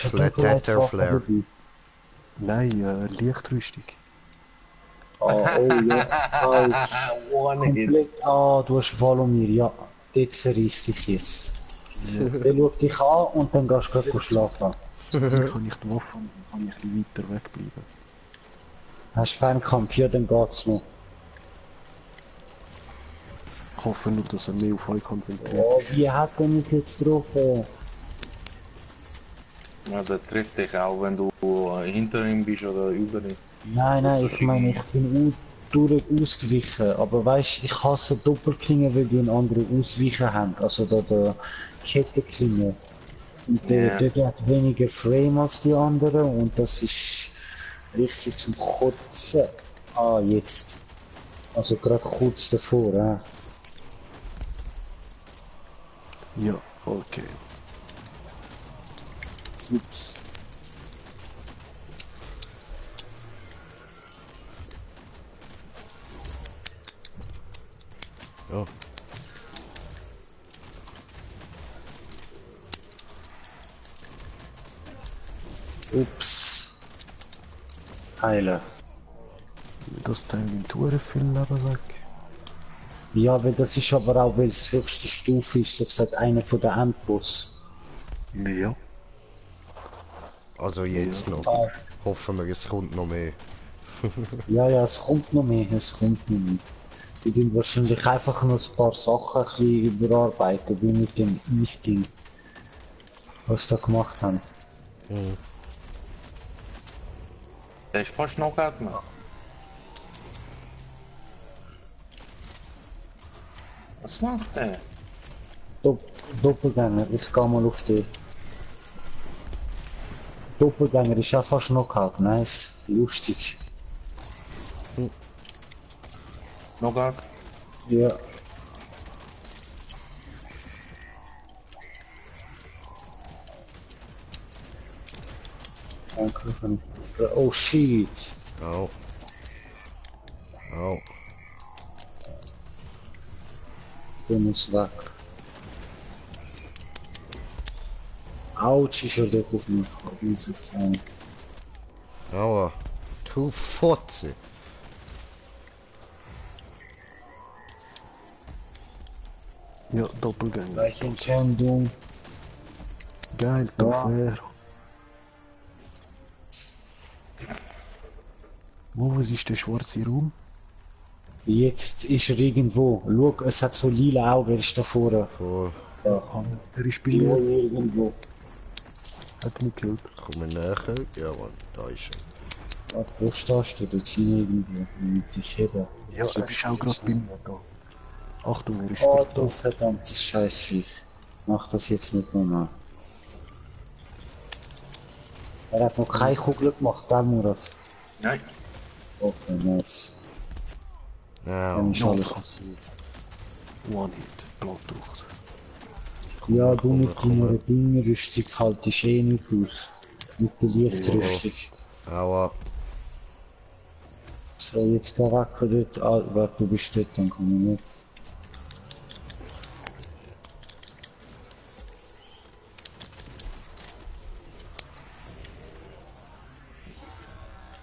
Tetherflare. Nein, Lichtrüstung. Oh ja, komplett. Ah, du hast Valomir, ja. Dort zerreißt dich jetzt. Der schaut dich an und dann gehst du gleich schlafen. Dann kann ich die Waffe und dann kann ich ein bisschen weiter wegbleiben. Hast du Fernkampf? Ja, dann geht's noch. Ich hoffe nur, dass er mehr auf euch konzentriert Oh, ist. wie hat er mich jetzt getroffen? Ja, der trifft dich auch, wenn du hinter ihm bist oder über ihm. Nein, ich meine, ich bin ausgewichen, aber weißt, ich hasse Doppelklinge, weil die einen anderen Ausweichen haben, also da der Kettenklinge. Und der hat weniger Frame als die anderen und das ist richtig zum Kotzen. Ah, jetzt. Also gerade kurz davor, Ja, okay. Ups. Ja. Ups. Heiler. Das Teil nimmt sehr viel Leben weg. Ja, weil das ist aber auch, weil es höchste Stufe ist, so gesagt, einer von der Endboss. Ja. Also jetzt noch. Ah. Hoffen wir, es kommt noch mehr. Ja, es kommt noch mehr, Die tun wahrscheinlich einfach nur ein paar Sachen ein bisschen überarbeiten, wie mit dem Eis-Ding. Was sie da gemacht haben. Der ist fast Knockout gemacht. Was macht der? Doppelgänger, ich geh mal auf die. Doppelgänger ist ja fast Knockout, nice, lustig. Knockout? Ja. Danke. Oh shit. Au. Au. Der muss weg. Autsch, ist er doch auf mich. Aua. Du Fotze. Ja, Doppelgänger. Gleiche Entscheidung. Geil, Doppler. Was ist der schwarze Raum? Jetzt ist er irgendwo. Schau, es hat so lila Augen, er ist da vorne. Voll. Ja. Er ist bei Ja, mir. irgendwo. Hat mich gekillt. Komm näher. Jawohl, da ist er. Warte, wo stehst du? Dort hin irgendwo. Mit dich heben. Ja, er ist auch gerade bei mir da. Achtung, er ist Oh, da. du verdammtes Scheißviech. Mach das jetzt nicht nochmal. Er hat noch keine Kugel gemacht, gell, Murat? Nein. Okay, nice. Au. Dann ist alles. One Hit, Blattdrucht. Ja, du mit deiner Dingerrüstung haltest eh nicht aus. Mit der Lichtrüstung. Aua. So, jetzt geh weg von dort. Ah, warte, du bist dort, dann kann ich nicht.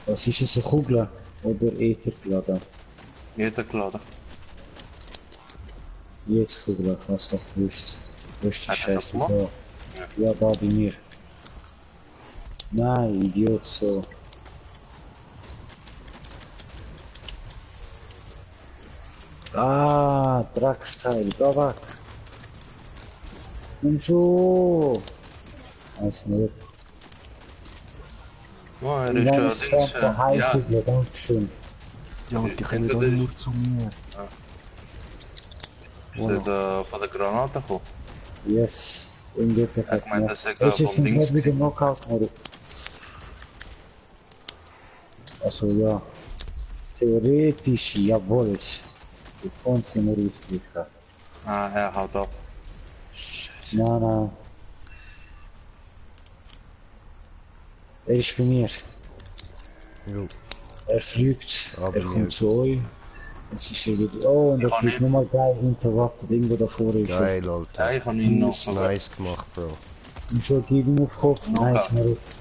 Was ist es, eine Kugel? Oder Ether geladen? Jeder geladen. Jetzt Kugel, ich hab's doch gewusst. Wo ist die Hat er das Scheiße? gemacht? Da. Ja, da bei mir. Nein, Idiot, so. Ah, Drecksteil, geh weg. Und so. Weiß nicht. Oh, er Wie ist lange Dings. spawnt der Ja, Heilkugel? Dankeschön. Ja, und die kommen Hinter alle dir. nur zu mir. ist der von der Granate gekommen. Yes. Irgendwie perfekt. Ich meine, das ist ja Ist jetzt vom ein Dings. wieder Knockout, oder? Also ja. Theoretisch, jawohl. Die Fonts sind nur ausgleichen. Ah, er haut ab. Scheiße. Nein. Er ist bei mir. Jo. Er fliegt. Aber Er kommt mir- zu euch. Es ist irgendwie. Oh, und er kann fliegt nicht. nochmal geil hinter Watt. Irgendwo davor ist er. Geil, Alter. Ja, ich habe ihn noch. Nice gemacht, Bro. Und schon gegen auf Kopf. Nein, ist mir jetzt.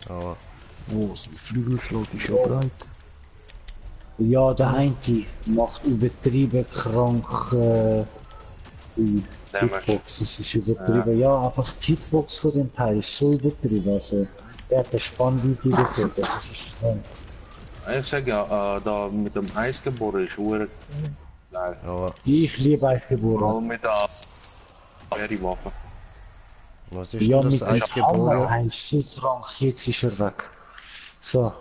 Aua. Oh, sein Flügelschlag ist ja breit. Ja, der eine macht übertrieben krank die Damage. Hitbox. Das ist übertrieben. Ja, einfach die Hitbox von dem Teil ist so übertrieben. Also, der hat eine Spannweite getötet. Das ist krank. Ich sag ja, da mit dem Eisgeboren ist hure geil. Aua. Ich liebe Vor Eisgeboren. allem mit der Berry-Waffe. Was ist Ja, denn mit das dem Hammer, Eisgeboren? er ist so krank. Jetzt ist er weg. So.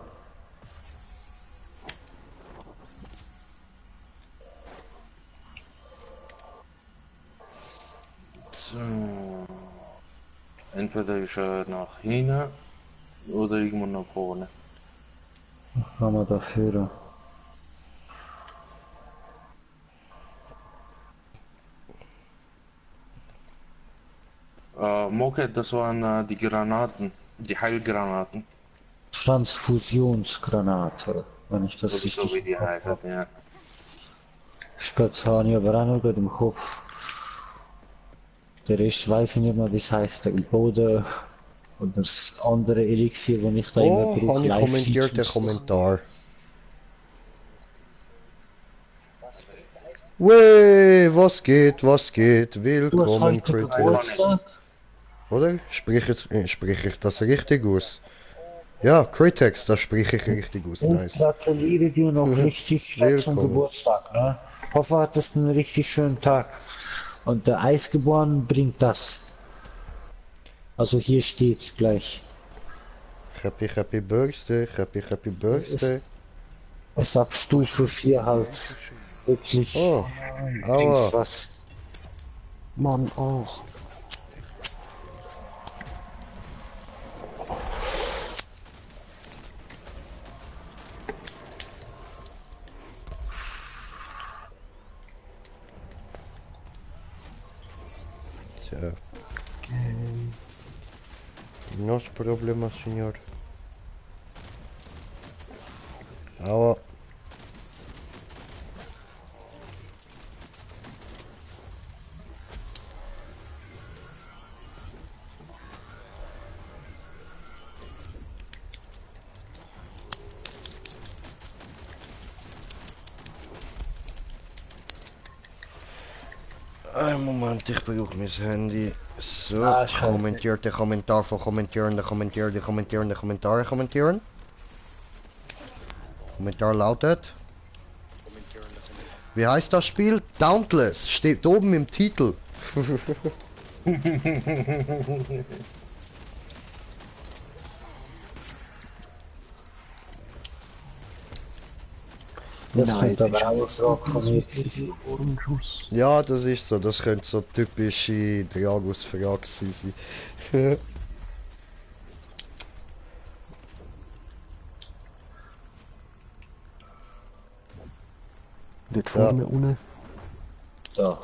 So. Entweder ist er nach hinten oder irgendwo nach vorne. Kann man da führen. Moke, das waren die Granaten, die Heilgranaten. Transfusionsgranate, wenn ich das So wie richtig die heißen, ja. Ich glaube, das habe ich aber auch noch gut im Kopf. Der Rest weiß ich nicht mehr, wie es heißt. Der Boden und das andere Elixier, das ich da Oh, immer habe ich Live kommentiert, der Features. Kommentar. Wey, was geht, was geht? Du hast Willkommen, heute Critics. Geburtstag? Oder? Sprich ich das richtig aus? Ja, Critex, das spreche ich richtig aus. Ich Nice. gratuliere dir noch richtig fett zum Willkommen. Geburtstag. Ne? Hoffe, hattest einen richtig schönen Tag. Und der Eisgeboren bringt das. Also hier steht's gleich. Happy, happy birthday, happy birthday. Es ab Stufe 4 halt. Wirklich. Oh, Bringt's aua. was. Mann, auch. Tja. Nos problema, señor. Aua. Ein Moment, ich brauche mein Handy. So, Ah, scheiße. kommentiert der Kommentar von kommentieren. Kommentieren. Kommentar lautet. Wie heißt das Spiel? Dauntless. Steht oben im Titel. Das Nein, könnte aber auch eine Frage von mir das ist sein. Ohrenschuss. Ja, das ist so. Das könnte so typische Dragus-Frage sein. Dort vorne unten. Da.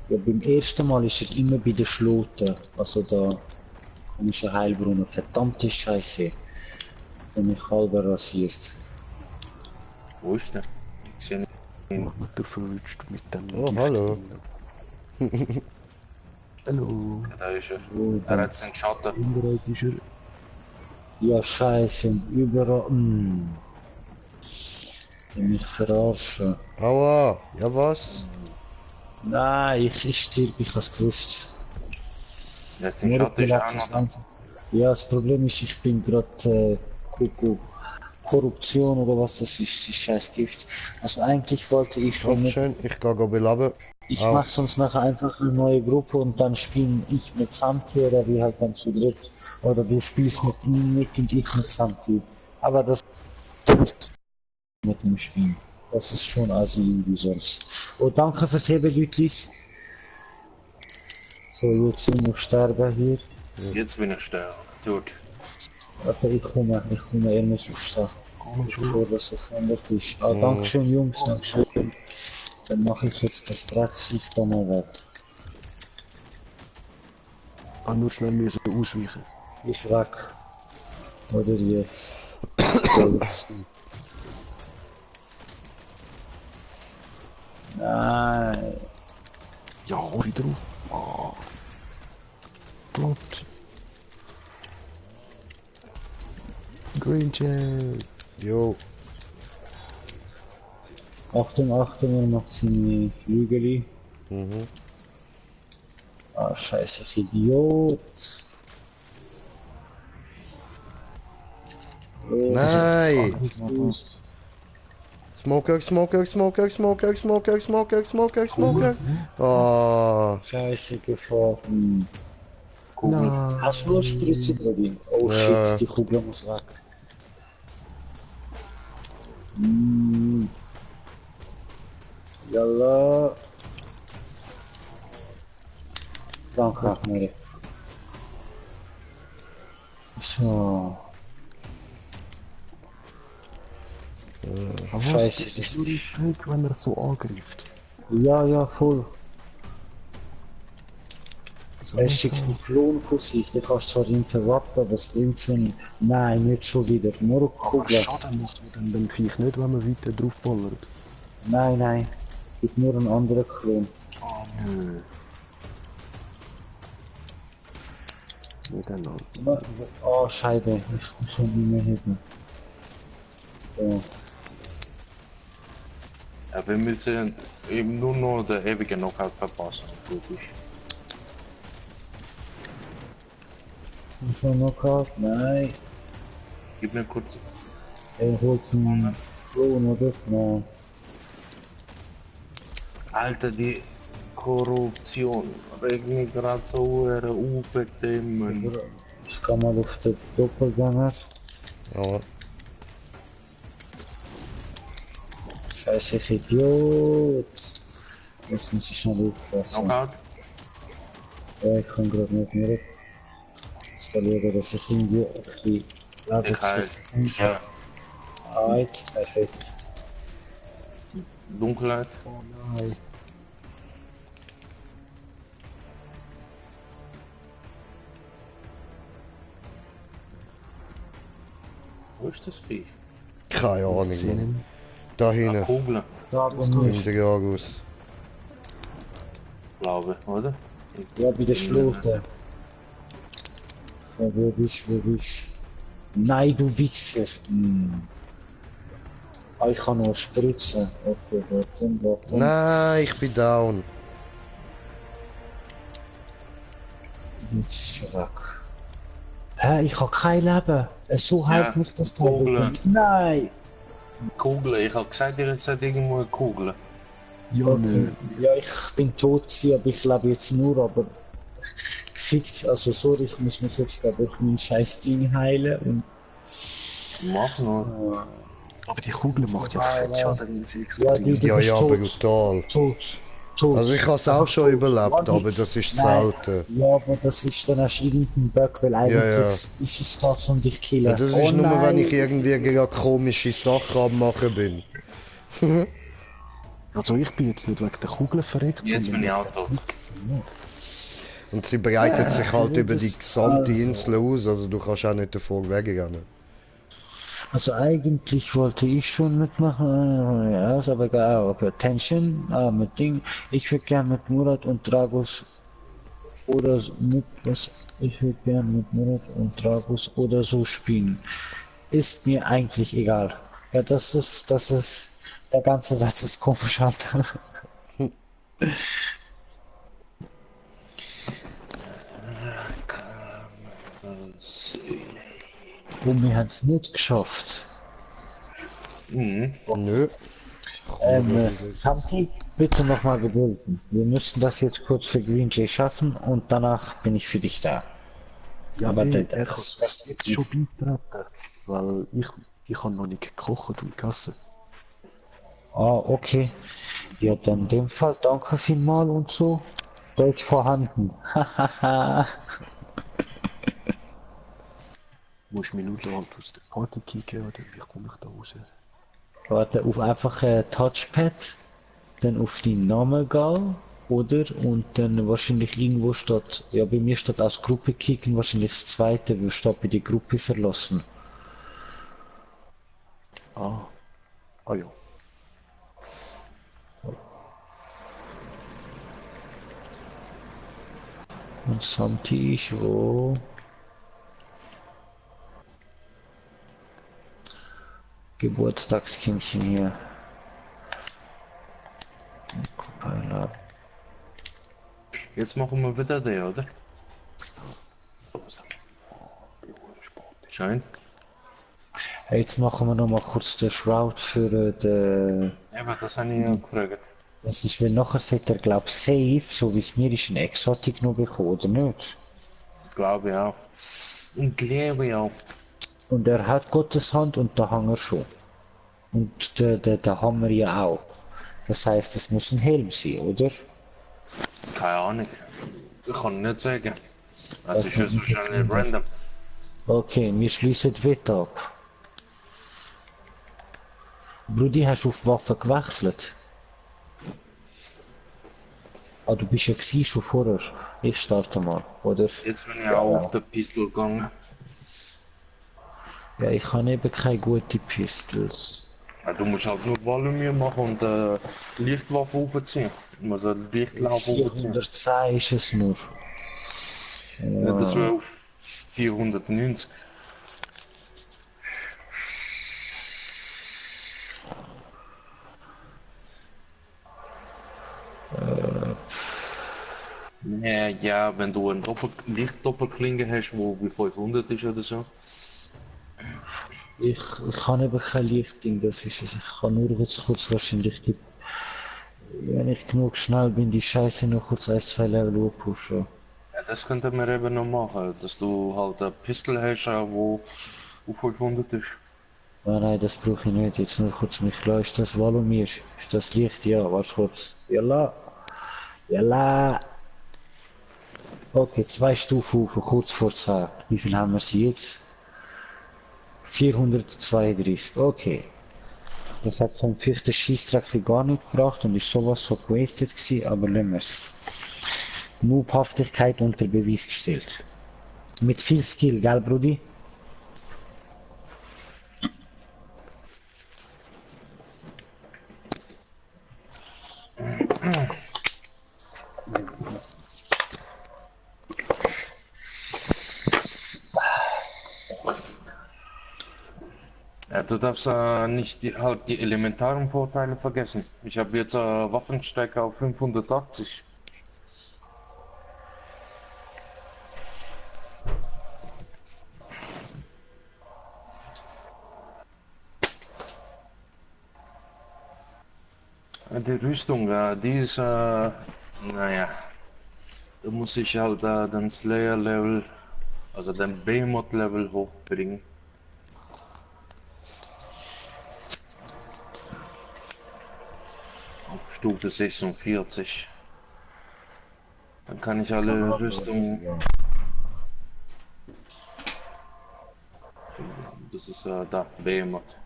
Ja, beim ersten Mal ist er immer bei der Schlote. Also da komischer Heilbrunnen. Verdammte Scheiße. Der mich halber rasiert. Wo ist der? Ich sehe ihn. Mach nicht verwünscht mit dem Oh, Gift hallo. drin. Hallo. Da ist er. Oh, Er hat seinen Schatten. Hinter uns ist er. ja, Scheiße. Und überall. Die mich verarschen. Aua. Ja, was? Nein, ich stirb, ich hab's gewusst. Der sein Schatten ist auch noch. Einfach. Ja, das Problem ist, ich bin gerade Korruption oder was das ist scheiß Gift. Also eigentlich wollte ich schon mit, Schön, ich gehe belaben. ich Au. mach sonst nachher einfach eine neue Gruppe und dann spielen ich mit Santi oder wir halt dann zu dritt. Oder du spielst mit ihm mit und ich mit Santi. Aber das mit dem Spiel. Das ist schon Asien wie sonst. Oh, danke fürs Heben, Lütlis. So, jetzt sind wir sterben hier. Jetzt bin ich sterben. Tot. Aber ich komme, er muss aufstehen. Bevor das so verändert ist. Ah, Dankeschön, Jungs, Dankeschön. Dann mache ich jetzt das Dreckschicht da mal weg. Ah, nur schnell müssen ausweichen. Ist weg. Oder jetzt. Jetzt. Nein. Ja, hol wieder auf. Ah. Plot. Green Jet. Jo. Achtung, Achtung, er macht seine Flügel. Mhm. Ah, scheiße, ich Idiot. Nein! Smoker, Smoker, Smoker, Smoker, Smoker, Smoker, Smoker, Smoker. Oh. Scheiße gefahren. Kugel. Hast du nur Spritze drin? Oh Ja. shit, die Kugel muss weg. Mm. Yalla. Danke, Ahmed. So. Aber was Scheiße, ist das nur ist... Fake, wenn er so angreift? Ja, ja, voll. So Er schickt einen Klon von sich, den kannst du zwar interrupten, aber es bringt so nicht. Nein, nicht schon wieder. Nur aber Kugel. Schaden macht man dem Viech nicht, wenn man weiter drauf ballert. Nein, nein. Gibt nur einen anderen Klon. Ah, nö. Miteinander. Oh, Scheibe. Ich kann nicht mehr heben. So. Ja, wir müssen eben nur noch der ewige Knockout verpassen, wirklich. Schon Knockout? Nein. Gib mir kurz. Er holt einen Klon, oder? Nein. Alter, die Korruption regt mich gerade so auf, dem. Ich kann mal auf den Doppelgänger. Ja. Scheiße, ich Idiot. Jetzt muss ich schnell aufpassen. Knockout? Ja, ich kann gerade nicht mehr installieren, dass ich irgendwie auf die Ich halt. Ja. Right, perfekt. Dunkelheit. Oh nein. Wo ist das Vieh? Keine Ahnung. Ich seh Mann. ihn. Da Ah, hinten. Kugel, Da bin ich. In der Jagus. glaube ich, oder? Ja, bei der Schluchte. Ja, wo bist du? Nein, du Wichser. Ah, ich kann nur spritzen. Okay, warte. Nein, ich bin down. Jetzt ist er weg. Hä, ich habe kein Leben. So heilt mich das Teil Kugeln. bitte. Nein! Kugel, ich hab gesagt, ihr seid irgendwo eine Kugel. Ja, nö. Ja, ich bin tot gewesen, aber ich lebe jetzt nur, aber gefickt. Also sorry, ich muss mich jetzt da durch mein scheiß Ding heilen und... Mach nur. Aber die Kugel macht ja fett Schaden, wenn sie Ja, die, explodiert. du Ja, bist ja, tot. brutal. Tot. Also ich habe es auch schon tot. überlebt, Warte aber jetzt. das ist Nein. selten. Ja, aber das ist dann auch irgendein Bug, weil eigentlich ja. ist es da zum dich killen. Ja, das ist Oh nur, wenn nein. ich irgendwie gegen komische Sachen am machen bin. Also ich bin jetzt nicht wegen der Kugel verreckt, Jetzt bin ich auch tot. Und sie breitet sich halt über die gesamte Insel aus, also du kannst auch nicht davor weggehen. Also eigentlich wollte ich schon mitmachen, ja, ist aber egal, okay, Tension, mit Ding, ich würde gern mit Murat und Dragos oder mit, was, ich würde gern mit Murat und Dragos oder so spielen. Ist mir eigentlich egal. Ja, das ist, der ganze Satz ist komisch halt. Und wir haben es nicht geschafft. Mhm. Nö. Santi, bitte nochmal gedulden. Wir müssen das jetzt kurz für Green Jay schaffen und danach bin ich für dich da. Ja, aber nee, das- er das- kann jetzt schon beitreten, weil ich habe noch nicht gekocht und gegessen. Ah, okay. Ja, dann in dem Fall danke vielmal und so. Deutsch vorhanden. Hahaha. Muss ich Minuten lang aus der Karte kicken oder wie komme ich da raus? Warte, auf einfach Touchpad, dann auf die Namen gehen oder? Und dann wahrscheinlich irgendwo steht, ja bei mir steht aus Gruppe kicken, wahrscheinlich das zweite, wo steht bei die Gruppe verlassen. Ah. Ah ja. Und Santi ist wo? Geburtstagskindchen hier. Compiler. Jetzt machen wir wieder den, oder? Schein. Hey, jetzt machen wir noch mal kurz den Shroud für den. Ja, aber das habe ich ja gefragt. Das ist, wenn nachher sollte er glaub safe, so wie es mir ist, ein Exotic noch bekommen, oder nicht? Glaube ich auch. Und glaube ich auch. Und er hat Gottes Hand und da haben wir schon. Und da haben wir ja auch. Das heißt, es muss ein Helm sein, oder? Keine Ahnung. Ich kann nicht sagen. Also Das ist jetzt wahrscheinlich random. Okay, wir schließen die Wette ab. Brudi, hast du auf Waffe gewechselt? Ah, du bist ja gewesen schon vorher. Ich starte mal, oder? Jetzt bin ich auch auf den Pistol gegangen. Ja, ich habe eben keine gute Pistols. Ja, du musst halt nur Volume machen und Lichtwaffe aufziehen. Du musst eine Lichtlauf aufziehen. 410 ist es nur. Ja, das wäre 490. Ja, wenn du eine Lichtdoppelklinge hast, wo wie 500 ist oder so. Ich kann eben kein Lichtding, das ist es. Ich kann nur jetzt kurz wahrscheinlich die, wenn ich genug schnell bin, die Scheiße noch kurz 1-2 Level pushen. Ja, das könnte man eben noch machen, dass du halt eine Pistole hast, wo 500 ist. Nein, das brauche ich nicht. Jetzt nur kurz mich klar. Ist das Valomir? Ist das Licht? Ja, warte kurz. Jalla. Jalla. Okay, 2 Stufen auf, kurz vor 10. Wie viel haben wir sie jetzt? 432. Okay. Das hat vom vierten Schießtrack wie gar nicht gebracht und ist sowas von gewastet gewesen, aber lassen wir's. Noobhaftigkeit unter Beweis gestellt. Mit viel Skill, gell, Brudi? Ja, du darfst nicht halt die elementaren Vorteile vergessen. Ich habe jetzt Waffenstärke auf 580. Die Rüstung, die ist, naja, da muss ich halt den Slayer-Level, also den Behemoth-Level hochbringen. Auf Stufe 46. Dann kann ich alle Rüstungen. Das ist da, Behemoth.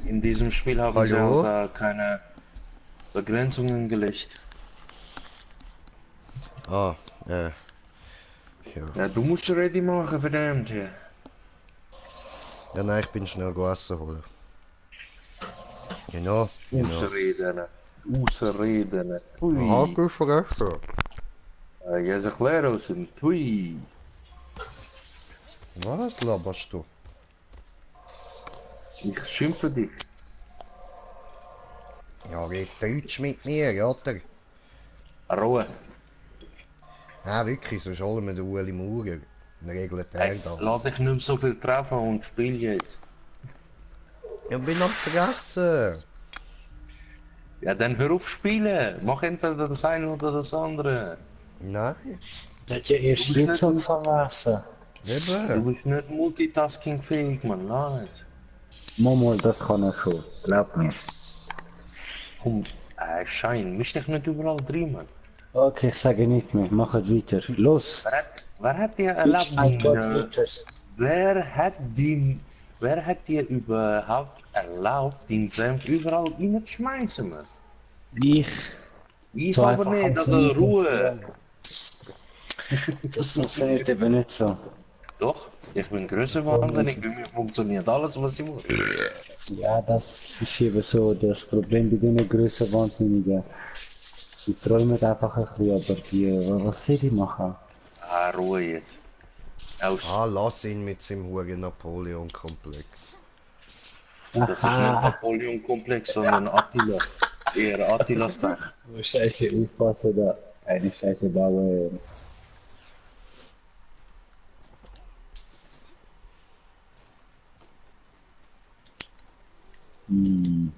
In diesem Spiel haben sie Hallo? auch keine Begrenzungen gelegt. Ah, Ja, du musst ready machen, verdammt. Ja. ja, nein, ich bin schnell Essen holen. Genau, genau. Ausreden. Ausreden. Aha, Hui. gut vergessen. Ja, zeg Leros en Hui. Was laberst du? Ich schimpfe dich. Ja, red Deutsch mit mir, oder? Ruhe. Ja, wirklich, sonst holen wir den Ueli Maurer. In der Regel hat er Hey, das. lass dich nicht mehr so viel treffen und spiel jetzt. Ja, bin noch vergessen. Ja, dann hör auf spielen. Mach entweder das eine oder das andere. Nein, Der hat ja erst jetzt angefangen essen. Du eben. bist nicht multitasking-fähig, man. Lass es. Mal, das kann er schon. Glaub mir. Komm, Schein. Misch dich nicht überall drin, man. Okay, ich sage nicht mehr. Machet weiter. Los! Wer hat dir Ich mein Gott, erlaubt, weiter. wer hat die wer hat dir überhaupt erlaubt, den Senf überall reinzuschmeißen, man? Ich. Ich So aber einfach nicht, also funktioniert Ruhe. Das funktioniert eben nicht so. Doch, ich bin größer wahnsinnig, bei mir funktioniert alles, was ich muss. Ja, das ist eben so das Problem bei den grösser Wahnsinnigen. Die träumen einfach ein bisschen, aber die, was soll ich machen? Ah, Ruhe jetzt. Aus. Ah, lass ihn mit seinem huren Napoleon-Komplex. Das ist nicht Aha, Napoleon-Komplex, sondern Attila. Eher Attila-Style. oh, Scheiße, aufpassen da. Eine Scheiße bauen. Hm.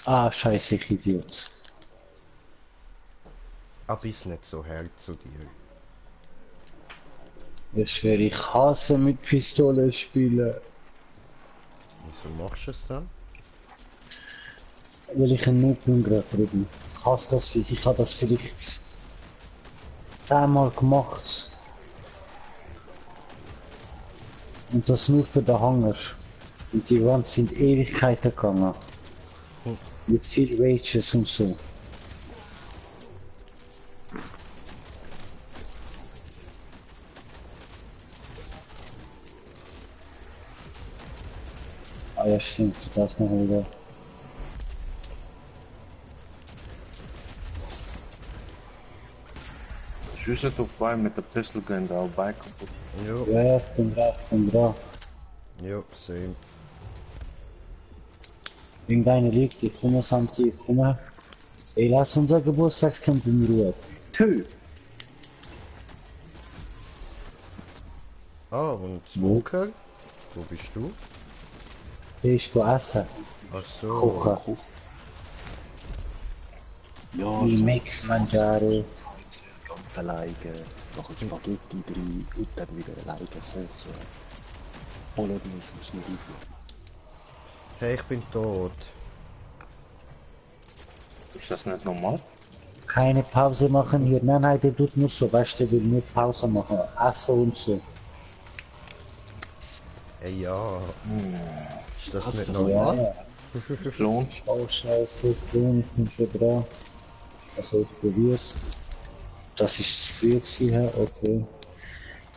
Ah, scheiße, ich Idiot. Aber ist nicht so hart zu dir. Ich schwöre, ich hasse mit Pistole spielen. Wieso machst du es dann? Weil ich ein Noob bin gerade drüben. Ich hasse das, ich habe das vielleicht 10-mal gemacht. Und das nur für den Hanger. Und die Runs sind Ewigkeiten gegangen. Mit viel Rages und so. Ah ja, stimmt, das noch wieder. Schiessen auf mit der Pistol gehen da bei kaputt. Jo, Ja, ja, ich bin dran, ich bin dran. jo, same. Irgendeine liegt, ich komme, Santi, ich komme. Ey, lass unser Geburtstagskind in Ruhe. Tschö. Ah, und Wo? Walker? Wo bist du? Ich go essen. Ach so. Kochen. Ja, I mix mangiare. ganz alleine, noch ein Spaghetti drin und dann wieder alleine kochen. Bolognese musst du nicht aufnehmen. Hey, ich bin tot. Ist das nicht normal? Keine Pause machen hier. Nein, nein, der tut nur so. Weißt du, der will nur Pause machen. Essen und so. Hey, ja. Ist das nicht Ja, normal? ja. Klon? Oh, scheiße, Klon, ich bin schon dran. Also, ich probier's. Das ist zu früh gewesen, hä? Okay.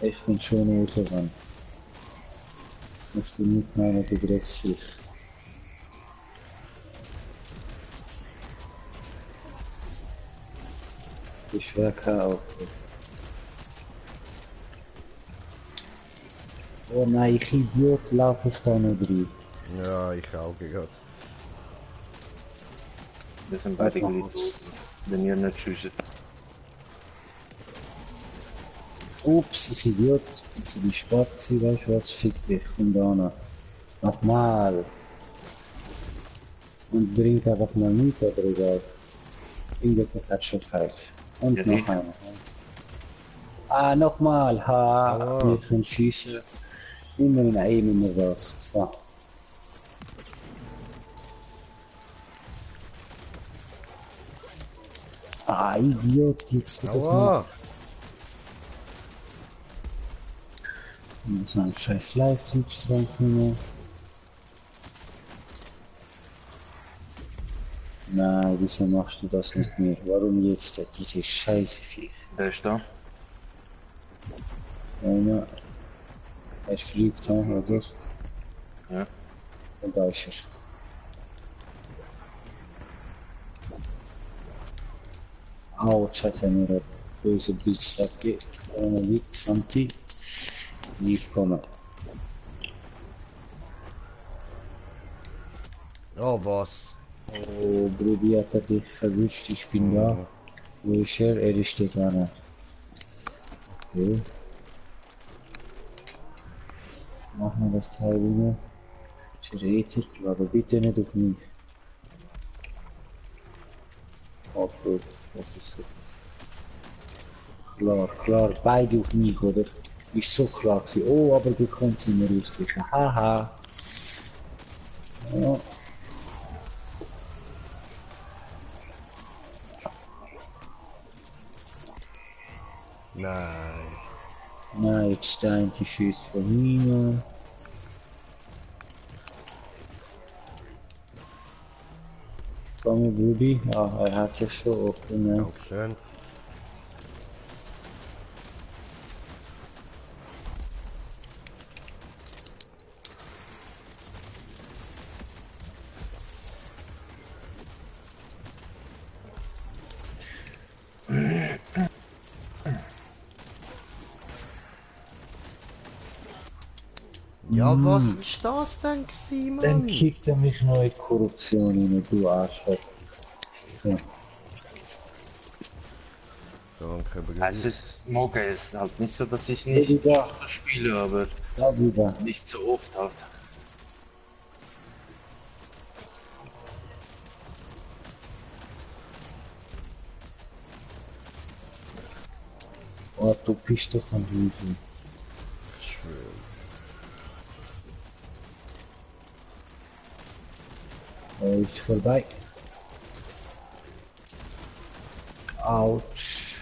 Ich bin schon rausgegangen. Musst du nicht meinen, du Drecksviech. Ich wäre kein Auto. Oh nein, ich Idiot, lauf ich da nicht rein. Ja, ich auch gerade. Wir sind beide gleich. Wenn ihr nicht schiessen. Ups, ich Idiot. Jetzt bin ich spät gewesen, weißt du was? Fick dich, komm da noch. Nochmal. Und bringt einfach mal mit, oder egal. Irgendjemand hat schon kalt. Und Ja, noch ich. einer. Ah, nochmal. Ha, Aua. wir können schießen. Immer in einem immer das. So. Ah, Idiot, jetzt wird das Aua! noch so ein scheiß Live-Glitch dran kommen. Nein, wieso machst du das mit mir? Warum jetzt diese scheiße Viech? Der ist da. Einer. Er fliegt, oder? Ja. Und da ist er. Autsch, hat er mir eine böse Blitzschlag gegeben. Ohne liegt, Santi. Ich komme. Oh, was? Oh, Brudi hat er dich verwischt, ich bin da. Wo ist er? Er steht da noch. Okay. Machen wir das Teil wieder. Verräter, glaube bitte nicht auf mich. Oh gut, das ist so. Klar, klar, beide auf mich, oder? Ist so klar gewesen. Oh, aber du kannst sie mir ausweichen. Haha. Ja. Nein. Nein, jetzt der eine schießt von hinten. Komm, Brudi. Ah, er hat ja schon offen. Dankeschön. Ja, was ist das denn gewesen, Dann Mann? kickt er mich noch in die Korruption rein, du Arschloch. So. Danke, Brudi. Es ist, Moga ist halt nicht so, dass ich Brudi, nicht da. Shooter spiele, aber Da wieder. nicht so oft halt. Oh, du bist doch ein Hüsel. Ich schwöre. Er ist vorbei. Autsch.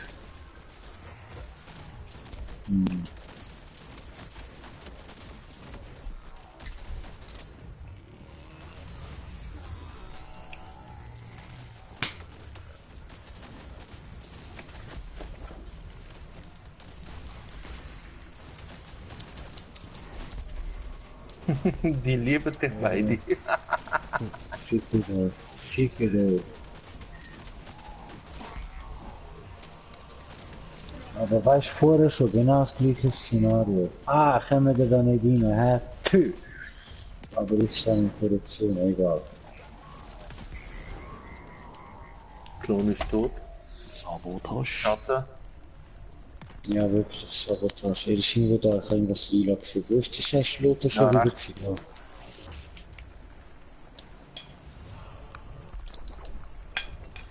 Die lieben dich beide. Ficke, ficke. Aber weißt du, vorher schon genau das gleiche Szenario. Ah, kommen wir da nicht rein, hä? Pü. Aber ich stehe in Korruption, egal. Klon ist tot. Sabotage. Schatten. Ja, wirklich, Sabotage. Er ist irgendwo da, ich habe irgendwas lila gesehen. Wo ist der scheiß Lothar schon Ja, wieder rechts. gewesen?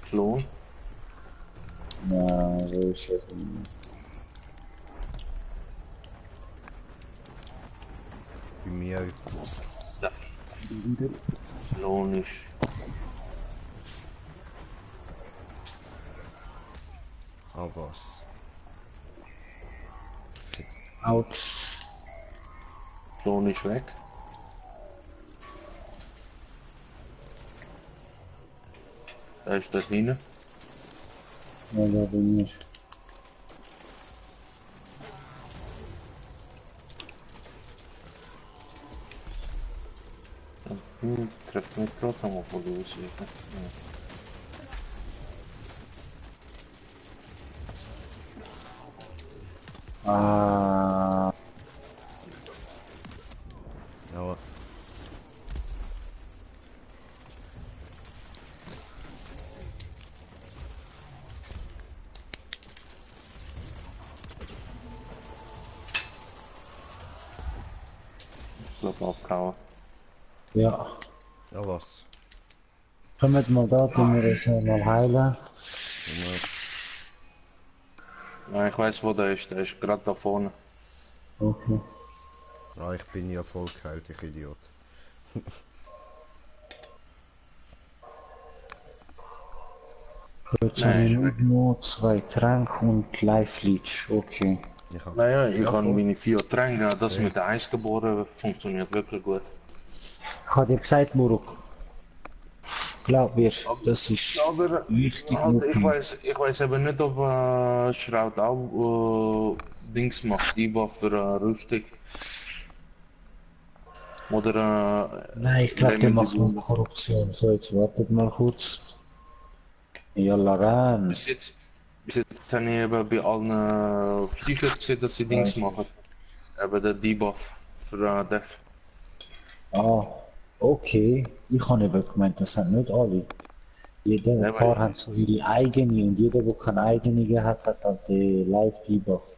Klon. Ja, wo ist er? Bei mir. Der Klon ist. Ah, was? Autsch. Klon ist weg. Da ist dort hinten. Ja, da bin ich. Trefft mich trotzdem, obwohl du ausweichen. Ja. Ah, Ja, Ich glaube abgehauen. ja. ja was? Kommt mal da, tun wir uns mal heilen. Ja, ich weiß, wo der ist. Der ist gerade da vorne. Okay. Ah, ich bin ja voll geheilt, ich Idiot. Jetzt Nein, habe ich ist weg. nur 2 Tränke und Life Leech. Okay. Ich hab... Naja, ich Ja, habe voll. meine 4 Tränke. Das mit der Eisgeboren funktioniert wirklich gut. Ich habe dir gesagt, Muruk. Glaub mir, das ist Aber wichtig halt, genug. ich weiß eben nicht, ob Shroud auch Dings macht, Debuff für Rüstung. Oder Nein, ich glaube, der macht nur Remedy. Korruption. So, jetzt wartet mal kurz. Yalla rein. Bis jetzt habe ich eben bei allen Vliegern gesehen, dass sie Dings machen. Eben der Debuff für Death. Ah, okay. Ich habe eben gemeint, das sind nicht alle. Jeder, Ja, ein paar weil- haben so ihre eigene und jeder, der keine eigene hat, hat halt den Live-Debuff.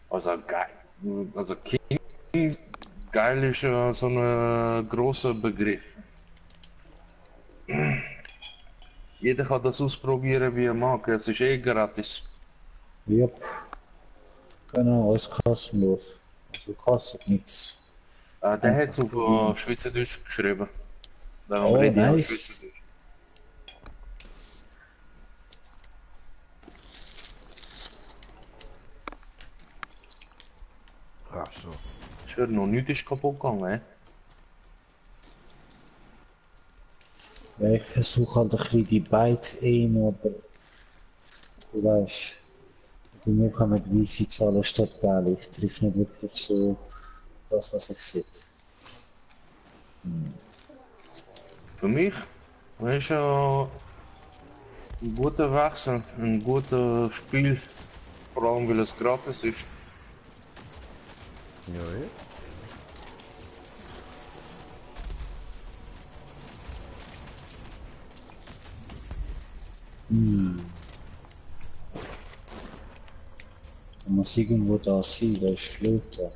Also geil. Also King, geil ist so ein großer Begriff. Jeder kann das ausprobieren, wie er mag. Es ist eh gratis. Yep. Genau, alles kostenlos. Also kostet nichts. Der hat es auf Schweizerdeutsch geschrieben. Darum Oh, rede ich auch nice. Schweizerdeutsch. schwör, noch nichts ist kaputt gegangen, Ja, ich versuche halt ein bisschen die Bikes aimen, aber du weißt, bei mir kann man weiße Zahlen statt gelb. Ich treffe nicht wirklich so das, was ich sehe. Für mich ist ein guter Wechsel, ein gutes Spiel, vor allem weil es gratis ist. Ja, ja. Man muss irgendwo da sein, da ist Flöte.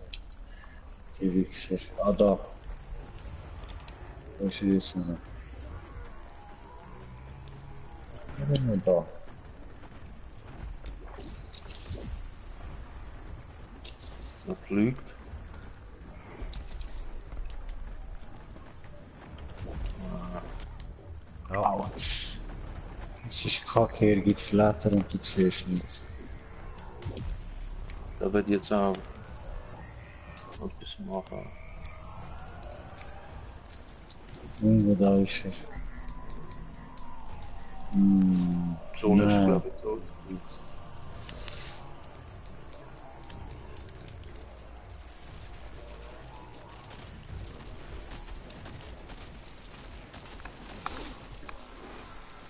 Die Wichser. Ah, da. Da ist er jetzt noch. Oder nur da. Er fliegt. Autsch. Es ist kacke, er gibt Flatter und du siehst nichts. Da wird jetzt auch etwas machen. Irgendwo da ist er. So eine Nein. Schlappe tot.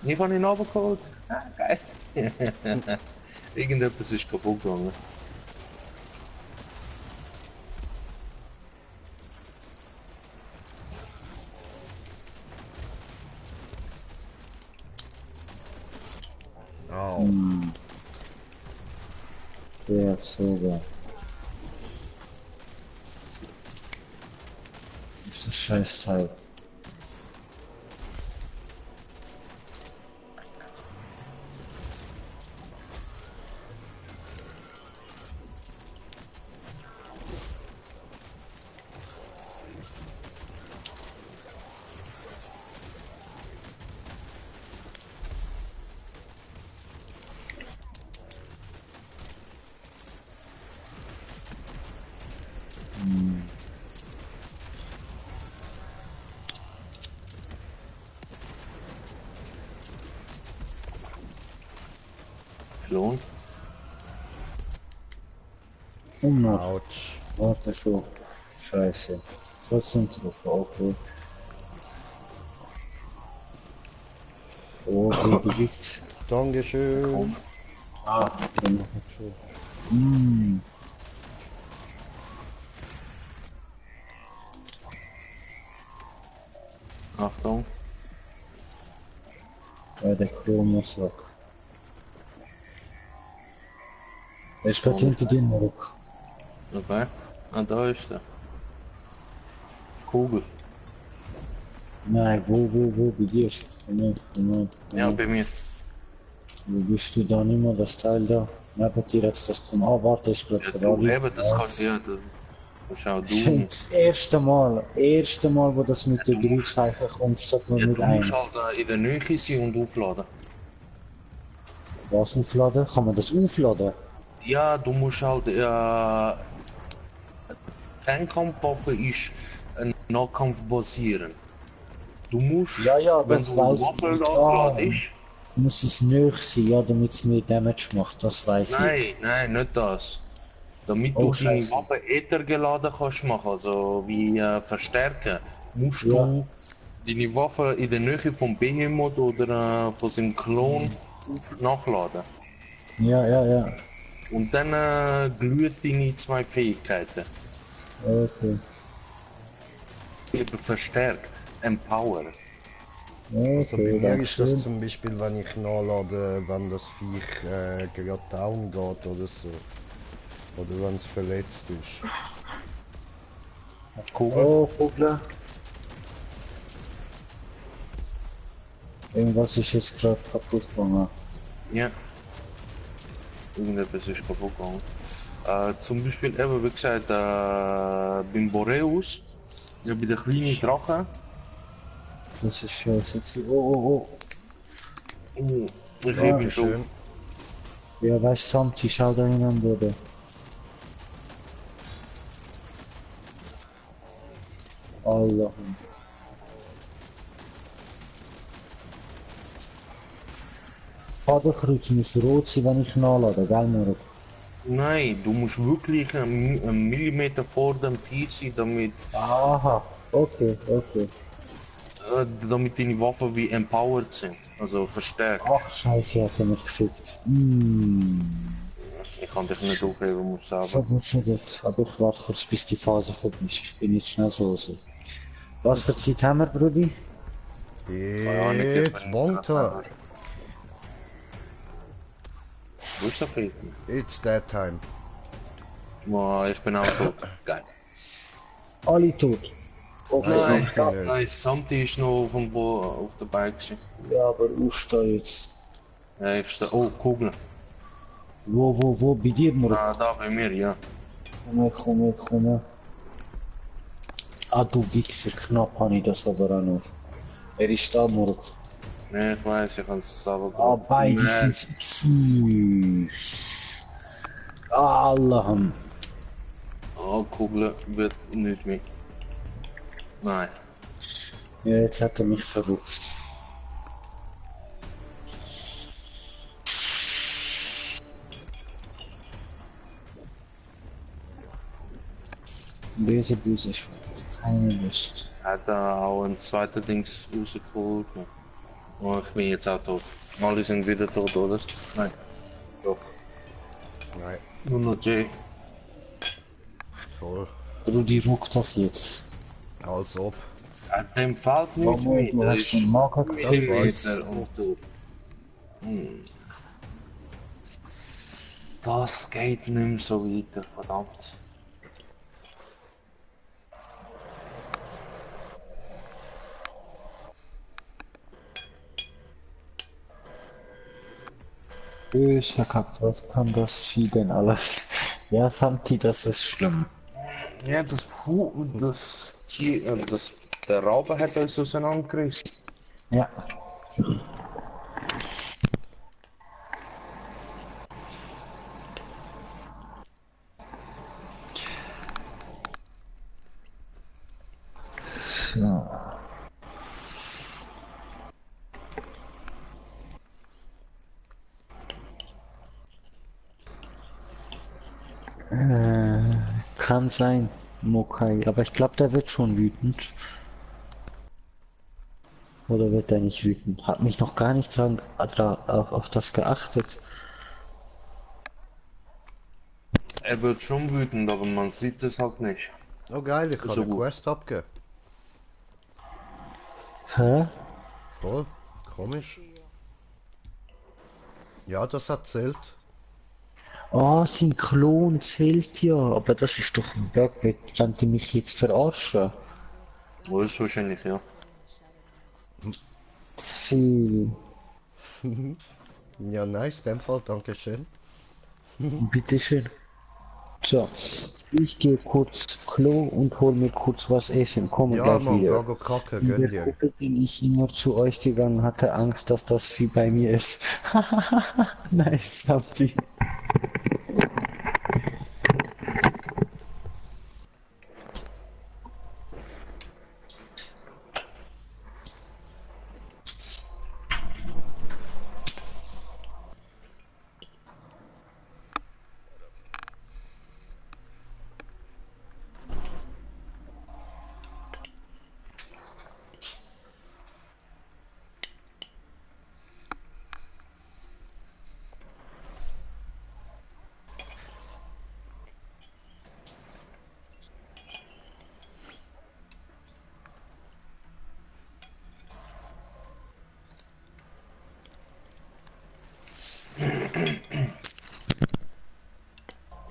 Ich habe ihn runtergeholt. Ah, geil. Irgendetwas ist kaputt gegangen. Au. Ja, sogar. Das ist ein Scheißteil. Klon. Und noch. Autsch. Warte schon. Scheiße. Trotzdem drauf, okay. Oh, wie bewegt. Dankeschön. Ah, den noch schon. Achtung. Ja, der Klon muss weg. Er ist gerade hinter dir zurück. Okay. Ah, da ist er. Kugel. Nein, wo, bei dir? Nein. Ja, bei mir. Wo bist du da nicht mehr, das Teil da? Neben dir jetzt das Klon. Ah, warte, ich glaube Ja, für du, alle. eben, das kann ja, das schau Das du. ist das erste Mal, wo das mit den drei Zeichen kommt, statt nur Ja, mit du musst einem. halt in der Nähe sein und aufladen. Was aufladen? Kann man das aufladen? Ja, du musst halt, Fernkampfwaffe ist ein Nahkampf basieren. Du musst, Ja, wenn das du weiß Waffe ich. nachladest, Muss es nöch sein, ja, damit es mehr Damage macht, das weiß ich. nein, nicht das. Damit Oh, du deine Scheiße. Waffe Ether geladen kannst machen, also wie verstärken, musst Ja. du deine Waffe in der Nähe vom Behemoth oder von seinem Klon nachladen. Ja. Und dann glüht deine zwei Fähigkeiten. Okay. Eben verstärkt, empower. Also bei Okay, mir ist das dankeschön. zum Beispiel, wenn ich nachlade, wenn das Viech gerade down geht oder so. Oder wenn es verletzt ist. Kugel. Oh, Kugler. Irgendwas ist jetzt gerade kaputt gegangen. Ja. Irgendetwas ist kaputt gegangen. Zum Beispiel eben, wie gesagt, beim Boreus, ja, bei der kleinen Drache. Das ist scheiße. Oh. Ich hebe ihn schon. Dankeschön. Ja, weißt du, Samti, schau da hin am Boden. Allah. Fadenkreuz muss rot sein, wenn ich nachlade, gell, Murat? Nein, du musst wirklich einen Millimeter vor dem Vieh sein, Aha, okay, okay. damit deine Waffen wie empowered sind, also verstärkt. Ach, Scheiße, hat er mich gefickt. Ich kann dich nicht aufheben, muss sagen. Schon gut. Aber ich warte kurz, bis die Phase vorbei ist. Ich bin jetzt schnell so. Was für Zeit haben wir, Brudi? It's Montag. Wo ist der Frieden? It's that time. Oh, ich bin auch tot. Geil. Alle tot. Okay. Nein, Samti ist noch auf der Bike. Ja, aber aufstehen jetzt. Ja, ich stehe. Oh, Kugeln. Wo? Bei dir, Murat? Ah, da bei mir, ja. Komm. Ah, du Wichser, knapp habe ich das aber auch noch. Er ist da, Murat. Nee, ich weiß, ich kann es selber. Ah, beide sind tschüss. Allah. Oh, Kugeln wird nicht mehr. Nein. Ja, jetzt hat er mich verrückt. Böse Schwert. Keine Lust. Hat da auch ein zweiter Dings rausgeholt. Oh, ich bin jetzt auch tot. Alle sind wieder tot, oder? Nein. Doch. Nein, Nur noch Jay. toll. Rudi ruckt das jetzt. Als ob. Dem fällt nichts Warum, mit. du Er hast ist den Marker Millimeter und tot. Das geht nicht mehr so weiter, verdammt. Bös verkackt, was kann das Vieh denn alles? Ja, Santi, das ist schlimm. Ja, der Rabe hat uns auseinandergerissen. Ja. So. Kann sein, Mokai, aber ich glaube, der wird schon wütend. Oder wird er nicht wütend? Hat mich noch gar nicht auf das geachtet. Er wird schon wütend, aber man sieht es halt nicht. Oh geil, ich kann So eine gut. Quest abgeben. Hä? Voll, komisch. Ja, das hat zählt. Ah, sein Klon zählt ja, aber das ist doch ein Bug, wenn die mich jetzt verarschen. Wo ist wahrscheinlich, ja. Zu viel. Ja, nice, in dem Fall, danke schön. Bitteschön. So, ich gehe kurz Klo und hol mir kurz was essen. Komme Ja, gleich Mann, wieder. go kacken, In gönn der dir. Gruppe bin ich immer zu euch gegangen, hatte Angst, dass das Vieh bei mir ist. Nice, Samti.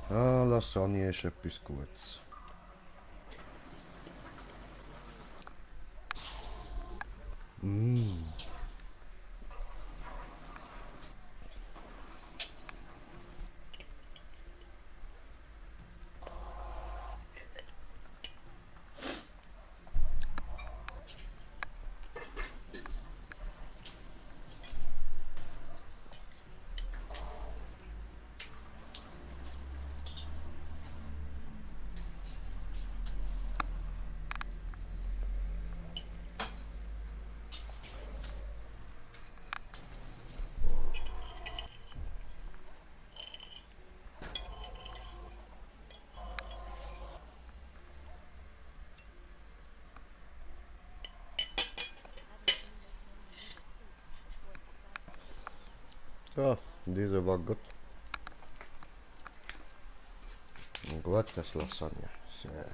Ah, Lasagne ist etwas Gutes. So, diese war gut. Ein gutes Lasagne. Sehr.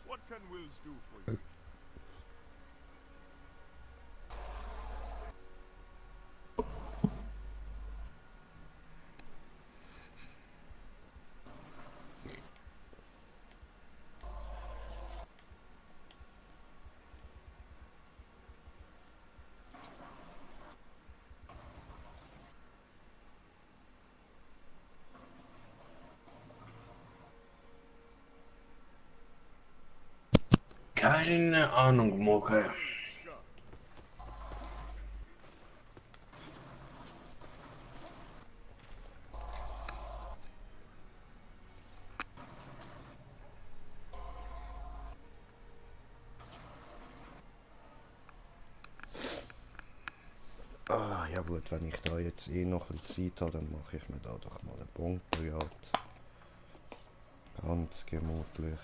What can Wills do for you? Keine Ahnung, Moke. Ah, ja gut, wenn ich da jetzt eh noch ein bisschen Zeit habe, dann mache ich mir da doch mal eine Bunkerjagd. Ganz gemütlich.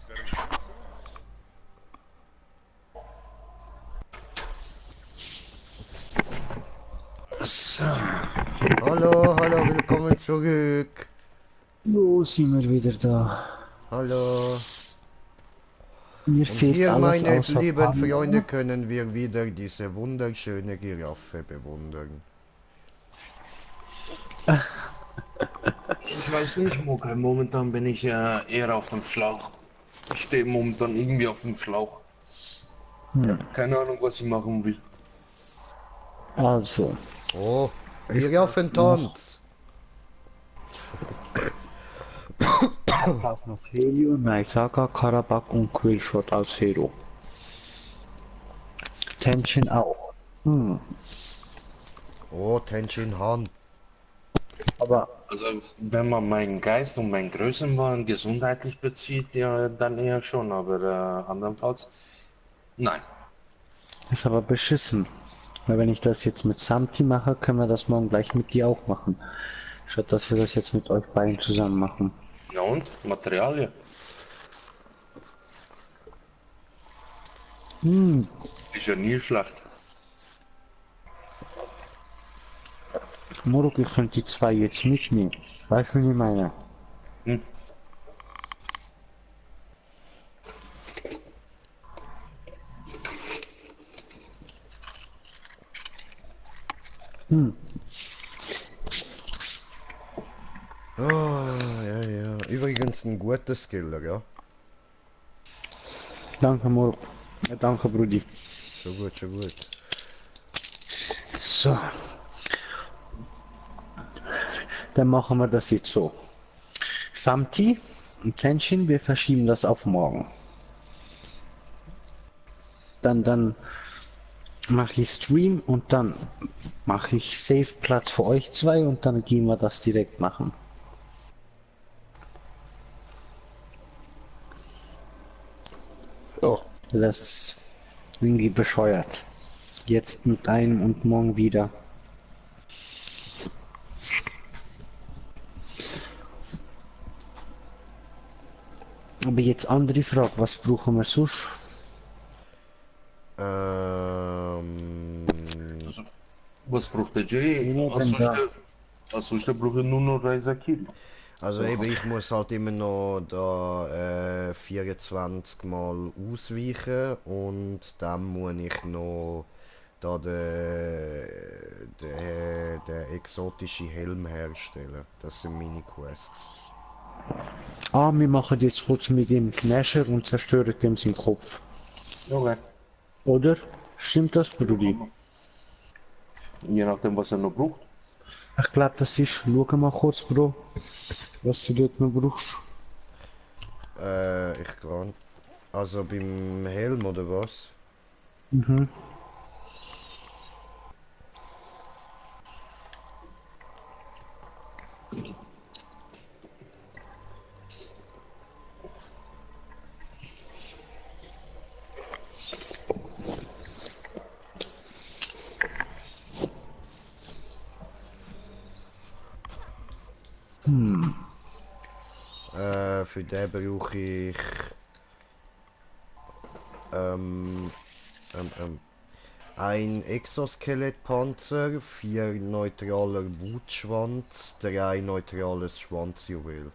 Resetting sensor? So. Hallo, hallo, willkommen zurück. So sind wir wieder da. Hallo. Mir Und fehlt hier, alles meine außer lieben Pamela. Freunde, können wir wieder diese wunderschöne Giraffe bewundern. Ich weiß nicht, Moke. Momentan bin ich eher auf dem Schlauch. Ich stehe momentan irgendwie auf dem Schlauch. Keine Ahnung, was ich machen will. Also, Oh, Giraffentanz. ich kaufe noch Helio, Naisaga, Karabak und Quillshot als Hero. Tension auch. Oh, Tenshin Han. Aber Also, wenn man meinen Geist und meinen Größenwahn gesundheitlich bezieht, ja, dann eher schon, aber andernfalls, nein. ist aber beschissen. Weil wenn ich das jetzt mit Samti mache, können wir das morgen gleich mit dir auch machen. Statt dass wir das jetzt mit euch beiden zusammen machen. Na und? Materialien? Ist ja nie schlecht. Moruk, ich könnte die zwei jetzt mitnehmen. Weißt du, wie ich meine? Hm. Oh, ja, ja. Übrigens ein guter Skiller, ja. Danke, Moruk. Ja, danke, Brudi. Schon gut, schon gut. So. Dann machen wir das jetzt so. Samti und Tenshin, wir verschieben das auf morgen. Dann mache ich Stream und dann mache ich Safe Platz für euch zwei und dann gehen wir das direkt machen. Ja. Das Irgendwie bescheuert. Jetzt mit einem und morgen wieder. Aber jetzt andere Frage, was brauchen wir sonst? Ähm, Was braucht der Jay? Ja, dann da. Als sonst brauche ich nur noch Reisakiri. also eben, ich muss halt immer noch da 24 Mal ausweichen und dann muss ich noch da den exotischen Helm herstellen. Das sind meine Quests. Ah, wir machen jetzt kurz mit dem Knascher und zerstören dem seinen Kopf. Okay. Oder? Stimmt das, Brudi? Je nachdem, was er noch braucht. Ich glaube, das ist. Schau mal kurz, Bro. Was du dort noch brauchst. Ich kann. Also beim Helm oder was? Mhm. Für den brauche ich ähm, ein Exoskeletpanzer, 4 neutraler Wutschwanz, 3 neutrales Schwanzjuwel.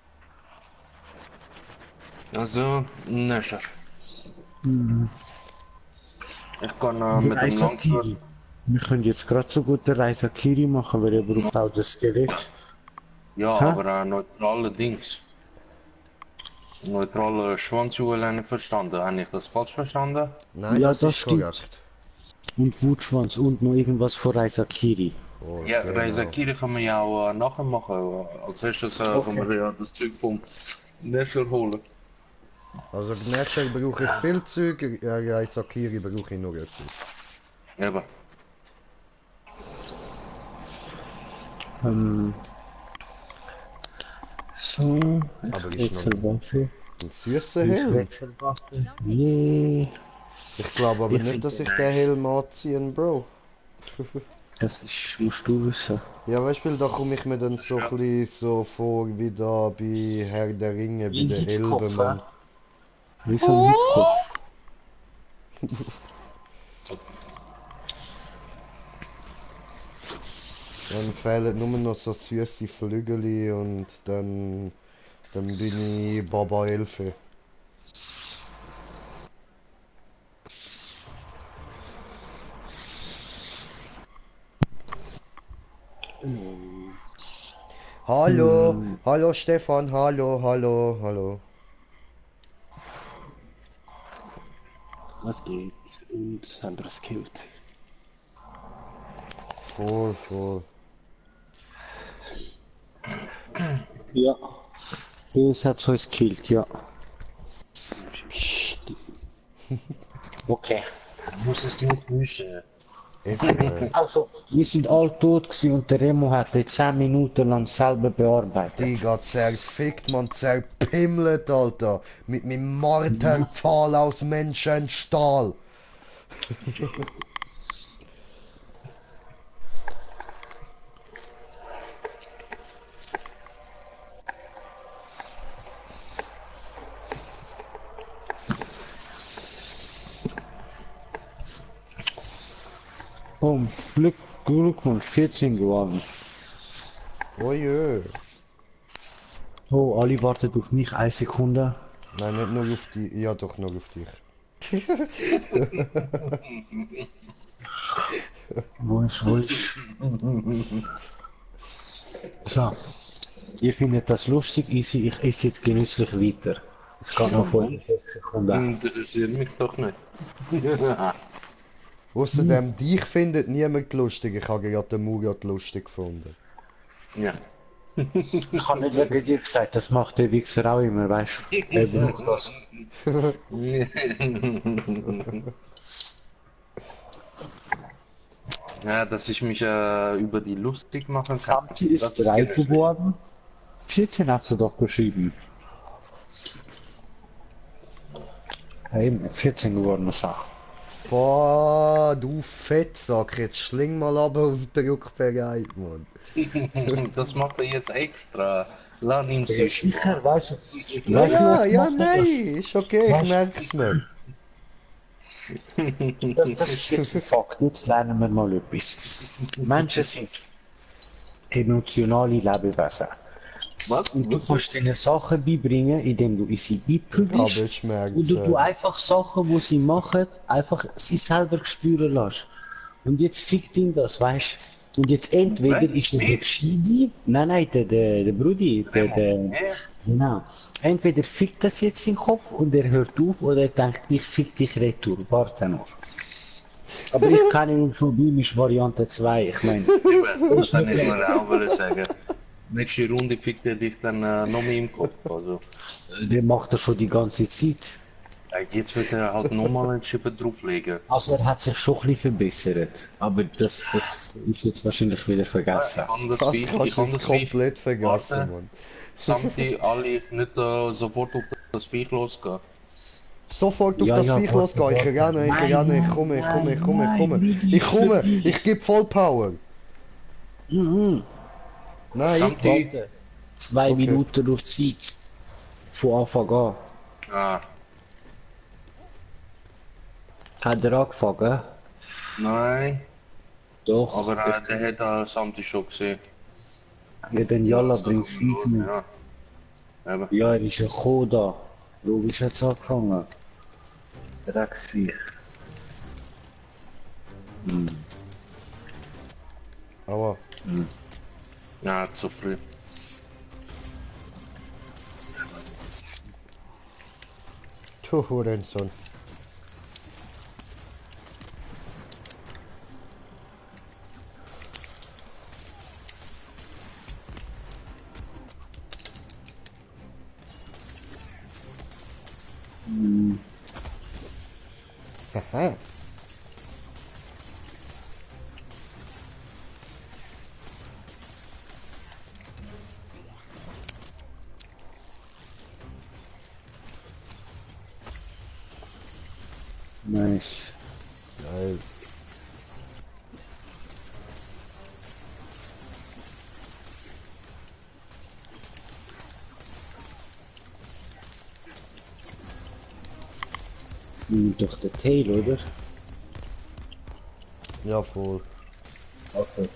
Also, Nescher. Ich kann mit dem Langschwert. Reisakiri. Wir können jetzt gerade so gut den Reisakiri machen, weil er braucht auch das Skelett. Ja, Hä? aber neutrale Dings. Neutrale Schwanzjuwel habe ich verstanden. Habe ich das falsch verstanden? Nein, Ja, das das ist stimmt. korrekt. Und Wutschwanz und noch irgendwas von Reisakiri. Oh, Ja, genau. Reisakiri kann man ja auch nachher machen. Als erstes kann man ja das Zeug vom Nescher holen. Also Gnetscher brauche ich viel Zeug, Reisakiri brauche ich nur etwas. Eben. So, Aber ist Wechselwaffe. Ein süßer Helm. Wechselwaffe. Yeah. Ich glaube aber Ich nicht, find dass den ich den nice. Helm anziehen, Bro. Das ist, musst du wissen. Ja, weißt du, da komme ich mir dann so ein bisschen so vor wie da bei Herr der Ringe, Wie bei ein den Hitzkopf, Elbenmann. Wie so ein Hitzkopf. Dann fehlen nur noch so süße Flügel und dann bin ich Baba Elfe. Hallo, hallo Stefan, hallo, hallo, hallo. Was geht? Und haben wir es gekillt? Voll, voll. Ja. Das hat so gekillt, ja. Psst. Okay. Du musst es nicht büschen. Also, wir sind alle tot gewesen und der Remo hat jetzt 10 Minuten lang selber bearbeitet. Digga, zerfickt, man zerpimmelt, Alter. Mit meinem Marterpfahl aus Menschenstahl. Oh, Glückwunsch, 14 geworden. Oje. Oh, Ali wartet auf mich, 1 Sekunde. Nein, nicht nur auf dich. Ja, doch, nur auf dich. Wo ist? So. Ihr findet das lustig, easy, ich esse jetzt genüsslich weiter. Es geht noch 45 Sekunden. Interessiert mich doch nicht. Außerdem, dich findet niemand lustig. Ich habe gerade den Murat lustig gefunden. Ja. Ich habe nicht wegen dir gesagt, das macht der Wichser auch immer, weißt du? Er braucht das. Ja, dass ich mich über die lustig machen kann. Samti ist Das 3 genüsslich. geworden. 14 hast du doch geschrieben. Hey, 14 geworden ist auch. Boah, du Fettsack, jetzt schling mal ab und drück bereit, Mann. Das macht er jetzt extra. Lass ihm Ja, sich sicher, weißt du, Ja, weißt du, wie ja, oft ja, macht er nein, das? ist okay, ich Weißt- merk's mir. Das ist jetzt ein Fakt, jetzt lernen wir mal etwas. Menschen sind emotionale Lebewesen. Was? Und du kannst ihnen Sachen beibringen, indem du in sie Aber einprügelst. ich merk's. Und du einfach Sachen, die sie machen, einfach sie selber spüren lässt. Und jetzt fickt ihn das, weißt du? Und jetzt entweder Nein, ist er der nicht. Gescheide, nein, der Brudi, Ja. genau. Entweder fickt das jetzt in den Kopf und er hört auf oder er denkt, ich fick dich retour, warte noch. Aber ich kenne ihn schon, bei ihm ist Variante 2, ich meine. Eben, das kann ich mir auch wollen sagen. Nächste Runde fickt er dich dann noch mehr im Kopf. Also, Der macht das schon die ganze Zeit. jetzt wird er halt nochmal einen Schippe drauflegen. Also er hat sich schon ein bisschen verbessert, aber das ist jetzt wahrscheinlich wieder vergessen. Ich kann das Das Viech, kannst ich du kann jetzt das Viech, komplett vergessen, warte. Mann. Samti, alle nicht sofort auf das Viech losgehen. Sofort auf Ja, das ja, Viech warte, losgehen, ich warte. renne, ich Nein, renne, ich nein, komme, ich komme, ich nein, komme, ich nein, komme. Brudi, Ich komme, für dich. ich gebe voll Power. Mhm. Nein, Samti, Warte. 2 Okay. Minuten durch Zeit. Von Anfang an. ah, Hat er angefangen? nein, Doch. aber der hat Samti schon gesehen. Ja, dann Jalla So bringt's kommen nicht wir mehr. Ja. Eben. Ja, er ist ja gekommen da. Logisch hat's angefangen. Drecksviech. aua. Ja, zu früh. Du Hurensohn. Haha. Nice. Geil. Nimm doch den Tail, oder? Ja, voll. Okay.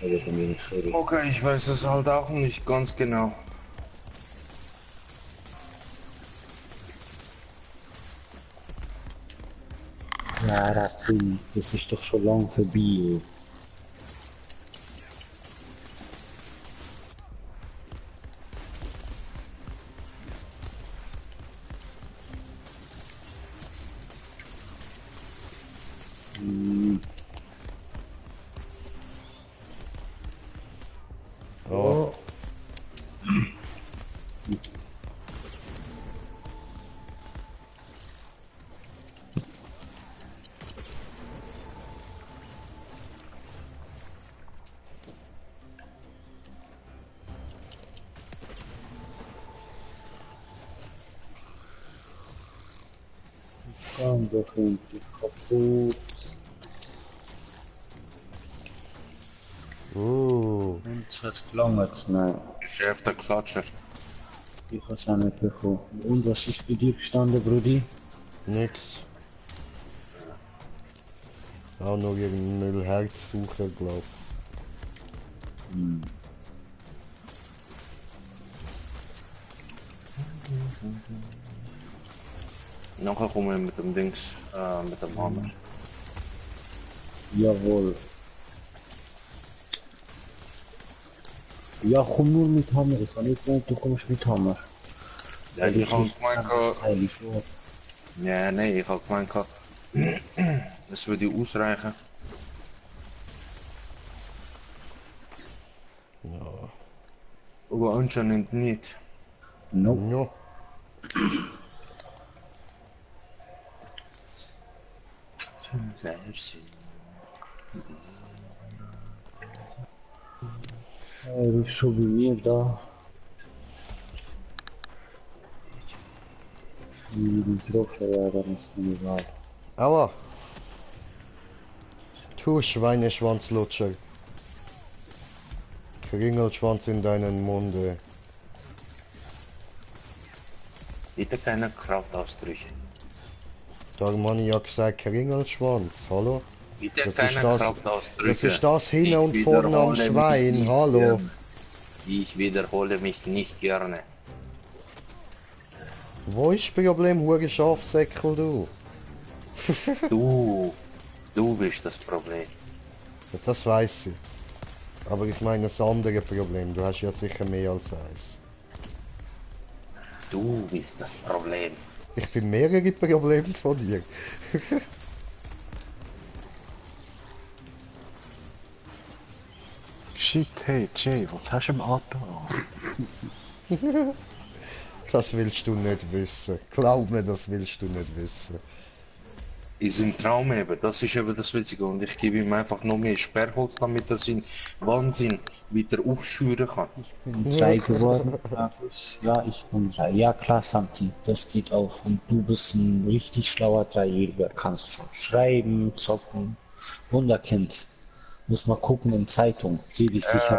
Aber dann bin ich sorry. Okay, ich weiß es halt auch nicht ganz genau. Ja, Rakun, das ist doch schon lang vorbei. Oh. Komm doch endlich kaputt. Und es hat gelangt. Nein, Chef der Klatscher. ich hab's auch nicht bekommen. Und was ist bei dir gestanden, Brudi? Nix. Auch noch gegen Müllherz suchen, glaub. Nachher kommen wir mit dem Dings, mit dem Hammer. Jawohl. Ja, komm nur mit Hammer. Ich kann nicht mehr, du kommst mit Hammer. Ja, ich hab gemeint, das Teil ist schon. ja, nee, ich hab gemeint, das würde ausreichen. Ja. Aber anscheinend nicht. Nope. Ja. Sehr schön. Er ist schon bei mir da. Die getroffen, ja, dann ist mir egal. Aua. Tu Schweineschwanzlutscher. Kringelschwanz in deinen Munde. Bitte keine Kraftausdrüche. Darum habe ich ja gesagt Kringelschwanz, hallo? Bitte Das keine ist das- Kraftausdrücke. Das ist das hin Ich und vorne am wiederhole mich Schwein, nicht hallo? gerne. Ich wiederhole mich nicht gerne. Wo ist das Problem, hure Schafsäckel, du? Du bist das Problem. Ja, das weiß ich. Aber ich meine das andere Problem, du hast ja sicher mehr als eins. Du bist das Problem. Ich bin mehrere Probleme von dir. Shit, hey Jay, was hast du im Auto an? Das willst du nicht wissen. Glaub mir, das willst du nicht wissen. Ist ein Traum eben, das ist eben das Witzige und ich gebe ihm einfach noch mehr Sperrholz, damit er seinen Wahnsinn wieder aufschüren kann. Bin 3 geworden, glaub ich. Ja, ich bin 3. Ja klar, Santi, das geht auch. Und du bist ein richtig schlauer Dreijähriger. Kannst schon schreiben, zocken. Wunderkind. Muss mal gucken in Zeitung. Seh dich sicher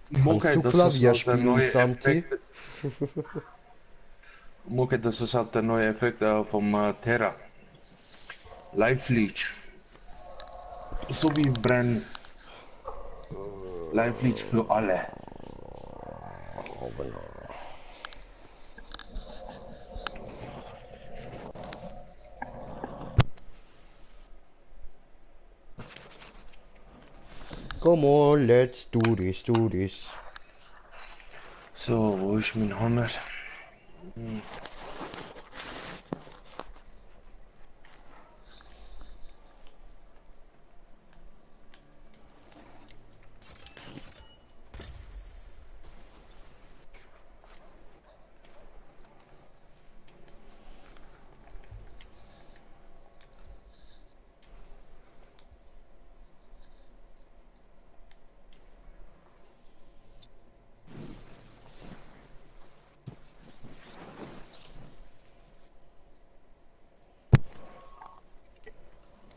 bald. Mucke, du das Klavier ist halt der spielen, neue Santi? Effekt. Mucke, das ist halt der neue Effekt vom Terra. Live Leech. So wie Brenn. Live Leech für alle. Come on, let's do this, do this. So, wo ist mein Hammer?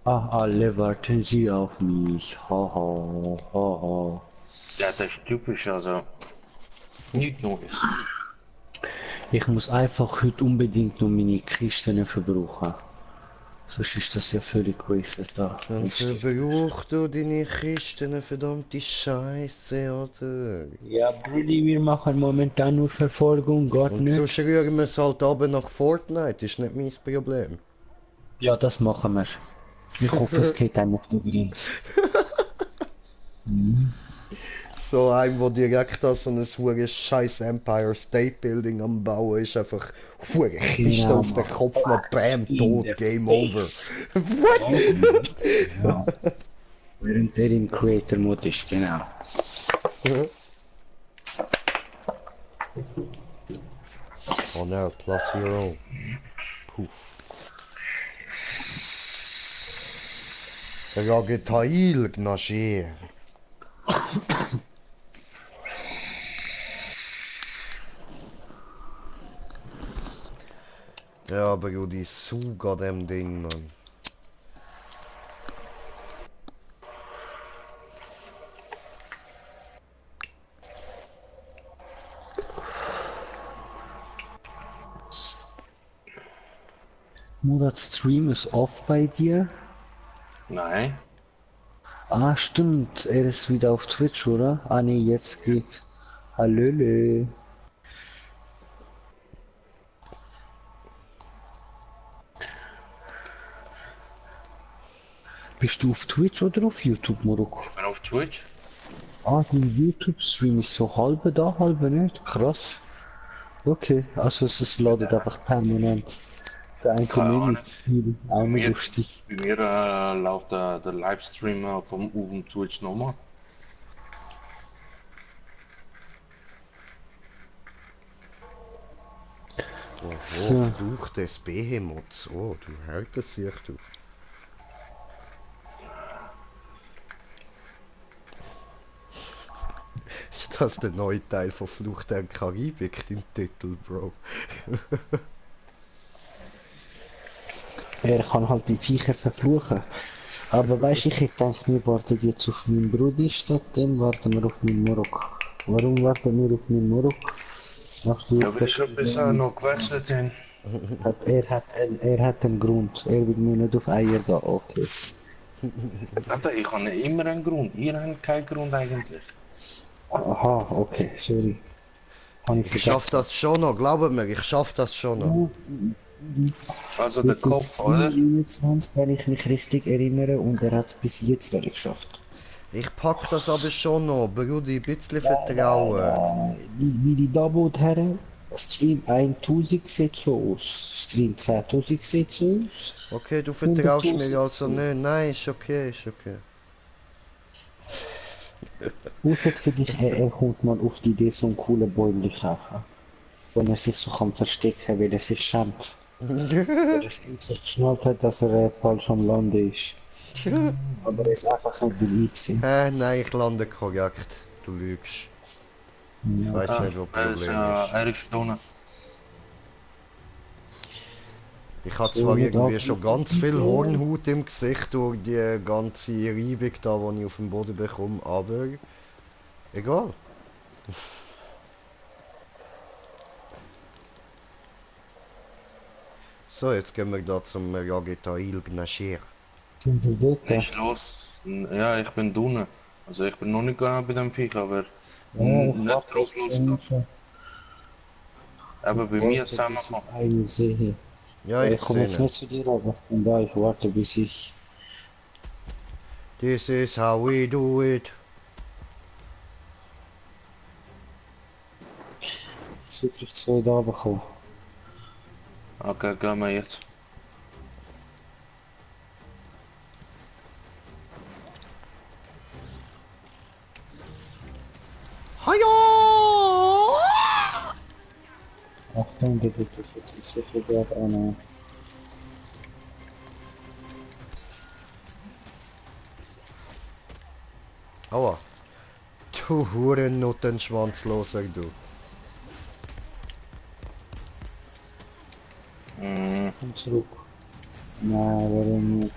Ach, alle warten sie auf mich. Haha, haha. Ja, das ist typisch, also. Nichts Neues. Ich muss einfach heute unbedingt noch meine Kisten verbrauchen. Sonst ist das ja völlig wasted da. Dann verbrauch du deine Kisten, verdammte Scheiße, oder? Ja, Brudi, wir machen momentan nur Verfolgung, Gott Und nicht. so schrüren wir es halt aber nach Fortnite, ist nicht mein Problem. Ja, das machen wir. Ich hoffe, es geht einem auf die Grins. So ein, der direkt an so ein hure scheiß Empire State Building am Bauen ist, einfach hure Kiste Genau, auf den Kopf, noch bam, In tot, the Game face. over. Ja. Während der im Creator Mode ist, genau. Oh no, plus your own. Puh. Ragetail Gnascher. Ja, aber du, die Sug an dem Ding, Mann. Murat Stream ist off bei dir? Nein. Ah, stimmt. Er ist wieder auf Twitch, oder? Ah, nee, jetzt geht's. Hallöle. Bist du auf Twitch oder auf YouTube, Morocco? Ich bin auf Twitch. Ah, dein YouTube-Stream ist so halbe da, halbe nicht. Krass. Okay, also es ist ladet einfach permanent. Der eine Keine kommt Ahnung. mit viel, einmal Mir- lustig. Bei mir läuft der Livestream vom oben Twitch nochmal. Oh, So. Fluch des Behemoths. Oh, du hörtest sich, du. Ist das der neue Teil von Fluch der Karibik, dein Titel, Bro? Er kann halt die Viecher verfluchen. Aber weißt du, ich hätte gedacht, wir warten jetzt auf meinen Bruder, statt dem warten wir auf meinen Morok. Warum warten wir auf meinen Morok? Machst du Ja, jetzt weil ich etwas noch gewechselt habe. Er hat einen Grund. Er will mir nicht auf Eier gehen, okay. Alter, ich habe immer einen Grund. Ihr habt keinen Grund eigentlich. Aha, okay, sorry. Habe ich Ich schaff vergessen. das schon noch, glaub mir, ich schaff das schon noch. Also der Das sind Kopf, oder? 21, wenn ich mich richtig erinnere, und er hat es bis jetzt nicht geschafft. Ich pack das aber schon noch, Brudi, ein bisschen Vertrauen. Wie die Double her, Stream 1000 sieht so aus. Stream 10.000 sieht so aus. Okay, du vertraust 100.000 mir also so. nicht. Nein, ist okay, ist okay. Ausser für dich, er kommt mal auf die Idee, so einen coolen Bäumchen kaufen. Wo er sich so kann verstecken, weil er sich schämt. Weil er es endlich geschnallt hat, dass er falsch am Lande ist. Aber er ist einfach nicht will einsehen. Nein, ich lande korrekt. Du lügst. Ich weiß nicht, wo das Problem ist. Er ist da. Ich habe So zwar nicht irgendwie schon abrufen, ganz viel bitte. Hornhaut im Gesicht durch die ganze Reibung da, die ich auf dem Boden bekomme, aber egal. So, jetzt gehen wir da zum Ragetail Gnashir. Sind wir dort? Nicht los. Ja, ich bin drinnen. Also ich bin noch nicht bei dem Viech, aber Ja, ich nicht warte drauf jetzt losgehen. schon. Aber bei mir zusammen Bis ich machen. einen sehe. Ja, Ich ich komme jetzt sehe. nicht zu dir, aber von da, ich warte bis ich... This is how we do it. Jetzt wirklich 2 da bekomme. Okay, gehen wir jetzt. Hajo! Achtung, der wird das jetzt sicher gerade eine... Aua. Du Hurennutten-Schwanzloser, du. Komm zurück. Nein, warum nicht?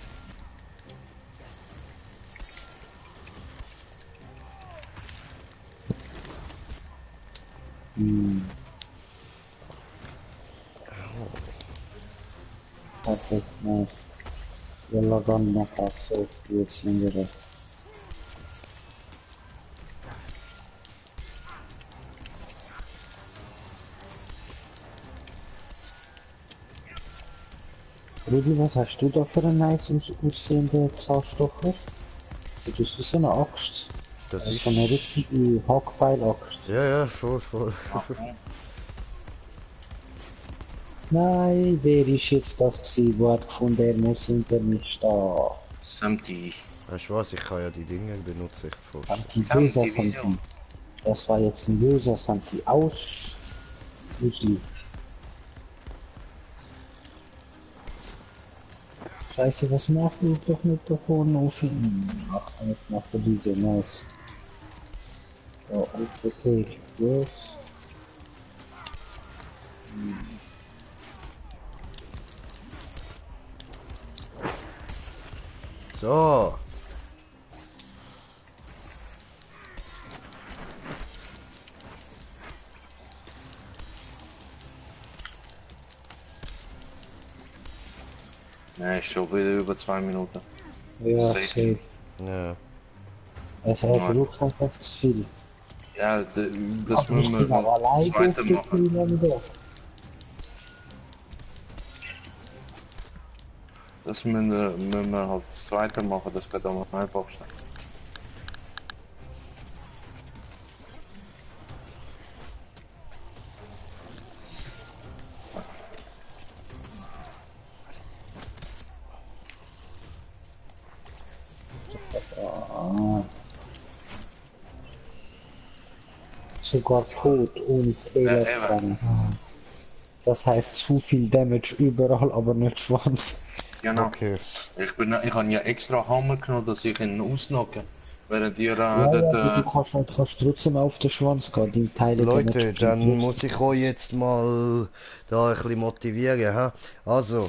Perfekt, nice. يلا قلنا قاعد صوت يتسنجر. Rudi, was hast du da für einen nice aussehenden Zahnstocher? Das ist wie so eine Axt. Das Das ist ist... so eine richtige Hackpfeil-Axt. Ja, ja, voll, voll. Nein, wer ist jetzt das gewesen, der hat gefunden, er muss hinter mir stehen? Samti. Weißt du was, ich kann ja die Dinge benutzen, ich voll. Böser Santi. Das war jetzt ein böser Santi. Aus. Ich lieb. Scheiße, was macht ich doch mit da vorne auf ihn? Ach, jetzt macht er diese, nice. So, okay, los. So. Nee, ist schon wieder über 2 Minuten. Ja, Safe. safe. Ja. Er braucht einfach zu viel. Ja, das Aber ich müssen wir bin auch allein zweite auf machen. machen. Das müssen wir halt das zweite machen, das geht am einfachsten. Sogar tot ohne Fehler Ja, dran. Das heißt zu viel Damage überall, aber nicht Schwanz. Genau. Okay. Ich habe ja extra Hammer genommen, dass ich ihn ausnocke. Während ihr Ja, dort, du kannst trotzdem auf den Schwanz gehen, die Teile Leute, dann muss ich euch jetzt mal da ein bisschen motivieren. Ha? Also,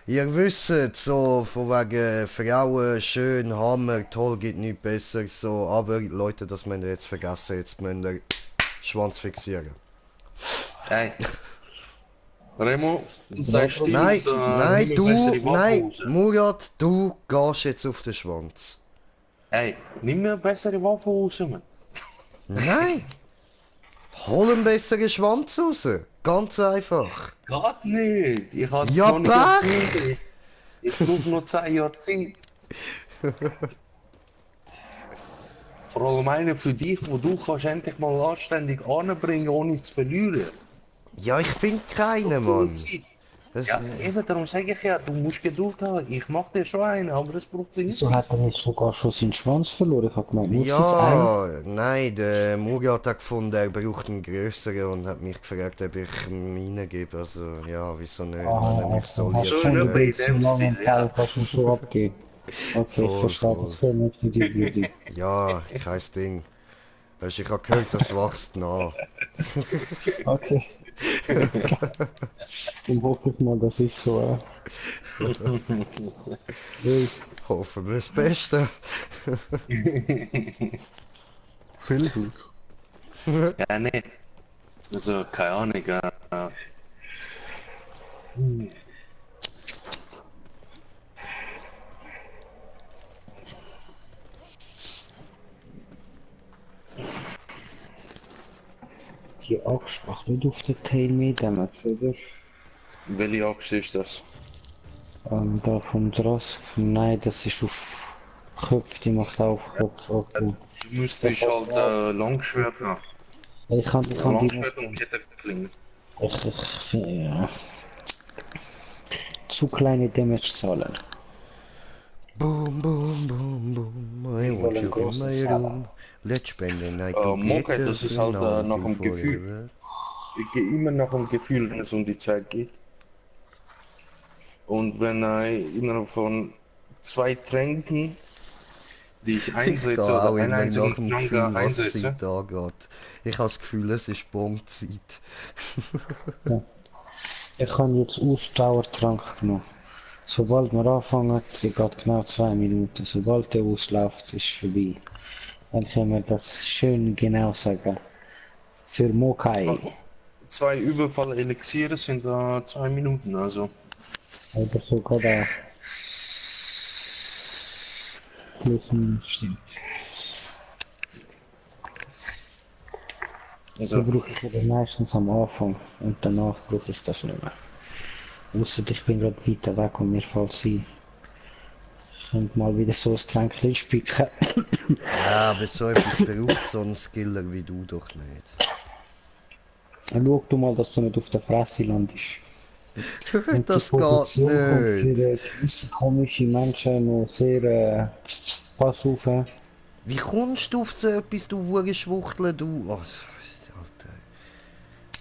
ihr wisst so von wegen Frauen, schön, Hammer, toll, gibt nichts besser so. Aber Leute, das müsst ihr jetzt vergessen, jetzt müsst ihr Schwanz fixieren. Hey. Remo, sagst du Nein, nein, nimm du, eine bessere Waffe nein, raus. Murat, du gehst jetzt auf den Schwanz. Hey, nimm mir eine bessere Waffe raus, Mann. Nein! Hol einen besseren Schwanz raus. Ganz einfach. Geht nicht. Ich habe Ja, noch nicht Pech. erfunden. Ich brauche noch 10 Jahre Zeit. Vor allem einer für dich, wo du kannst endlich mal anständig anbringen, ohne zu verlieren. Ja, ich finde Das keinen, braucht seine Mann. Zeit. Das, Ja, eben, darum sage ich ja, du musst Geduld haben. Ich mach dir schon einen, aber es braucht seine Wieso Zeit. hat er nicht sogar schon seinen Schwanz verloren? Ich hab gemeint, muss es ein? ja, nein, der Murat hat gefunden, er braucht einen größeren und hat mich gefragt, ob ich ihm reingebe. Also, ja, wieso nicht, wenn er mich so hast So lieb in schon etwa über in so dem langen Stil, ja. Teil kannst du schon abgeben. Okay, ich Voll, verstehe voll. dich sehr nicht für die Beauty. Ja, kein Ding. Weißt, ich habe gehört, das wächst nach. Okay. Dann hoffe ich mal, das ist so. Ui, Hoffen wir das Beste. viel gut. Ja, nee. Also, keine Ahnung. Die Axt macht nicht auf den Tail mit, oder? Welche Achse ist das? Da vom Drask. Nein, das ist auf Kopf, die macht auch Kopf. Okay. Du müsstest Das halt Langschwert haben. Ich kann die Langschwert noch. und Kettenklingen. Ja. Zu kleine Damage zahlen. Boom, boom, boom, boom. I Wir want wollen you in großen my Salat. room. Let's spend the night Monkey, together. das ist halt now nach and dem Gefühl. forever. Ich gehe immer nach dem Gefühl, wenn es um die Zeit geht. Und wenn innerhalb von 2 Tränken, die ich Ich einsetze gehe oder auch einen immer einzigen nach dem Trank Gefühl, was einsetze, Zeit angeht. Ich habe das Gefühl, es ist Bombzeit. Ich habe jetzt Ausdauertrank genommen. Sobald wir anfangen, die geht genau 2 Minuten. Sobald der ausläuft, ist es vorbei. Dann können wir das schön genau sagen. Für Mokai. 2 Überfall-Elixiere sind da 2 Minuten, also. Oder sogar da. Plus minus stimmt. So Also, brauche ich das meistens am Anfang und danach brauche ich das nicht mehr. Ausser ich bin gerade weiter weg und mir fällt sie. Ich könnte mal wieder so ein Tränkchen spicken. Ja, aber so etwas braucht so ein Skiller wie du doch nicht. Schau du mal, dass du nicht auf der Fresse landest. Und Das die Position geht kommt nicht. für gewisse komische Menschen noch sehr... pass auf. Wie kommst du auf so etwas, du Wurenschwuchtel, du? Oh, Alter.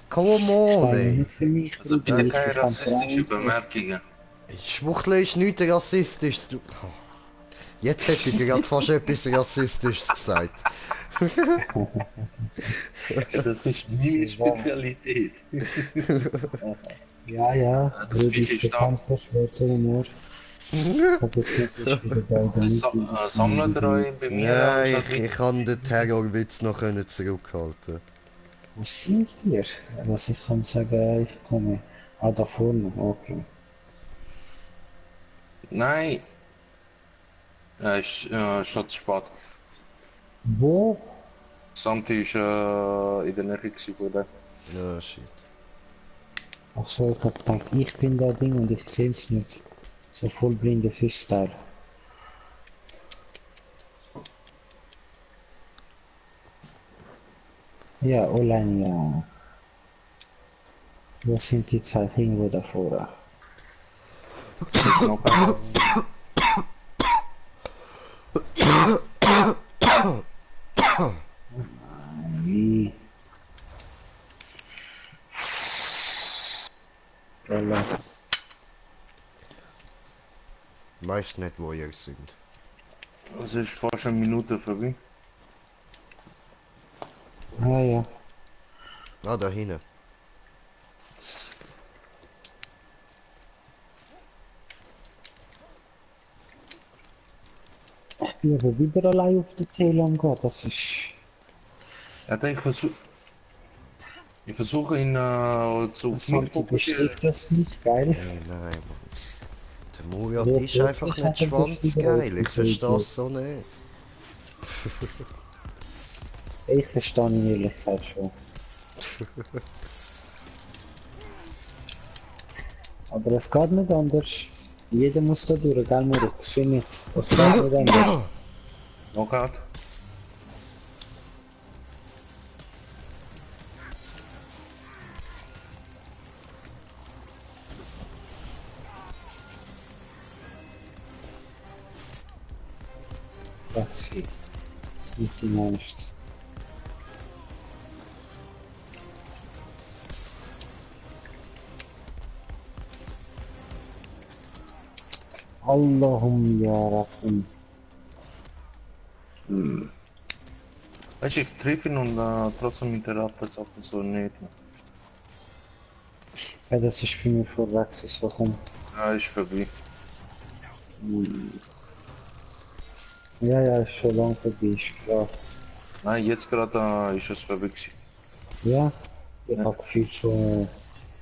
Come on, Steine ey. nicht für mich, also Bruder, bitte ich keine bin vom rassistische Verein. Bemerkungen. Schwuchtel ist nichts Rassistisches. Du. Oh. Jetzt hätte ich gerade fast etwas Rassistisches gesagt. Das ist meine Spezialität. Ja, ja, Das Rudi Viech ist ist da. bekannt für schwarzer Humor. Ich hab jetzt nicht, dass wieder da in der Sammelt ihr euch bei mir? Ja, Also, ich kann den Terrorwitz noch zurückhalten. Wo sind wir? Was ich kann sagen, ich komme. Ah, da vorne, okay. Nein. Ja, ist schon zu spät. Wo? Santi ist in der Nähe gewesen von der. Ja, shit. Ach so, ich hab gedacht, ich bin da Ding und ich seh's nicht. So voll blinde Fischstyle. Ja, online, ja. Wo sind die zwei irgendwo davor? Wie? Alter. Weißt nicht, wo ihr sind. Es ist fast eine Minute vorbei. Ah ja. Ah, da hinten. Ich bin aber wieder allein auf der Tail am gehen, das ist... Ja, ich versuche ihn zu mich Santi fokussieren. bestätigt das nicht, geil. Hey, nein, Mann. Der Murat Ja, ist ja, einfach ich nicht hab einfach schwanzgeil. wieder Ich verstehe es so nicht. Ich verstehe ihn ehrlich gesagt schon. Aber es geht nicht anders. Jeder muss da durch, gell Murat? Das finde ich. Es geht nicht anders. Knockout. Das ist nicht die Ernst. Allahum ya Rabbim. Weißt du, ich treffe ihn und trotzdem interruptet das ab und so nicht. Ja, das ist für mich vorweg, so komm. Ja, ist vorbei. Ja, ja, ist schon lange vorbei, ist klar. Nein, jetzt gerade ist es vorbei gewesen. Ja, ich Ja. hab gefühlt schon...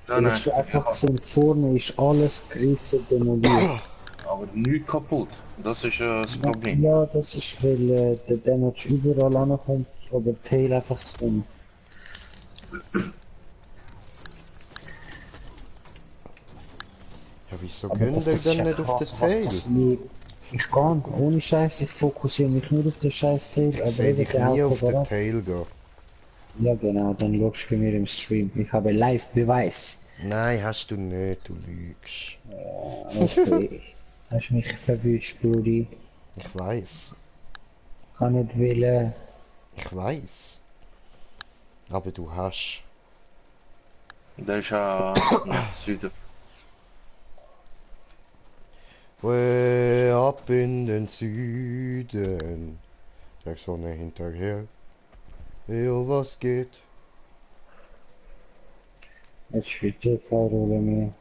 Nein, Ich so nein, einfach gesehen, vorne ist alles gerissen, demoliert. aber nichts kaputt. Das ist das Problem. Ja, das ist, weil der Damage überall ankommt, aber der Tail einfach zu tun. Ja, wieso Aber gönnt ihr denn nicht auf den Tail? Ich kann, ohne Scheiß, ich fokussiere mich nur auf den Scheiß Tail, Ich aber sehe eben dich der nie auf den Hauptapparat. Tail gehen. Ja genau, dann schaust du bei mir im Stream. Ich habe Live-Beweis. Nein, hast du nicht, du lügst. Okay. Hast mich verwünscht, Brudi. Ich weiß. Kann nicht wollen. Ich weiß. Aber du hast. Der ist nach Süden. Ab in den Süden. Der Sonne hinterher. Ja, was geht? Jetzt spielt dir keine Rolle mehr.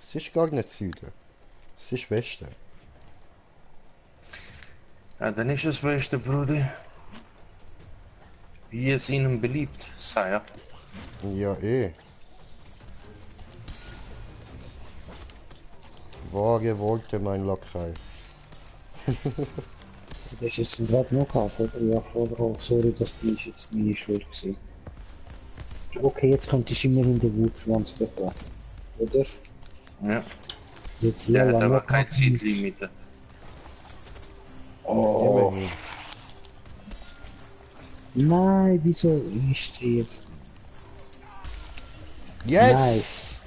Es ist gar nicht Süden. Es ist Westen. Ja, dann ist es beste, Bruder. Wie es Ihnen beliebt, Sire. Ja, eh. Vage Worte, mein Lakai. Das ist jetzt gerade noch gehabt, oder? Ja, oh, sorry, das ist jetzt meine Schuld gewesen. Okay, jetzt könnte ich immerhin den Wutschwanz bekommen. Oder? Ja, Jetzt der hat Jella aber noch kein nichts. Zeitlimite. Oh, Immerhin. nein, wieso ist die jetzt? Yes! Nice.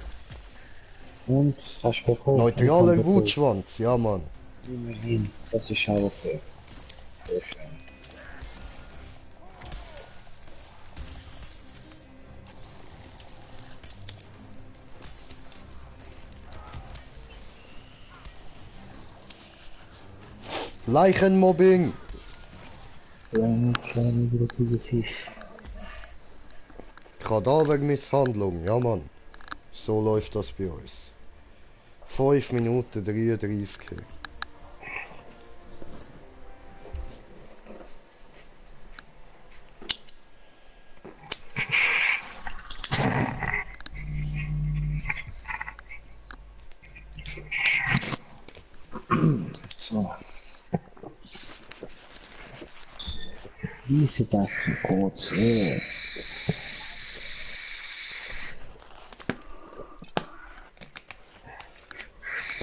Und hast du bekommen? Ich Neutraler hab bekommen. Wutschwanz, ja Mann. Immerhin, das ist auch okay. Sehr schön. Leichenmobbing! Kleine blutige Fisch. Kadavermisshandlung, ja Mann. So läuft das bei uns. 5 Minuten 33. So. Wie sieht das denn kurz?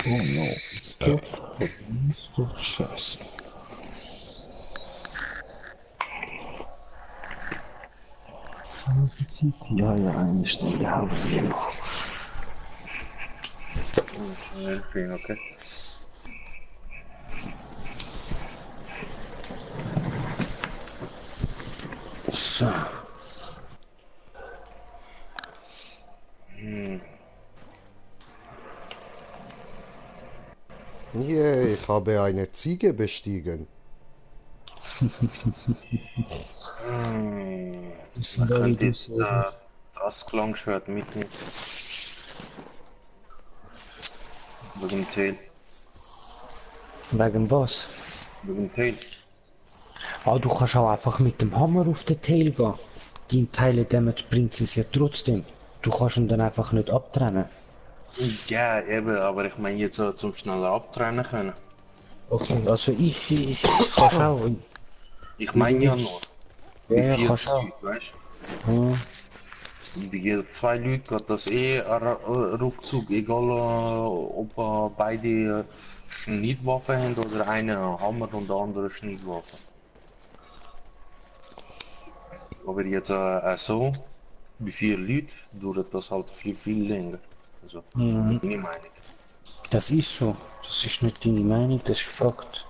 Oh no, ist doch scheiße. Ja, ja, eine Stunde habe ich noch. Okay. So. Yeah, ich habe eine Ziege bestiegen. Das Man sind alle könnte jetzt Dussel. das Klangschwert mitnehmen. Wegen dem Tail. Wegen was? Wegen dem Tail. Ah, du kannst auch einfach mit dem Hammer auf den Tail gehen. Dein Teile Damage bringt es ja trotzdem. Du kannst ihn dann einfach nicht abtrennen. Ja, eben, aber ich meine jetzt so zum schneller abtrennen können. Okay, also ich kann schauen. Ich meine ja nur, Ja, wie ja, viel kannst auch. Leute, weißt Ja. du? Bei 2 Leuten geht das ruckzuck, egal ob beide Schneidwaffen haben oder einer Hammer und der andere Schneidwaffe. Aber jetzt so, bei 4 Leuten dauert das halt viel länger. Also, Mhm. meine Meinung. Das ist so. Das ist nicht deine Meinung, das ist Fakt.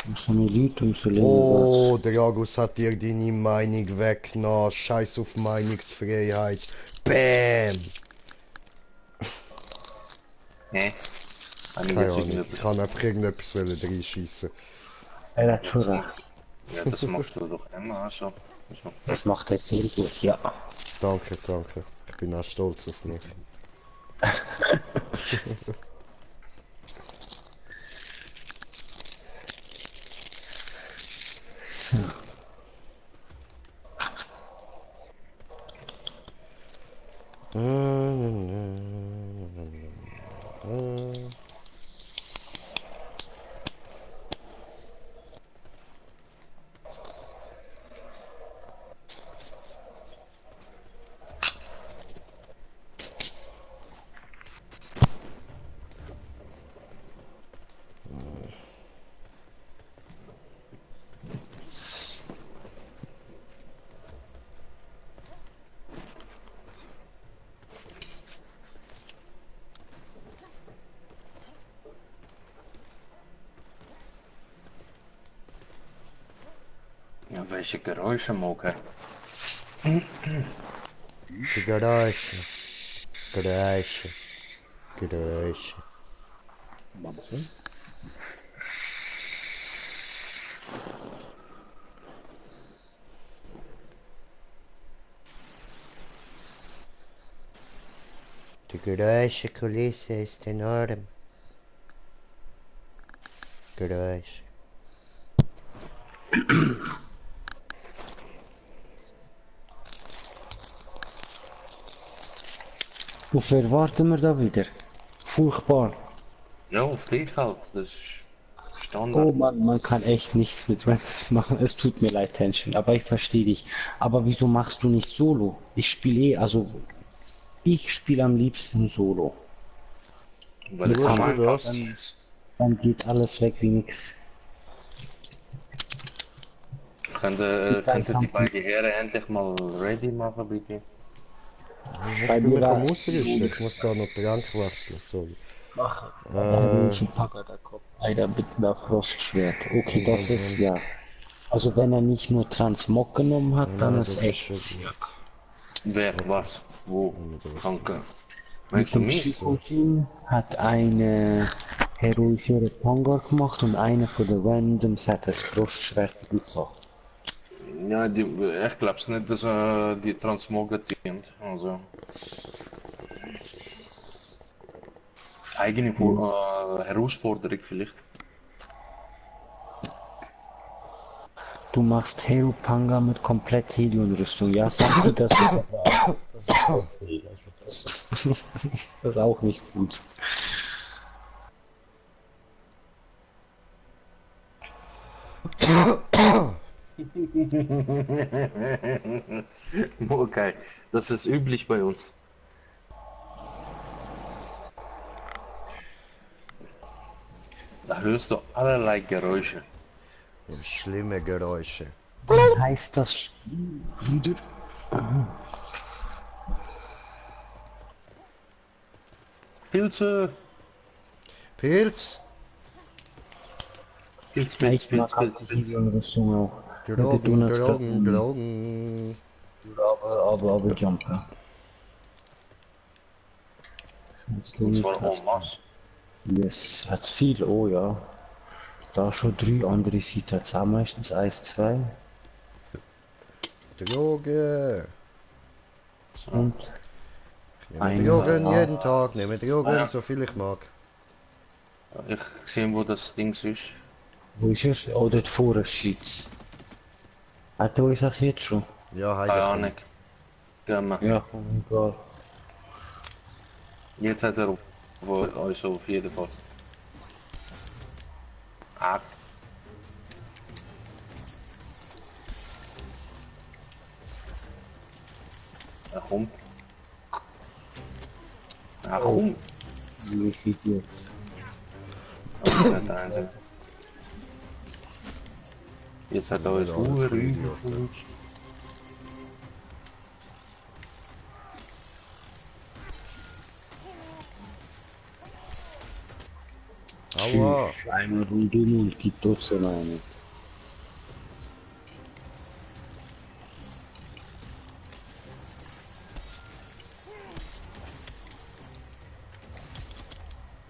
Umso mehr Leute, umso länger Oh, geht's. der Agus hat dir deine Meinung weggenommen. Scheiß auf Meinungsfreiheit. Bäm! Hä? Habe ich Keine jetzt Ahnung, irgendetwas? ich kann einfach irgendetwas reinschießen. Er hat Ja, schon das recht. machst, ja, das machst du doch immer, also. Das macht er sehr gut, ja. Danke, danke. Ich bin auch stolz auf mich. So. Ja, welche Geräusche mag er? Die Geräusche. Geräusche. Geräusche. Manche. Die Geräuschekulisse ist enorm. Geräusche. Auf wer warten wir da wieder? Furchtbar. Ja, auf dich halt, das ist Oh Standard. man kann echt nichts mit Randoms machen. Es tut mir leid, Tension, aber ich verstehe dich. Aber wieso machst du nicht Solo? Ich spiele also ich spiele am liebsten Solo. Weil es Tust am du einfachsten das? ist. Dann geht alles weg wie nix. Könnte die beiden Herren endlich mal ready machen, bitte? Ich Bei bin mir mich am war Ausrüsten. Ich muss da noch Trank wechseln. Sorry. der heroische Packer, der kommt leider mit einer Frostschwert. Okay, das ist ja. Also wenn er nicht nur Transmog genommen hat, dann Nein, ist das ist echt. schon gut. Wer, was, wo? Danke. Mit Meinst du dem mich? Psychogene hat eine heroische Panga gemacht und eine von den Randoms hat das Frostschwert bekommen. Ja, ich glaub's nicht, dass die Transmogen dient. Also. Eigene Herausforderung vielleicht. Du machst Hero Panga mit komplett Helion-Rüstung. Ja, sag dir, das ist aber auch, das ist auch fehl. Also das ist auch nicht gut. Okay, das ist üblich bei uns. Da hörst du allerlei Geräusche. Schlimme Geräusche. Wie heißt das Spiel wieder? Pilze! Pilz? Pilz, Ja, Pilz, ich mag Pilz, halt Pilz, die Pilz. Helion-Rüstung auch. Drogen, Drogen, Drogen. Aber Jumper. Und zwar en masse. Yes, hat's viel, oh ja. Da schon 3 andere Seiten, hat's auch meistens 1, 2 Drogen! So. und Nehme Eine, Drogen ja. jeden Tag, nehme Drogen, Ja. so viel ich mag. Ich sehe, wo das Ding ist. wo ist er? Oh, dort vorne steht's. Hat er uns auch jetzt schon? Ja, Keine heide Ahnung. Gehen wir. Ja, komm, egal. Jetzt hat er also auf jeden Fall. Ah. Ja, komm. Ja, komm. Ich Idiot. Jetzt hat er uns Ja, alles cool, Idiot. überflutscht. Aua! Tschüss, einmal rundum und gibt trotzdem eine.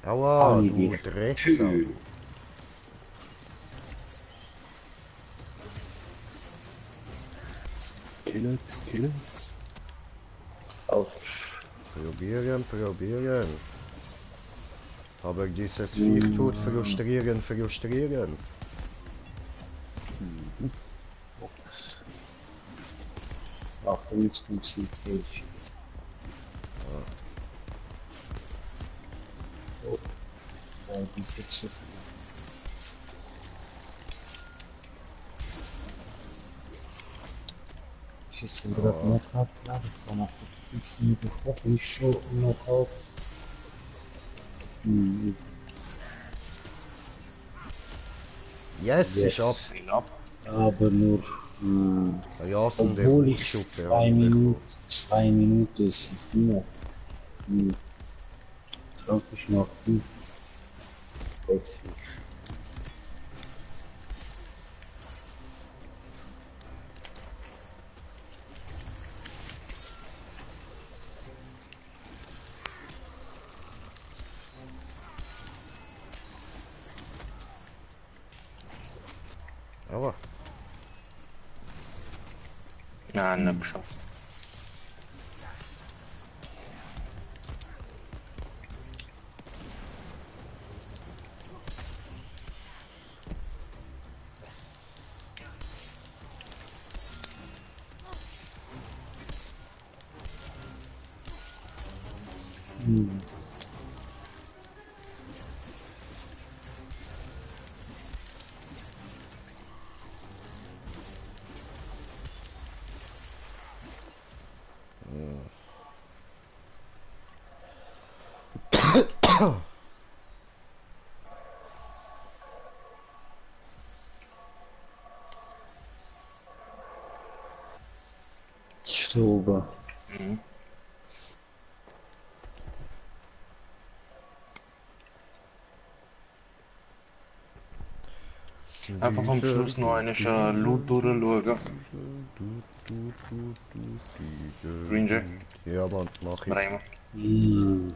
Aua, Ani du dich. Drecksau! Killers. Autsch. Probieren, probieren. Aber dieses Viech tut frustrieren, frustrieren. Ups. Achtung, jetzt kommt's nicht durch. Oh. Ja, die ist jetzt so viel. Ich ist gerade noch ab, ja, ich kann auch ein bisschen gekocht, ich schon noch auf. Yes, ist ab. Viel ab. Aber nur, Rasende obwohl ich Hutschuppe 2 Minuten ist nur. Drauf ist noch gut. Wechsel. Aua. Nein, nicht geschafft. Stober. Mhm. Einfach am Schluss noch eine Loot durchschauen. Ranger, Ja, Mann, mach ich. Bremen.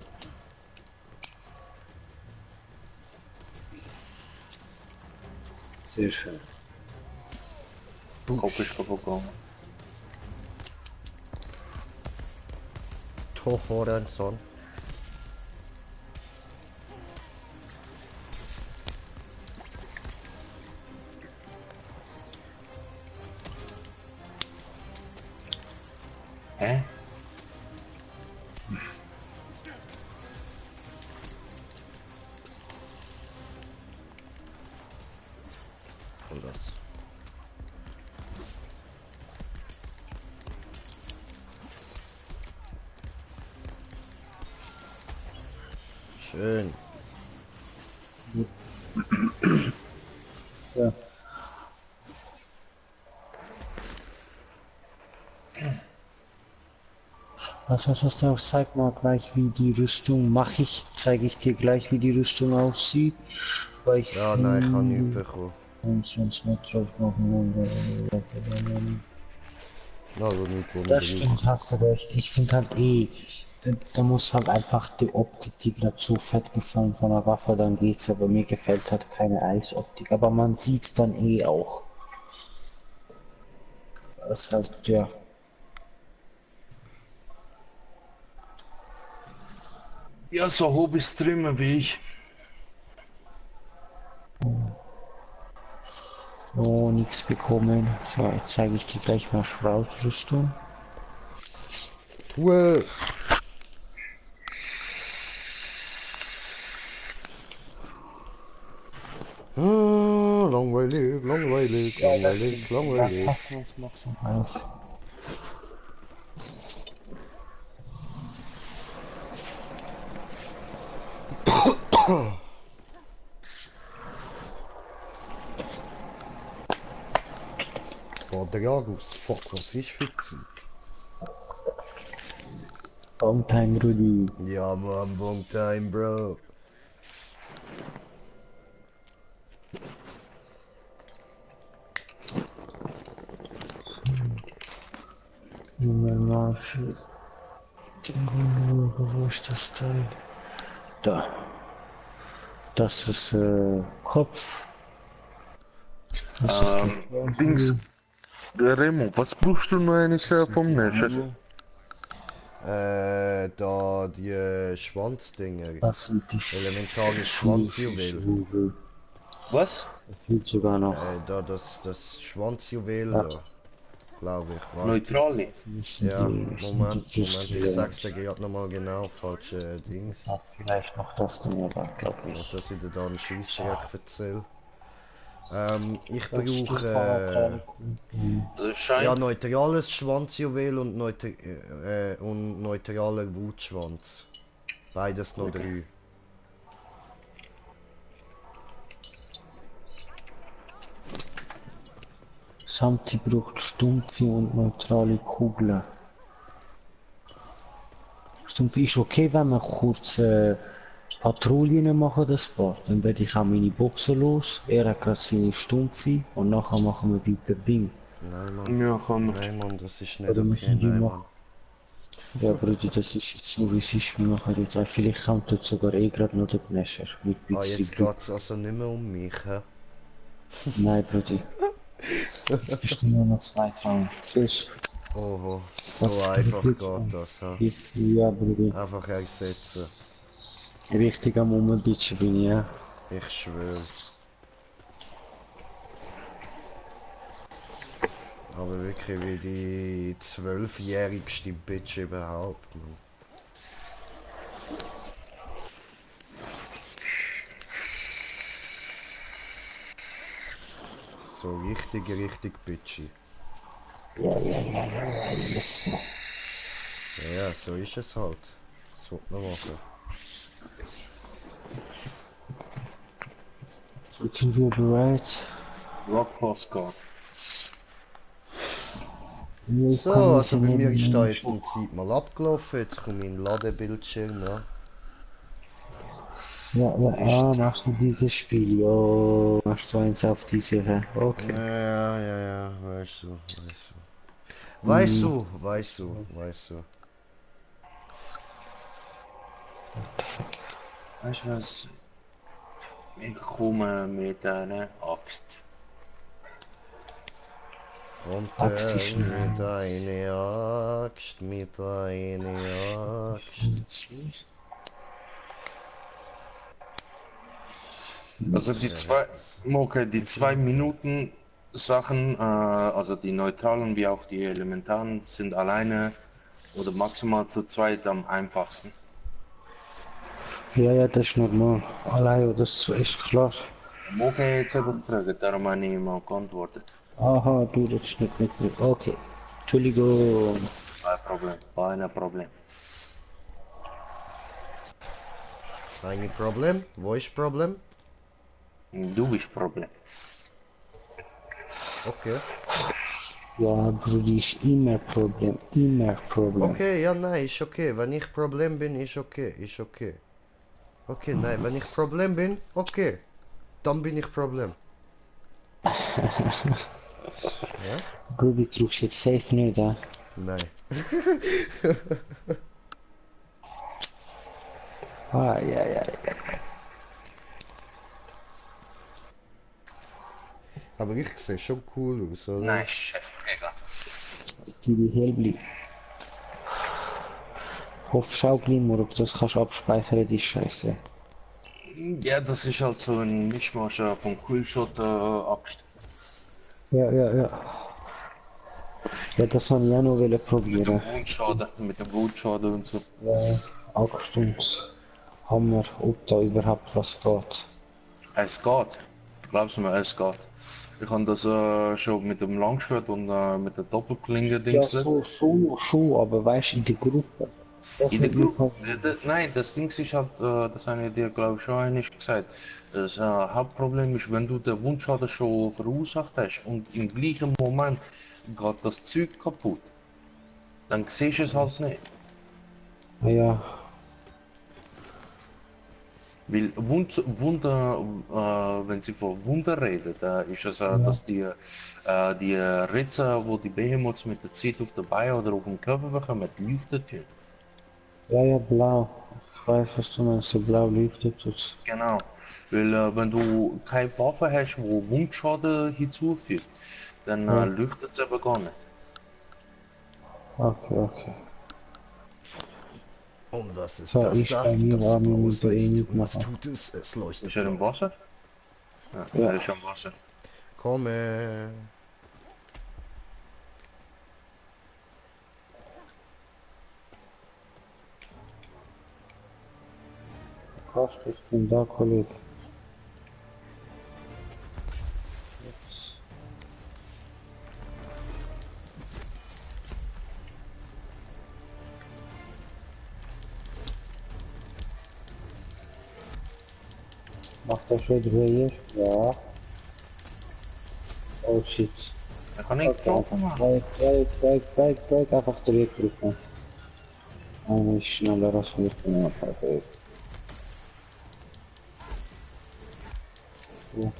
Sehr schön. Kopf ist kaputt gegangen. Tohorenson. Hä? Und das. Schön. Ja. Was du auch, zeig mal gleich wie die Rüstung, zeige ich dir gleich wie die Rüstung aussieht. Weil ich Ja, nein, ich habe nichts bekommen. sonst nicht drauf machen. Also nichts, wo man Das stimmt, hast du recht. Ich finde halt Da muss halt einfach die Optik, die gerade so fett gefallen von der Waffe, dann geht's, aber mir gefällt halt keine Eisoptik, aber man sieht's dann eh auch. Das ist halt, ja. Ja, so Hobby-Streamer wie ich. Oh, nichts bekommen. So, jetzt zeige ich dir gleich mal Schrautrüstung. Tu es! Langweilig, langweilig, langweilig, Ja, langweilig. passt was noch so aus. Boah, der Jagus, fuck, was ist für Zeit? Long time, Rudi. Ja, man, long time, bro. Junge, mal für den Grunde, wo ist das Teil? Da. Das ist Kopf. Das ist Dings. Remo, was brauchst du noch eines vom Nescher? Da die Schwanzdinger. Das sind die Elementare Schwanzjuwel. Was? Da fehlt sogar noch. Da das Schwanzjuwel Ja. da. Glaube ich, war. Neutrale. Ja, Moment, ich sag's dir gerade nochmal genau, falsche Dings. Hat vielleicht noch das Ding, aber glaube Nicht, ich. dass ich dir da einen Scheissdreck erzähle. Ich Das brauche Scheint. ja, neutrales Schwanzjuwel und, und neutraler Wutschwanz. Beides noch 3. Santi braucht stumpfe und neutrale Kugeln. Stumpfe ist okay, wenn wir kurz Patrouillen machen, das Part. Dann werde ich auch meine Boxen los. Er hat gerade seine Stumpfe und nachher machen wir weiter Ding. Nein, Mann. Ja, kann man. Nein, Mann, das ist nicht Oder okay. müssen die Nein, machen? Mann. Ja, Bruder, das ist jetzt so wie es ist. Wir machen jetzt auch. Vielleicht kommt dort sogar eh gerade noch der Gnäscher. Mit ein Ah, bisschen jetzt Glück. geht's also nicht mehr um mich, hä? Nein, Bruder. Jetzt bist du nur noch 2 dran. Siehst Oho, Was so kann einfach ich jetzt geht das, hä? Jetzt, ja, Bruder. Einfach ersetzen. Richtig am Umditschen bin ich, ja. Ich schwöre. Aber wirklich wie die 12-jährigste Bitch überhaupt, Mann. So richtig bitchy. Ja, yes. Ja, so ist es halt. Das wird man machen. So can be bereit. Rock Postcard. So, also bei mir ist da jetzt eine Zeit mal abgelaufen. Jetzt komme ich in den Ladebildschirm, ja. Ja, machst du dieses Spiel? Oh, machst du eins auf diese, hä? Okay. Ja, weißt du. Weißt du. Weißt du was? Ich komme mit einer Axt. Kommt Axt ist mit schnell. einer Axt, mit einer Axt. Also die zwei, okay, die 2 Minuten Sachen, also die neutralen wie auch die elementaren, sind alleine oder maximal zu zweit am einfachsten. Ja, das ist normal. Allein, das ist klar. Okay, jetzt eben gefragt, darum habe ich mal geantwortet. Aha, du redest nicht mit mir. Okay. Entschuldigung. Kein Problem. Ein Problem? Wo ist Problem? Du bist Problem. Okay. Ja, Brudi, ist immer Problem. Immer Problem. Okay, ja, nein, ist okay. Wenn ich Problem bin, ist okay. Okay, nein, wenn ich Problem bin, okay. Dann bin ich Problem. Ja? Brudi, trugst jetzt safe nicht, hä? Nein. Ah, ja, ja, ja. Aber ich sehe schon cool aus, oder? Nein, Chef, Digga. Die hellblau. Hoff schau gleich mal, ob du das kannst abspeichern, die Scheiße. Ja, das ist halt so ein Mischmasch von Coolshot Axt. Ja, ja, ja. Ja, das habe ich auch noch Mit probieren. dem Wundschaden und so. Ja, Axt und Hammer, ob da überhaupt was geht. Es geht. Glaubst du mir, es geht. Ich habe das schon mit dem Langschwert und mit der Doppelklinge Ja, Dings. so noch schon, aber weißt du, in der Gruppe. Das In der hat mir Gruppe, passiert. nein, das Ding ist halt, das habe ich dir glaube ich schon einmal gesagt. Das Hauptproblem ist, wenn du den Wundschaden schon verursacht hast und im gleichen Moment geht das Zeug kaputt, dann siehst du es halt nicht. Ja, Weil Wunder, wenn sie von Wunder reden, ist es, ja, dass die Ritze, wo die Behemoths mit der Zeit auf der Beine oder auf dem Körper bekommen, leuchten tun. ja, ja, blau. Ich weiß, was du meinst, so blau leuchtet es. Genau. Weil wenn du keine Waffe hast, wo Wundschaden hinzufügt, dann Ja, leuchtet es aber gar nicht. okay, okay. Und was ist So, das ich da? bei mir Das war mir blaues mit der eh Licht. nicht Und was machen. tut es? Es leuchtet Ist er im blau. Wasser? Ja, Ja. er ist am Wasser. Komme. Passt, ich bin da, Kollege. Jetzt. Macht er schon drehen? Ja. Oh shit. Er kann nicht getroffen, Mann. Break, einfach drücken. Einer ist schneller als wir können. Perfekt. So.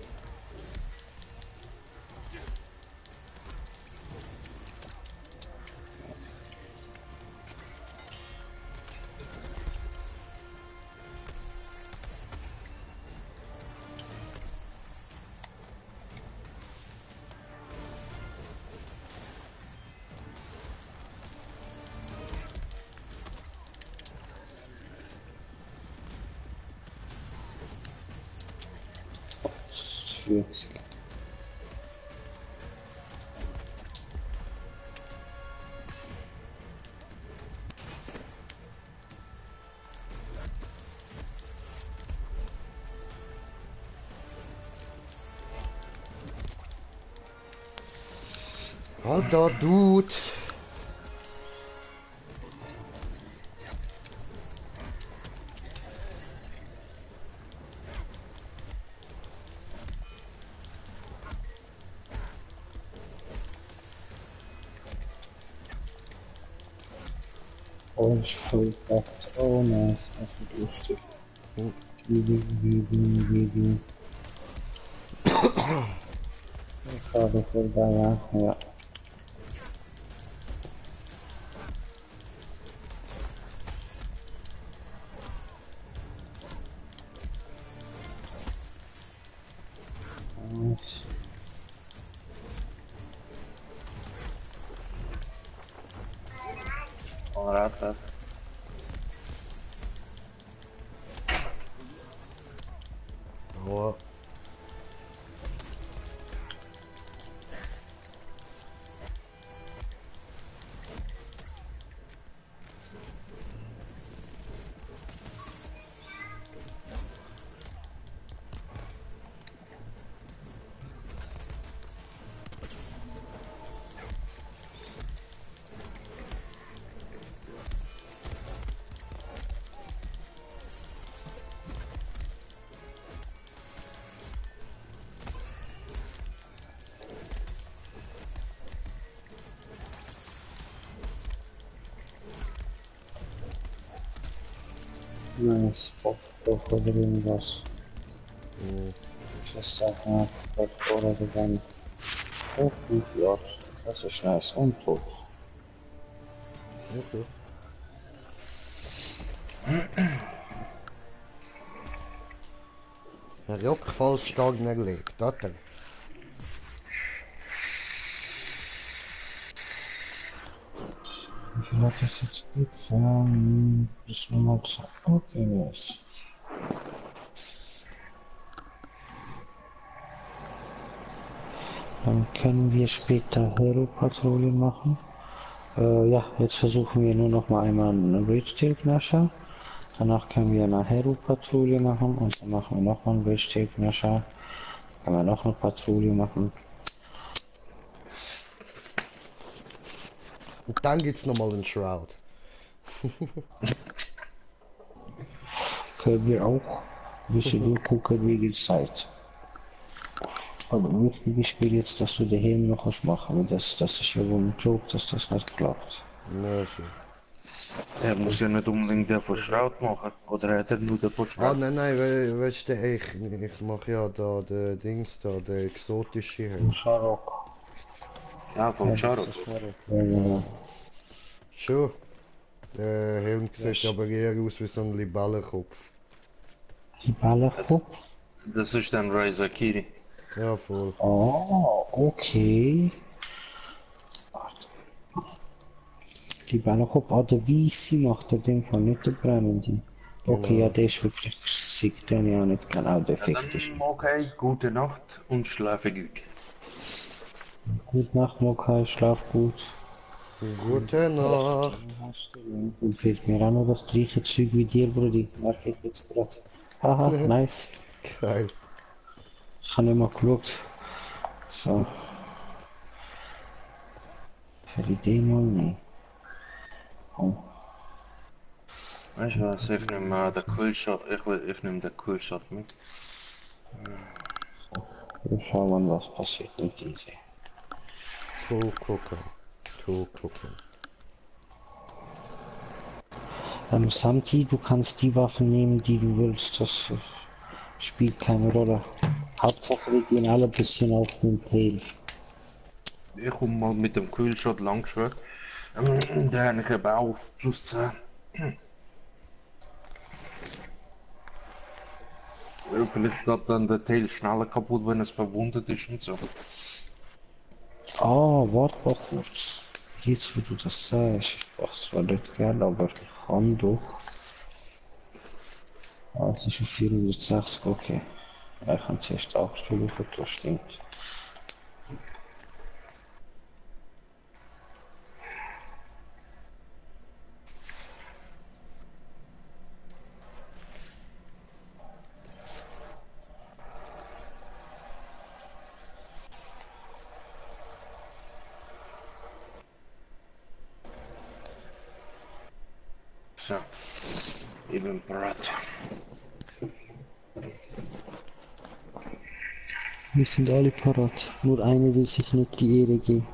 Jetzt. Alter Dude. Oh, ich voll gepackt. Oh nice, das wird lustig. Wie. Ich fahre vorbei, ja. Ja. Nice. Alright, Oh. Nice. Pop oder irgendwas. Oh. Das auch mal oder gegangen. Oh, 5 Jahre. Das ist nice. Und tot. Okay. Der Rockfallstagen erlegt, oder? Wie viel hat das jetzt gibt? Bis Nummer 2. Okay, nice. Dann können wir später Hero-Patrouillen machen. Ja, jetzt versuchen wir nur noch mal einmal einen Bridge-Tail-Knascher. Danach können wir eine Hero-Patrouille machen und dann machen wir noch mal einen Bridge-Tail-Knascher. Können wir noch eine Patrouille machen. Und dann gibt's nochmal einen Shroud. Können wir auch ein bisschen durchgucken, wie die Zeit. Aber wichtig ist mir jetzt, dass du den Helm noch was machen, weil das ist ja wohl ein Joke, dass das nicht klappt. Na schön. Er muss ja nicht unbedingt der von Schraut machen. Oder hat er nur den von Ah, Schraut? nein, weißt du, ich mache ja da den Dings da, der exotische Helm. Scharok. Ja, vom Scharok. Ja, genau. Schon. Der Helm sieht aber eher aus wie so ein Libellenkopf. Die Ballerkopf? Das ist dann Razor Kiri. Ja, voll. Oh, okay. Die Ballerkopf, der Weisse macht er den Fall, nicht der Brennende. Okay, ja, der ist wirklich sick, den ich auch nicht genau defekt ist. Dann okay, gute Nacht und schlafe gut. Gute Nacht, Mokai, schlaf gut. Gute Nacht. Und fehlt mir auch noch das gleiche Zeug wie dir, Brudi. Merke ich jetzt gerade. Haha, nice. Geil. Ich habe nicht mal geschaut. So. Für die Demo, nee. Oh. Weißt du was, ich nehme den Coolshot, ich nehme den Coolshot mit. Wir schauen mal, was passiert mit diese. Cool gucken. Cool gucken. Santi, du kannst die Waffen nehmen, die du willst. Das spielt keine Rolle. Hauptsache, wir gehen alle ein bisschen auf den Tail. Ich komme mal mit dem Coolshot langschwert. Der habe ich eben auch auf plus 10. Vielleicht geht dann der Tail schneller kaputt, wenn es verwundet ist und so. Ah, warte mal kurz. Jetzt, wo du das sagst, ich weiß zwar nicht gern, aber ich kann doch. Ah, es ist auf 460, okay. Ja, ich kann zuerst 8 Stunden das stimmt. So, ich bin bereit. Wir sind alle parat, nur eine will sich nicht die Ehre geben.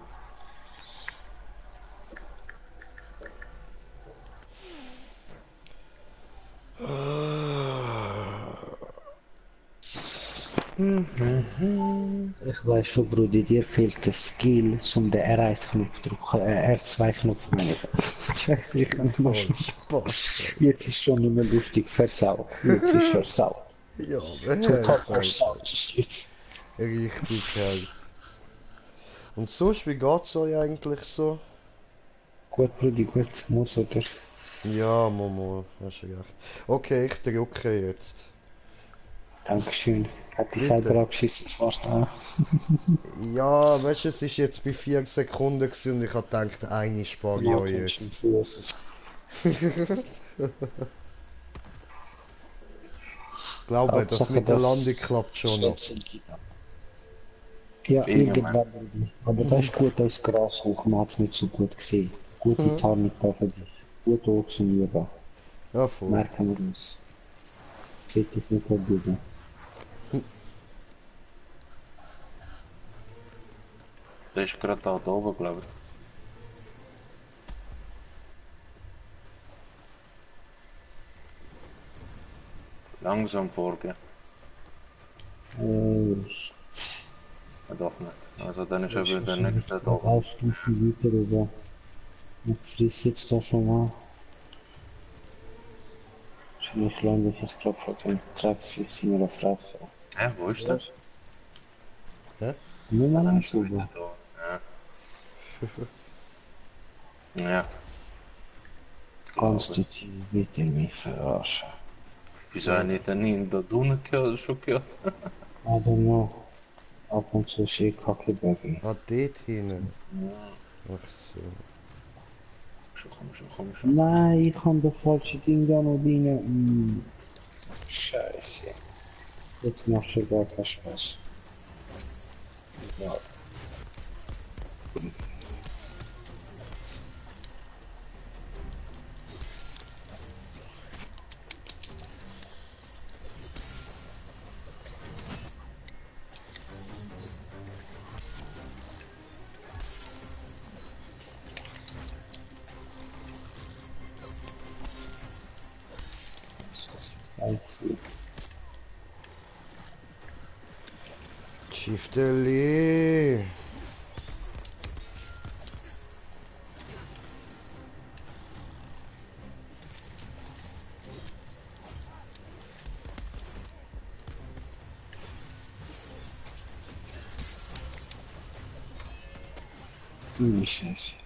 Ich weiß schon, Brudi, dir fehlt der Skill, um den R1-Knopf drücken, R2-Knopf meine ich. Scheiße, ich kann nicht mal schon. Jetzt ist schon nicht mehr lustig, versaut. Jetzt ist versaut. Ja, Total versaut ist jetzt. richtig hart. Und sonst, wie geht's euch eigentlich so? Gut, Brudi, gut, muss oder? Ja, Momo, hast du recht. Okay, ich drücke jetzt. Dankeschön. Hat die Bitte. selber abgeschissen, das war's da. Ja, weißt du, es ist jetzt bei 4 Sekunden gewesen und ich hab gedacht, eine spare ich euch jetzt. Ich glaube, das Hauptsache, mit der das Landung klappt schon noch. Ja, Irgendwann. irgendwann, Brudi. Aber das ist gut, da ist Gras hoch, man hat es nicht so gut gesehen. Gute Tarnung da für dich. Gut hochzunehmen. Ja, voll. Merken wir uns. Seht dich nicht probieren. Der ist gerade da oben, glaube ich. Langsam vorgehen. Ja, doch nicht. Also dann ist eben der nächste da. Eine Stufe weiter rüber. Ich friss jetzt da schon mal. Wahrscheinlich lande ich jetzt glaube von den Tracks wie seiner Fresse. Hä, wo ist das? Nur mal Dann ist er anschauen. wieder da. Ja. Ja. Kannst du die bitte mich verarschen? Wieso er nicht nie in der Dune gehört, schon gehört? I don't know. Ab und zu sehe ich Kacke-Baggy. Ah, dort hinten. Ja. Ach so. Komm schon. Nein, ich kann das falsche Ding da noch rein. Scheiße. Jetzt macht schon gar keinen Spaß. Ja. Scheiße. Schifteli. Scheiße.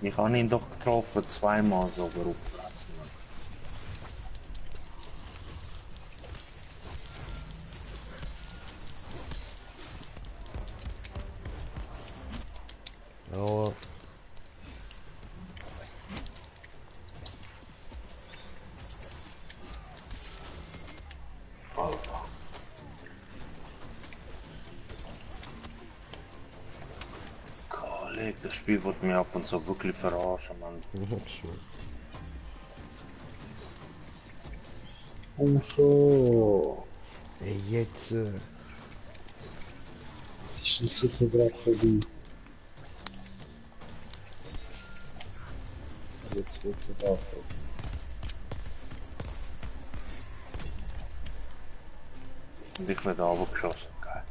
Ich habe ihn doch getroffen, zweimal sogar auffressen. Ja. Alter. Kollege, das Spiel wird mir ab und zu wirklich verarschen, Mann. Schon. Und so. Ey, jetzt. Es ist sicher gerade vorbei. Jetzt wird es auch. Und ich werde runtergeschossen, geil.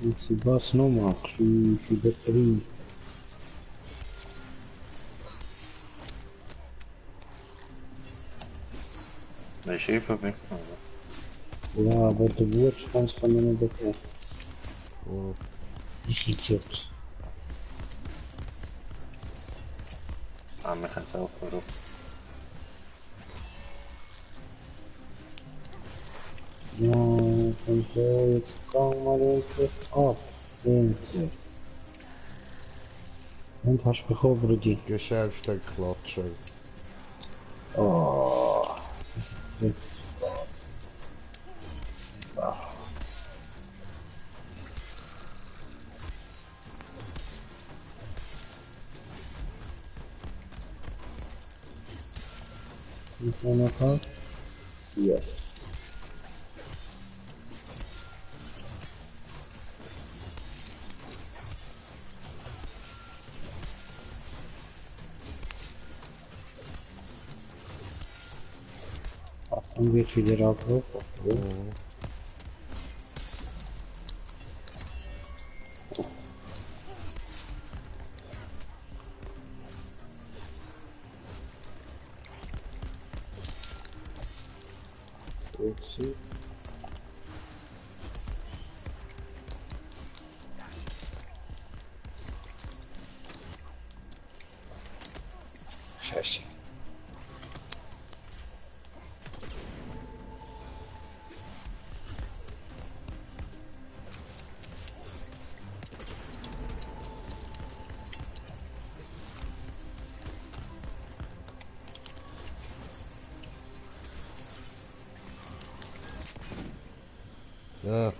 Und was nochmal? Tschüss, übertrieben. Wenn ich Schäfer bin. Ja, aber der Wurzelschwanz kann man nicht bekommen. Oh. Ich Idiot. Ah, wir können es auch verrückt. Ja, und so, jetzt gang mal endlich ab. Enter. Und hast du bekommen, Brudi? Geschärfter Klatscher. Oh. Jetzt. Ist er noch da? Yes. Achtung, wird wieder abgehoben. Okay. Upsi. Scheiße. Ja.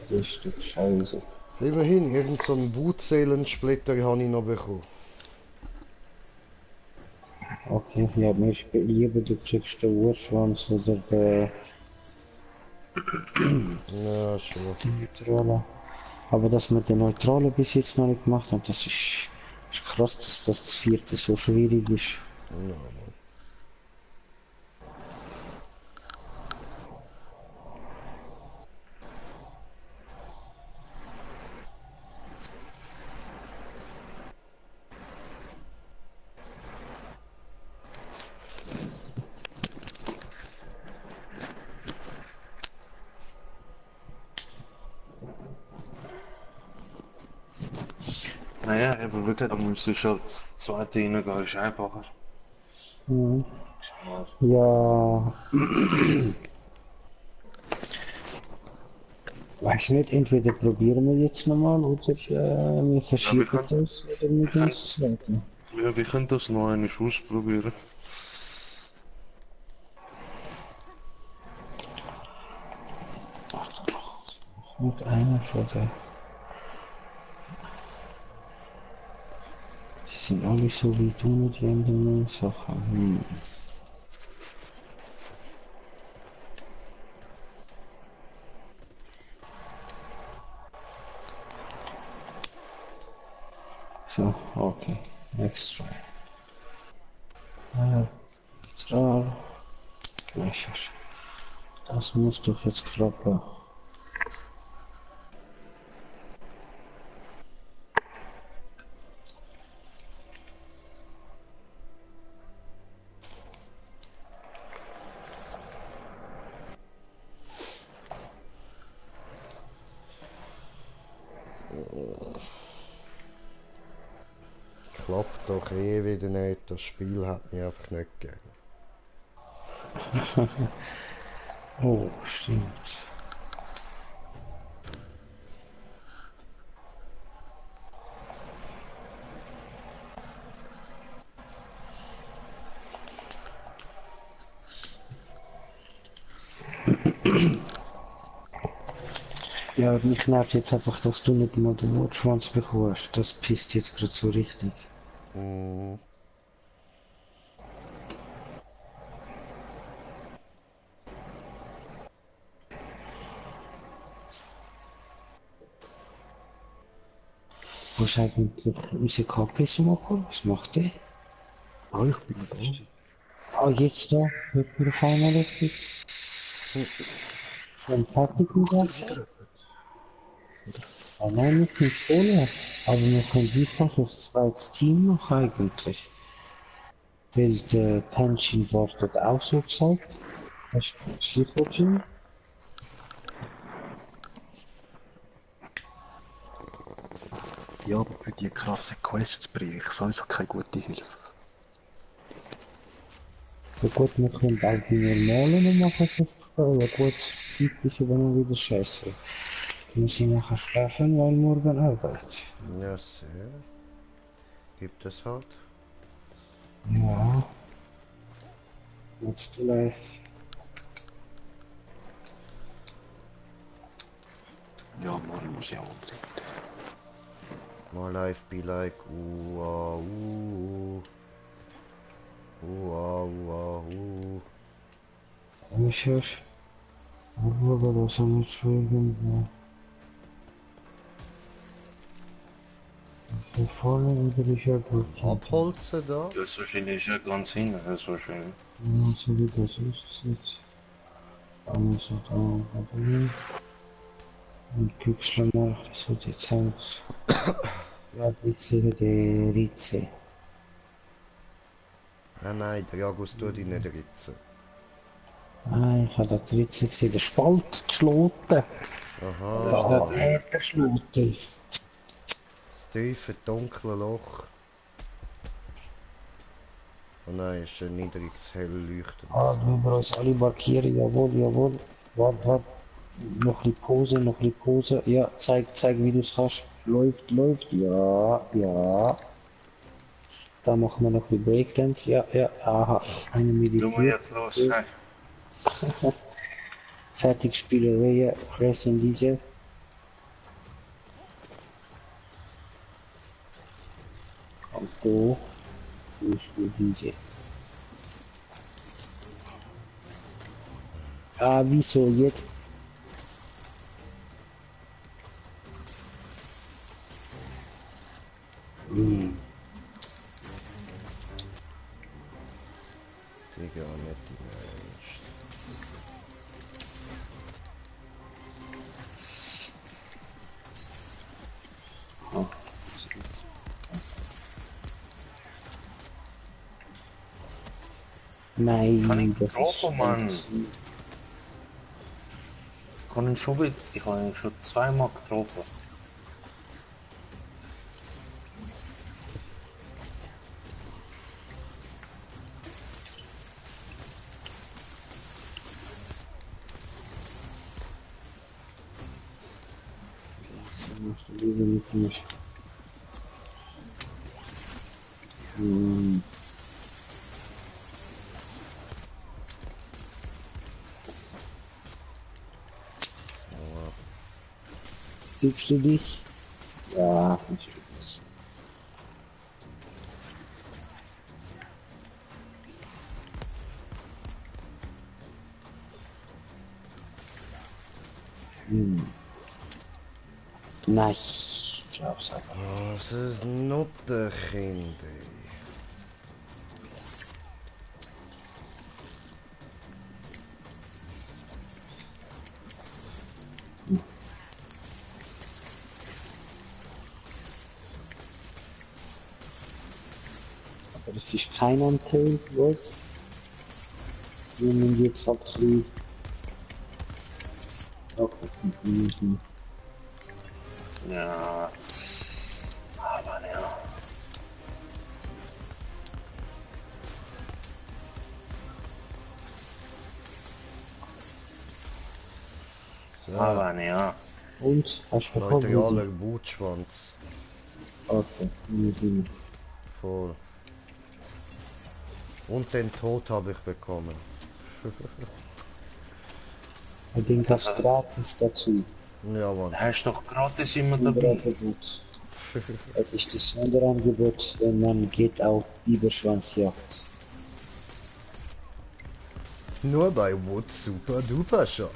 Richtig scheiße. Immerhin, irgend so einen Wutzählensplitter habe ich noch bekommen. Okay, ja, mir ist lieber du kriegst den Urschwanz oder Ja, schon. die Neutrale. Aber dass wir den Neutralen bis jetzt noch nicht gemacht haben, ist krass, dass das vierte so schwierig ist. Ja, Mann. Naja, eben wirklich, da müsste ich halt das zweite reingehen, ist einfacher. Mhm. Ja, weiß nicht, entweder probieren wir jetzt nochmal oder wir verschieben können- das oder wir gehen ins zweite. Ja, wir können das noch einmal ausprobieren. Mit einer von der. Die sind alle so wie du mit die anderen Sachen. So, okay. Next try. Extra. Gleicher. Das muss doch jetzt klappen. Klappt doch eh wieder nicht, das Spiel hat mich einfach nicht gegeben. Oh, stimmt. Ja, mich nervt jetzt einfach, dass du nicht mal den Notschwanz bekommst. Das pisst jetzt gerade so richtig. Mhm. Wo ist eigentlich unser KP-Sucher? Was macht der? Ah, ich bin da. Ah, jetzt da. Hört man auf einmal richtig. Dann fertig mit das. Ah nein, wir sind voll. Aber wir können einfach das zweite Team noch eigentlich. Weil der Tension wartet auch so gesagt. Das ist Schieferteam. Ja, aber für die krassen Quests bringe ich sowieso keine gute Hilfe. Ja gut, wir können auch die normalen noch machen. Ja gut, Zeit ist ja dann wieder scheiße. Wir müssen nachher schlafen, weil morgen Arbeit. Ja, sehr. Gibt es halt. Ja. Jetzt live. Ja, morgen muss ich auch unbedingt. My life be like Sicher. Aber das haben wir schon irgendwo. Wir vorne wieder ich ja gut. Abholzen da? Das ist wahrscheinlich ja ganz hinten, das ist wahrscheinlich. Ja, so wie das aussieht. Dann ist es da hin. Und Küchsler mal, das wird jetzt aus. Ja, ich sehe die Ritze. Ah nein, der Jagus tut ihn nicht ritzen. Ah, ich habe die Ritze gesehen, der Spalt geschloten. Aha, Da, der Schloten. das tiefe, dunkle Loch. Oh nein, ist ein niedriges, hell leuchtendes. Ah, wir uns alle markieren, jawohl, jawohl. Warte, warte. Noch ein Pose, noch ein Pose. Ja, zeig, wie du es kannst. Läuft, läuft. Ja, ja. Da machen wir noch die Breakdance. Ja, ja. Aha. Eine Du mal meditiert. jetzt los, hey. Fertig Spielereien. Fressen diese. Auf Go. Ich will diese. Ah, wieso jetzt? Digga, nicht die Mensch. Nein, Kann ich das getroffen, Mann. Fantasie. Kann ihn schon wieder, ich habe ihn schon zweimal getroffen. Machst du diese mit mich? Hm. Gibst du dich? Ja, ich bin's. Nein, ich glaub's einfach. Was ist noch der Kinder? Aber das ist kein Anteil, was? Wir nehmen jetzt halt ein bisschen. Okay, mhm. Ja. Aber ja. So, Aber ja. Und? Hast du bekommen? neutraler Wutschwanz. Okay, mhm. Voll. Und den Tod habe ich bekommen. Ich denke, das ist gratis dazu. Ja, Mann. Hast du doch gratis immer dabei. Sonderangebot. Das ist das Sonderangebot, wenn man geht auf Biberschwanzjagd. Nur bei Wood Super Duper Shop.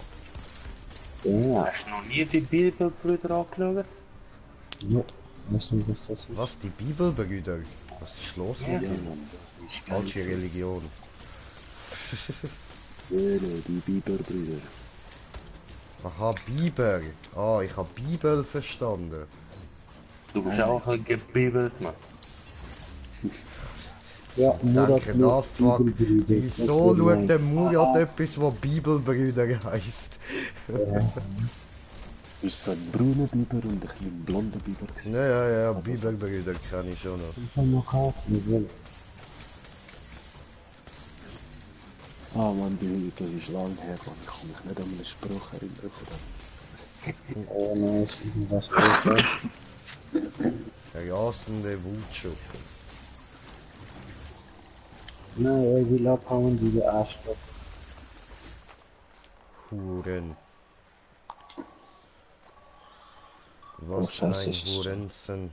Ja, Hast du noch nie die Bibelbrüder angeschaut? ja. Weißt du, was das ist? Was, die Bibelbrüder? Was ist los Ja. mit ihnen? Falsche Religion. Die Biberbrüder. Aha, Biber. Ah, ich habe Bibel verstanden. Du bist auch ein gebibelt, Mann. Ja, Danke, da fuck. Bibelbrüder. Wieso Das schaut wird der nice. Murat etwas, was Bibelbrüder heisst? Das ist so ein brauner Biber und ein bisschen blonder Biber. Ja, Bibelbrüder kenne ich schon noch. Ich kann noch kaufen, ich will. Ah Mann, das ist lang her, Mann. Ich kann mich nicht an einen Spruch erinnern von dem. Oh, nice, irgendwas Gutes. Der rasende Wutschuppen. Nein, er will abhauen, diese Arschloch. Huren. Oh, Was scheiße, ein ist das Hurensen.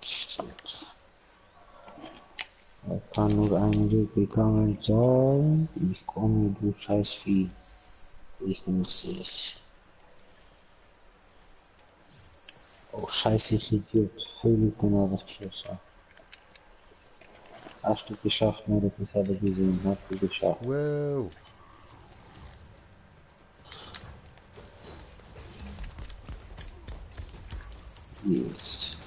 Stimmt. Er kann nur einen Weg gegangen sein. Ich komme, du Scheißvieh. Ich muss dich. Oh, scheiße, ich Idiot. Völlig genau das geschossen. Hast du geschafft, nur dass ich habe gesehen. Hast du geschafft. Wow. Jetzt.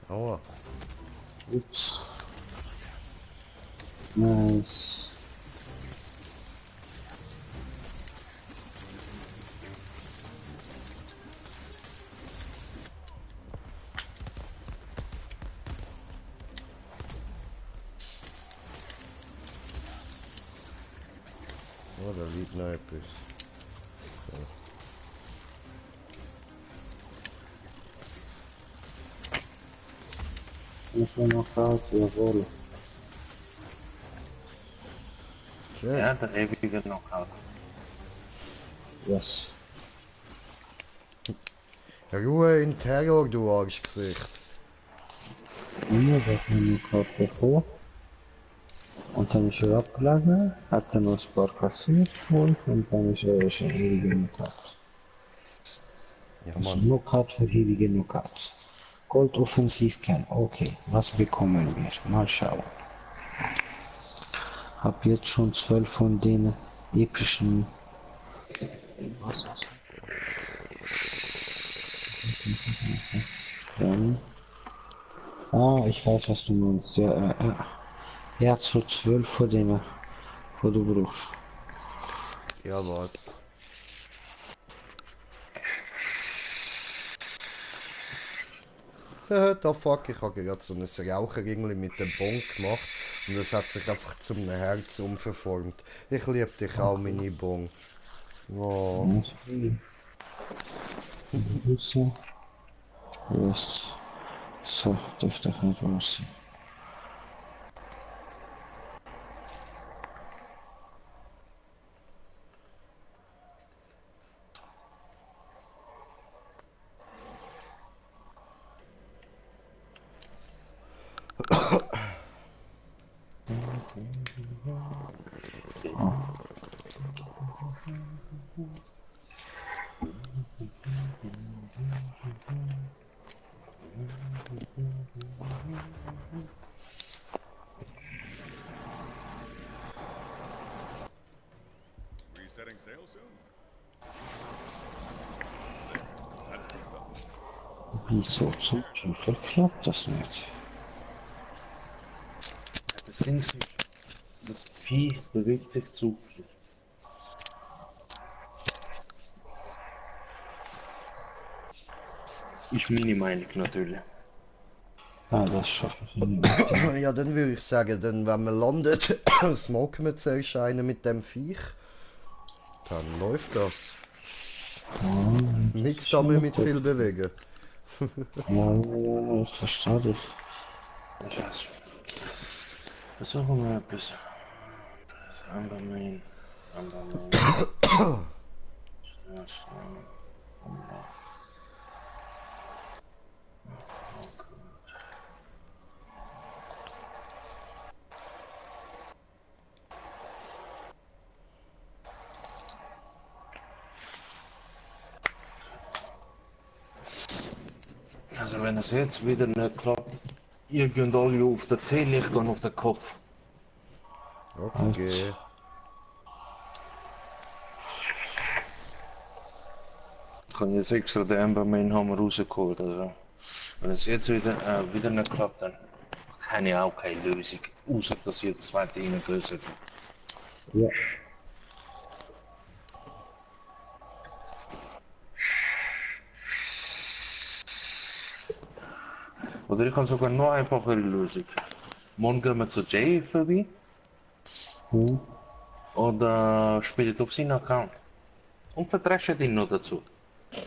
Aua. Ups. Nice. Oh, da liegt noch etwas. Ich will noch raus, jawohl. Schön. Ja, der ewige Knockout. Yes. Ruhe in Terror, du Arschgesicht. Ja, das haben wir gerade bevor. Und dann ist er abgelegen, hat dann noch ein paar kassiert und dann ist er schon ewige Knockout. Ja, Das ist Mann. Knockout für ewige Knockout. Gold Offensivkern, okay. Was bekommen wir? Mal schauen. Hab jetzt schon 12 von den epischen. Was? Dann. Ah, ich weiß, was du meinst. Ja, er hat so 12 von denen, wo du brauchst. Ja, was? Da fuck, ich habe gerade so ein Raucherringli mit dem Bon gemacht Und es hat sich einfach zum Herz umverformt. Ich liebe dich auch, meine Bon. Oh. So. Yes. So, dürfte doch nicht wahr sein. Resetting sail soon? That's the stuff. Wieso zum Teufel klappt das nicht? Das Ding ist, das Vieh bewegt sich zu viel. Ist meine Meinung natürlich. Ah, das schafft ich nicht. Ja, dann würde ich sagen, dann, wenn man landet, smoken wir zuerst einen mit dem Viech. Dann läuft das. Nichts damit mit viel bewegen. Ja, ich verstehe dich. Ich weiß. Versuchen wir etwas. Ambermain. Also wenn es jetzt wieder nicht klappt, ihr könnt alle auf der Teelicht und auf den Kopf. Okay. Ich habe jetzt extra den Ambermain Hammer rausgeholt. Also wenn es jetzt wieder nicht klappt, dann habe ich auch keine Lösung. Außer dass ihr das zweite reingehört. Ja. Oder ich habe sogar noch einfachere Lösung. Morgen gehen wir zu Jay vorbei. Hm. Oder spielt auf seinen Account. Und verdrescht ihn noch dazu.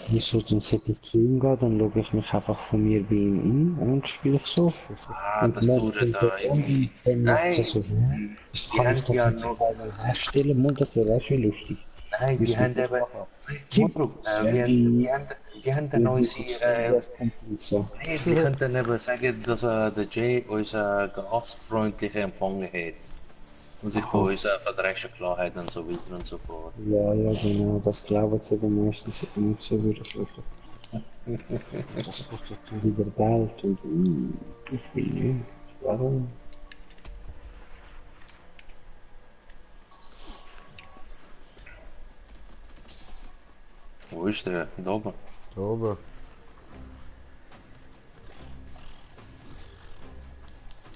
Wieso, dann sollte ich zu ihm gehen, dann logge ich mich einfach von mir bei ihm ein und spiele ich so. Ah, das tut er da irgendwie. Dann macht Nein, es so. Das die kann haben ich das ja jetzt noch. auf einmal herstellen und das wäre auch schon lustig. Nein, die Müssen haben wir das eben. machen? Mordruck, die haben den neuen So. nee, die könnten eben sagen, dass der Jay uns gastfreundlich empfangen hat. Und sich von uns verdreschen klar hat und so weiter und so fort. Ja, ja, genau, das glauben sie dann meistens nicht so wirklich. Das kostet dann wieder Geld und ich will nicht. Warum? Wo ist der? Da oben. Da oben.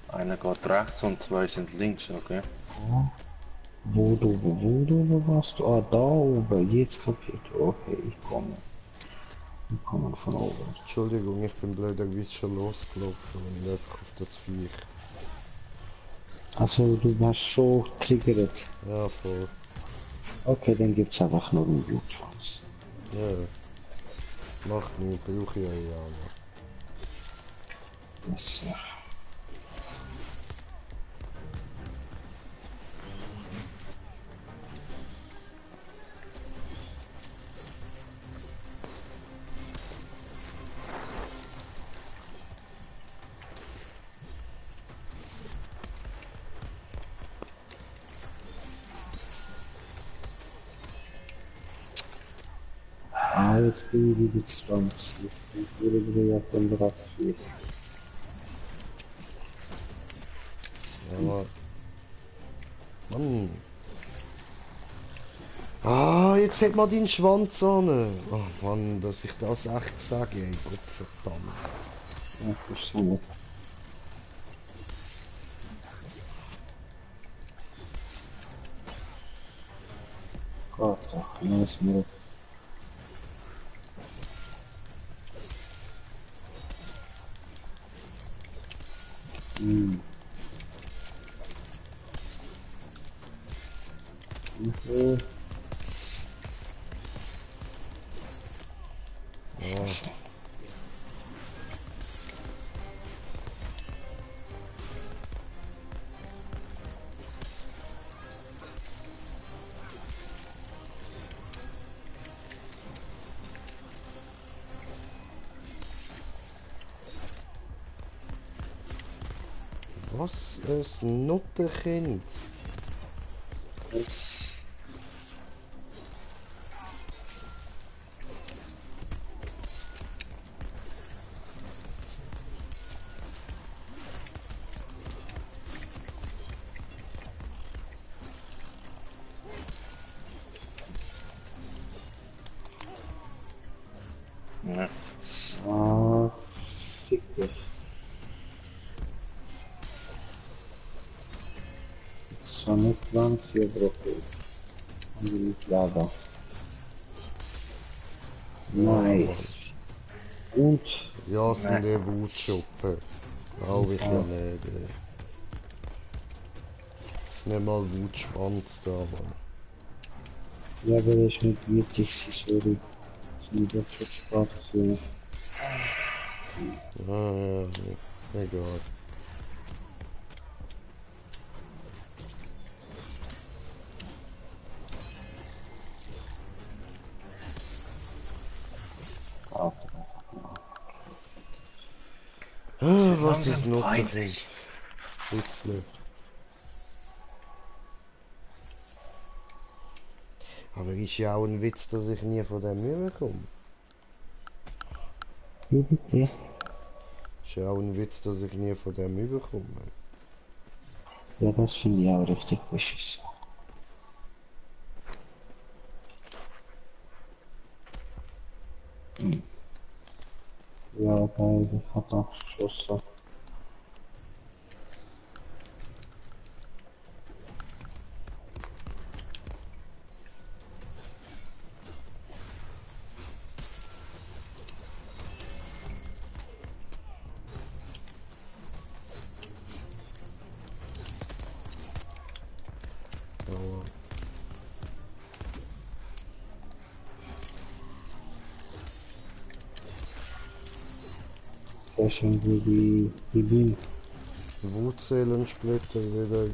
Einer geht rechts und zwei sind links, okay. Wo warst du? Ah, da oben, jetzt kapiert. Okay, ich komme. Ich komme von oben. Entschuldigung, ich bin blöderweise schon losgelaufen und einfach auf das Viech. Also, du hast schon triggert. Ja, voll. Okay, dann gibt's einfach nur einen Blutschwanz. Ja. Macht nichts, brauche ich ja noch. Yes, sir. Ah, jetzt bin ich wieder 20. Ich wurde wieder auf den Platz 4. Ja. Mann. Ah, jetzt hat man deinen Schwanz an. Oh Mann, dass ich das echt sage, ey, Gottverdammt. Ja, verstehe. Gott, ach, nice move. Okay. Ja. Was ein Nuttenkind. Ja. Ah, fick dich. Das war nicht lang für Profil. Und nicht Lava. Nice. Und Ja, sind die Wutschuppen. Glaube ich ja nicht. Nicht mal Wutschwanz da, Mann. ja, aber das ist nicht wichtig, sorry. Das ist nicht auf Sprache so. Ja, egal. Was ist noch drin? Putzle. Aber ist ja auch ein Witz, dass ich nie von der Mühe komme. Wie bitte? Ist ja auch ein Witz, dass ich nie von der Mühe komme. Ja, das finde ich auch richtig beschissen. Ja, geil, ich hab auch geschossen. Aber Sehr schön, wie bin. Wutzellensplitter wieder.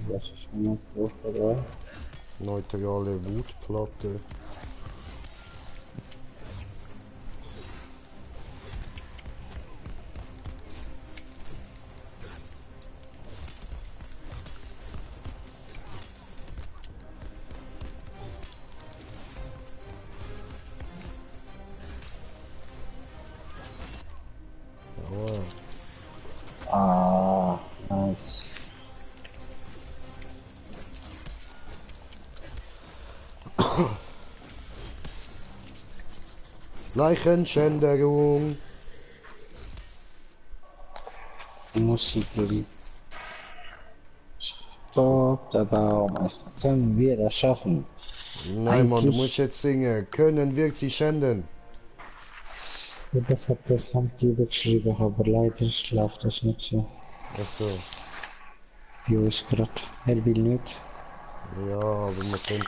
Das ist schon mal groß dabei. Neutrale Wutplatte. Jawohl. Ah, nice. Leichenschänderung. Musik. Stop, der Baumeister. Können wir das schaffen? Nein, Mann, du musst Eigentlich, jetzt singen. Können wir sie schänden? ja, das hat das Handgeber geschrieben, aber leider läuft das nicht so. Achso. Jo, ist grad. Er will nicht. Ja, aber man könnte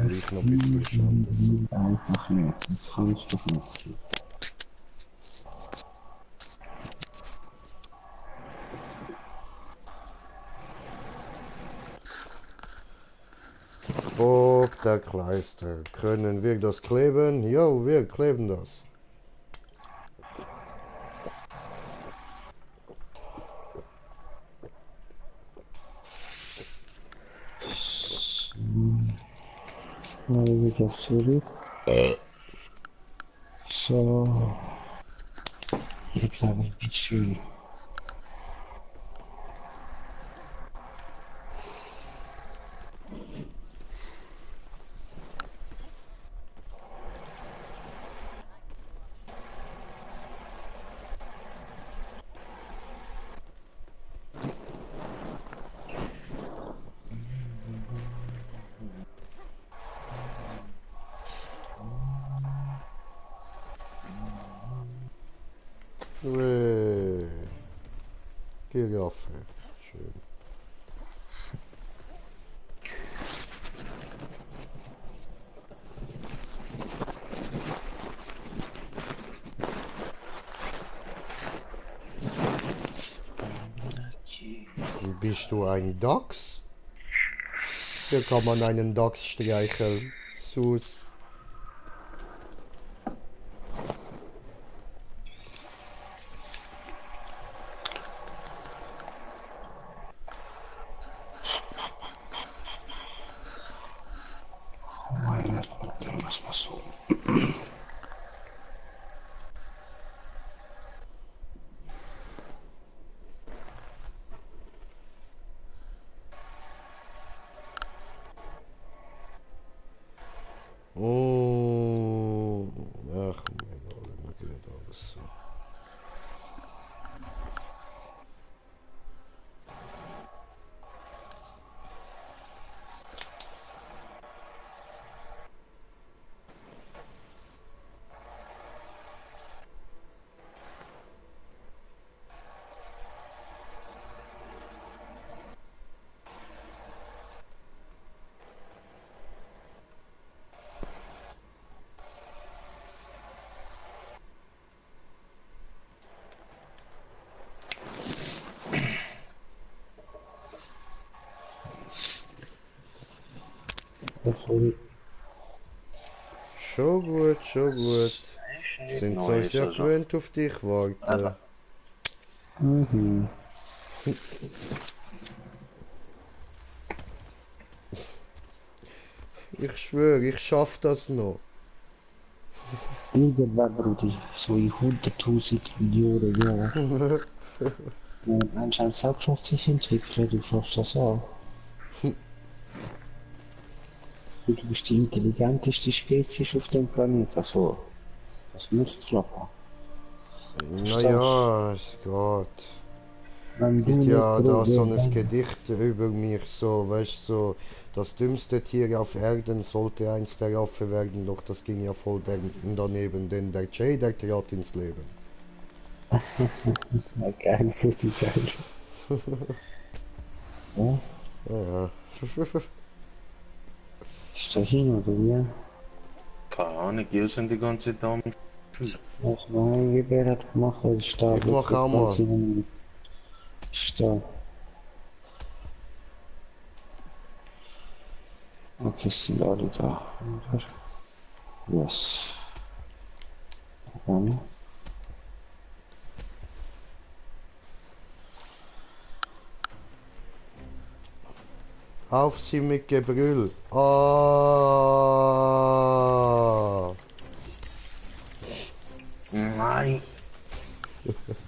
es gleich Das noch ein bisschen schänden. will einfach nicht. Das kann es doch nicht sein. Bob der Kleister. Können wir das kleben? Jo, wir kleben das. Mal wieder zurück. So. Jetzt aber ein bisschen schön. Giraffe. Schön. Bist du ein Dachs? Hier kann man einen Dachs streicheln. Sus. Was mal so. Oh, ach, mein Gott, man geht alles so. Schon gut, schon gut. Sind so Neues, sehr also. gewöhnt auf dich warten. Aber- Mhm. Ich schwöre, ich schaff das noch. Irgendwann, Brudi, so in 100.000 Millionen Jahren. Anscheinend selbst schafft sich entwickeln, du schaffst das auch. Du bist die intelligenteste Spezies auf dem Planeten, also das muss klappen. Naja, es geht. Wenn du Gibt nicht ja da so probier, ein Gedicht über mich, so, weißt so, das dümmste Tier auf Erden sollte einst der Affe werden, doch das ging ja voll daneben, denn der Jay, der trat ins Leben. Na, geil, so ist geil. Ja, Ja, ist da hin oder wie? Keine Ahnung, die sind die ganze Zeit am Schießen. Was mein Gewehr hat gemacht, ist da Ich mach auch mal. Ist da. Okay, sind alle da. Yes. Dann. auf sie mit Gebrüll. Ah. Nein,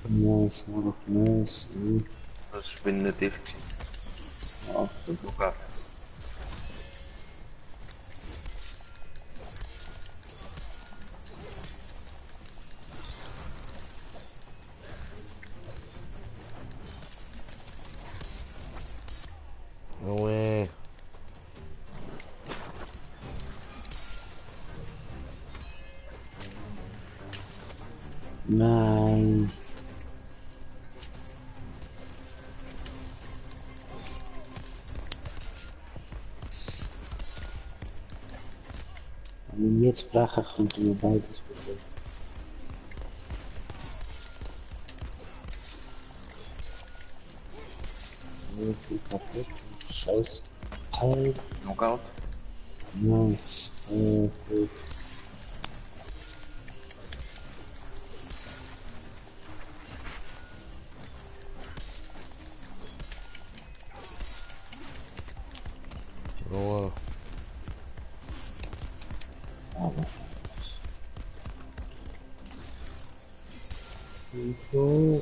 Nice, nice. das bin nicht ich. Ja. Sogar. Ouais. Nein. Wenn ich jetzt brechen, könnten wir beides bekommen. Irgendwie kaputt. Scheiß Teil. Knockout. Nice. Gut. Oh. Aber. So.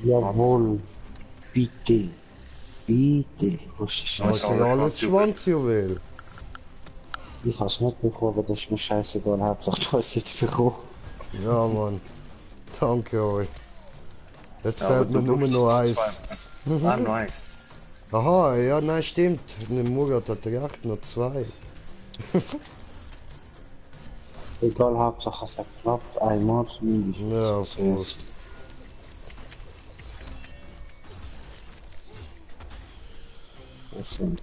Jawohl. Bitte. Bitte. Was ist Das das? ist ja alles Schwanzjuwel. Ich hab's nicht bekommen, aber das ist mir scheißegal. Hauptsache du hast es jetzt bekommen. Ja, Mann. Danke euch. Jetzt Ja, aber fällt mir du nur brauchst noch das eins. Ah, nice. Aha, ja, nein, stimmt. Der Murat hat recht, noch zwei. Egal, Hauptsache es hat geklappt. Einmal zumindest. Ja, voll. offen.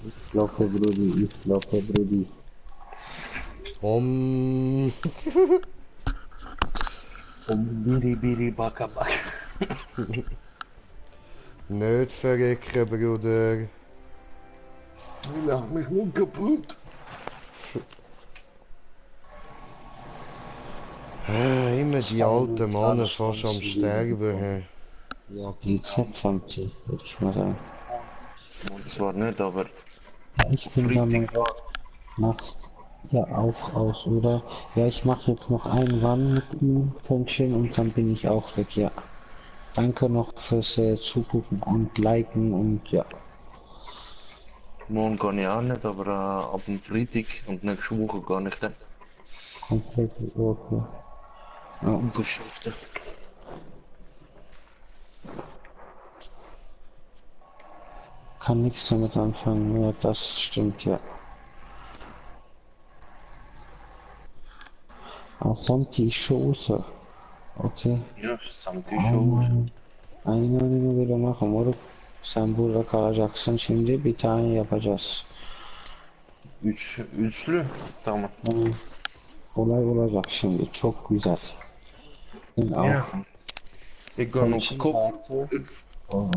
Ich laufe, Brudi, ich laufe, Brudi. Biri biri baka baka. Nicht verrecken, Bruder. Ich lach mich nur kaputt. Immer die alten Männer fast am Sterben. Hä? Ja, geht's jetzt Samti, würde ich mal sagen. Und zwar nicht, aber Ja, ich bin da mal Freitag. machst ja auch aus, oder? Ja, ich mache jetzt noch einen Run mit ihm, Funkchen, und dann bin ich auch weg, ja. Danke noch fürs Zugucken und Liken und ja. Morgen kann ich auch nicht, aber ab dem Freitag und nächste Woche gar nicht. Komplett okay. Ja, Geschäfte. kann nichts damit anfangen, ja, das stimmt, ja. Ah, Santi Schoße. Okay. Ja, Samti Show. Aynı önünü böyle moruk. Sen burada kalacaksın şimdi bir tane yapacağız. Üçlü. Tamam. Olay olacak şimdi çok güzel. Sen auch. Ja. Ich gehe auf Kopf.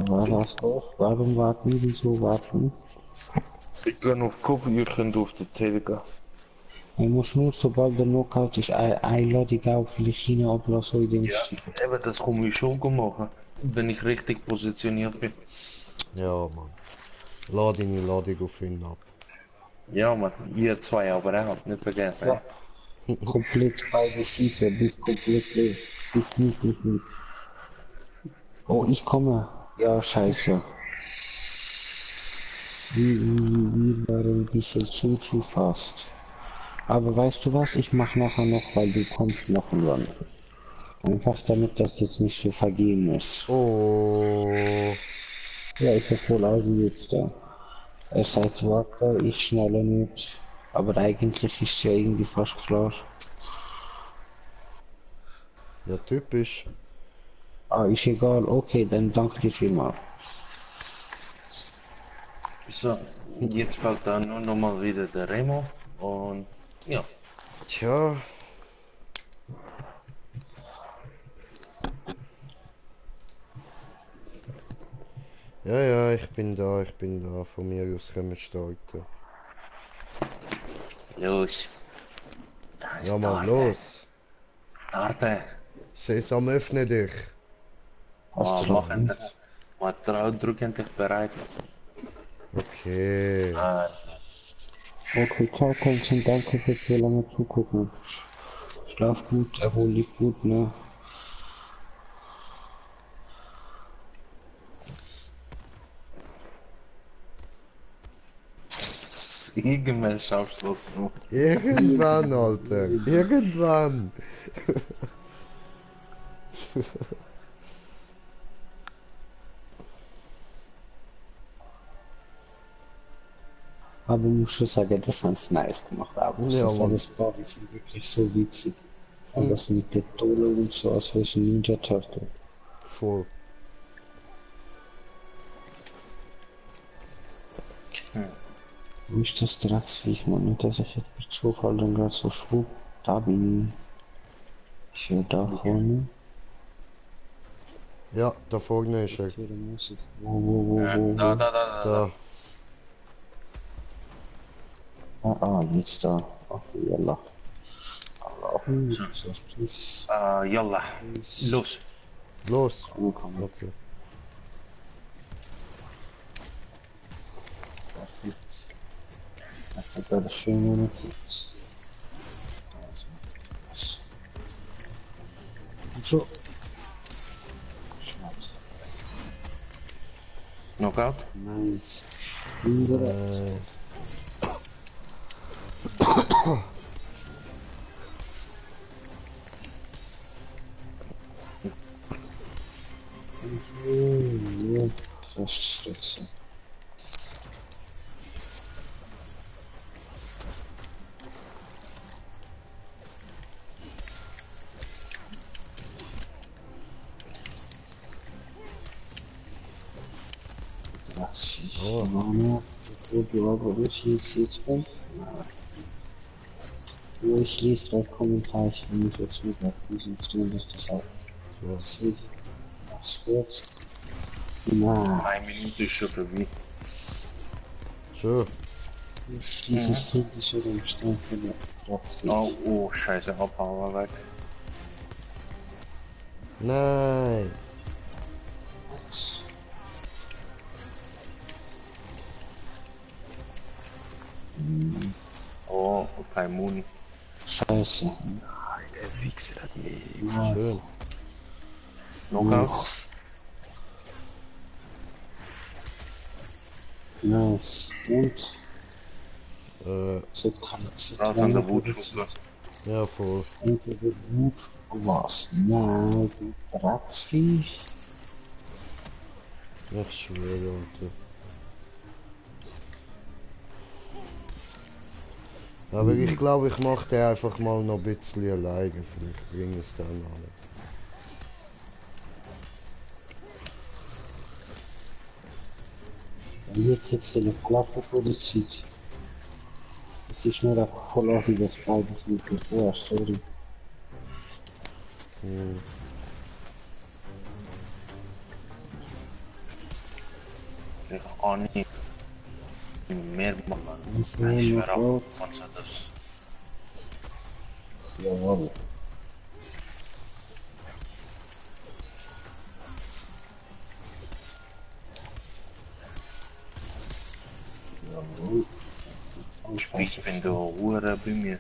War das doch? Warum warten die so warten? Ich gehe auf Kopführchen auf der Telegram. Hij moest nur sobald de knockout is, hij laat die gauw Filipine oplossen. Ja, eben, das komme ich schon machen, wenn ich richtig positioniert bin. Ja, Mann. Lad deine Ladung auf ihn ab. Ja, man, ihr zwei aber auch, nicht vergessen. Ja. Komplett beide Seite, bis komplett leer. Bis nicht. Oh, ich komme. Ja, scheiße. Wir waren ein bisschen zu fast. Aber weißt du was, ich mach nachher noch, weil du kommst noch ein Run. Einfach damit das jetzt nicht so vergeben ist. Oh. Ja, ich hab voll Augen jetzt da. Es sagt, warte, ich schneller nicht. Aber eigentlich ist ja irgendwie fast klar. Ja, typisch. Ah, ist egal, okay, dann danke dir vielmals. So, jetzt fällt da nur noch mal wieder der Remo und ja. Tja. Ja, ja, ich bin da. Von mir aus können wir starten. Los. Ja, mal los. Starte. Sesam, öffne dich. Hast du Mach noch endlich. Drück endlich bereit. Okay. Okay, ciao, Kolchen, danke fürs so lange zugucken. Schlaf gut, erhol dich gut, ne? Irgendwann schaffst du das noch. Irgendwann, Alter. Irgendwann. Aber muss schon sagen, das haben sie nice gemacht. Aber Ja, das Mann. alles paar, die sind wirklich so witzig. Und das mit der Tole und so, als wäre es ein Ninja Turtle. Voll. Wo ist das Drecksviech, man? Nicht, dass ich jetzt per Zufall dann gerade so schwupp, da bin ich. Ich höre da vorne. Ja, da vorne ist er. Ich höre Musik. Wo? Da. Ah, jetzt da. Okay, yalla. Allah, tschüss. Yalla. Los. Los. Komm. Okay. Ich hab da schön Notiz. So. Schwarz. Knockout. Nice. Verstrickse. Oh. Wo ich jetzt bin. Wo ich lese drei Kommentare, ich will mich jetzt mit konzentrieren, dass das auch So. safe was wird. Na, 1 Minute ist schon vorbei. Schön. dieses Kind ist schon am Stand von der Platz. Oh, scheiße, Abhauer weg. Nein. Oh, kein Muni. Scheiße. Der Wichser hat mich. Schön. Knockout. Nice. Und? So Raus an der Wutschule. Ja, voll. Entweder Wut was. Nein, du Bratzviech. Ich schwöre, Alter. Aber ich glaube, ich mache den einfach mal noch ein bisschen alleine. Vielleicht bringe ich es dann an. Und jetzt sitzt eine Flache vor der Zeit. Es ist nur einfach voll auf wie das beides Mikro. Oh, sorry. Ich ahne nicht mehr machen. Ich Ich will schwöre noch auf, was das. Jawohl. Jawohl. Ich bin da Hure bei mir.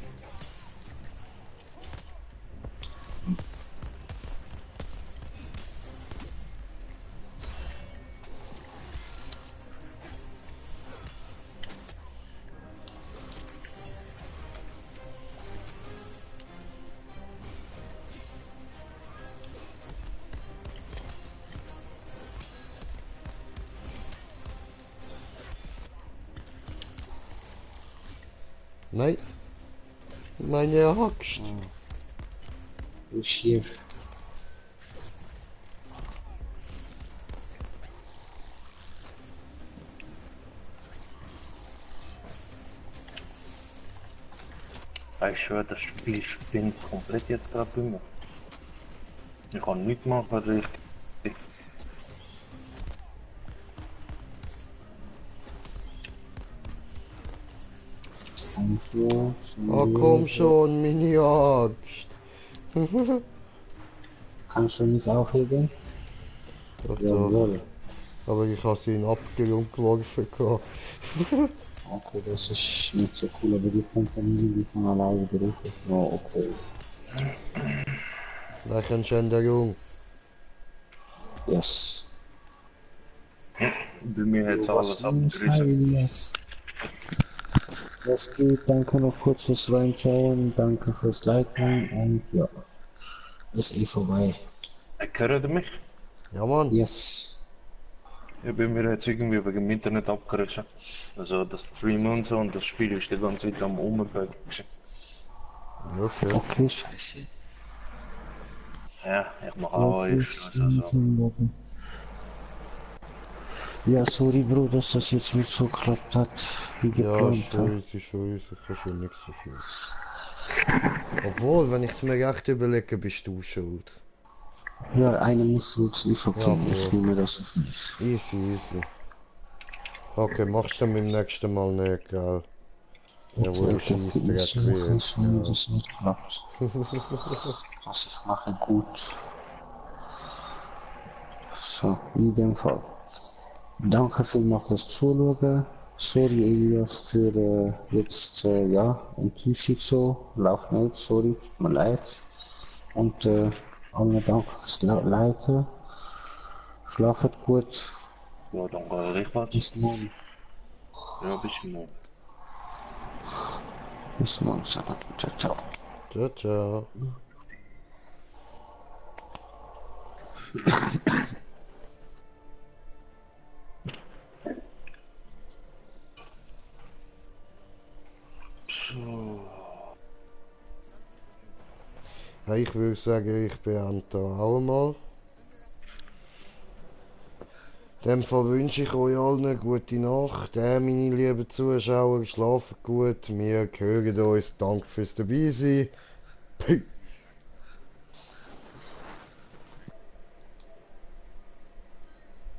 Nein. Meine Axt. Du schief. Ich schwöre, das Spiel spinnt komplett jetzt gerade bei mir. Ich kann nichts machen richtig. Oh, komm schon, meine Axt. Kannst du nicht aufheben? Doch, doch. Jawohl. Aber ich habe sie in Abgelung geworfen. Okay, das ist nicht so cool, aber die Kompanie, die von alleine berufen. Ja, okay. Leichenschänderung. Yes. Bei mir jetzt alles abgerissen. Elias. Das geht, danke noch kurz fürs Reinschauen, danke fürs Liken und ja, ist eh vorbei. Hört ihr mich? Ja, Mann. Yes. Ich bin mir jetzt irgendwie wegen dem Internet abgerissen. Also das Stream und so und das Spiel ist die ganze Zeit am Umbewegen. Okay. Okay, scheiße. Ja, ich mache Ja, auch so. Ja, sorry Bro, dass das jetzt nicht so geklappt hat, wie Ja, geplant. scheiße. Kannst du nichts dafür. Obwohl, wenn ich es mir recht überlege, bist du schuld. Ja, eine muss schuld sein, ist okay, Ja, ich voll. nehme das auf mich. Easy. Okay, machst du beim nächsten Mal nicht, gell? Ja, wo du schießt, der Ich hat mache weh. es, wenn das nicht klappt. Was ich mache, gut. So, in dem Fall. Danke vielmals fürs Zuschauen. Sorry Elias für jetzt, ja, Enttäuschung so. Läuft nicht, sorry, tut mir leid. Und allen danke fürs Liken. Schlaft gut. Ja, danke gleichfalls. Bis morgen. Ja, bis morgen. Bis morgen. Ciao, ciao. Ciao. Ja, ich würde sagen, ich beende da auch mal. In dem Fall wünsche ich euch allen eine gute Nacht. Meine lieben Zuschauer, schlafen gut. Wir hören uns. Danke fürs Dabeisein. Peace.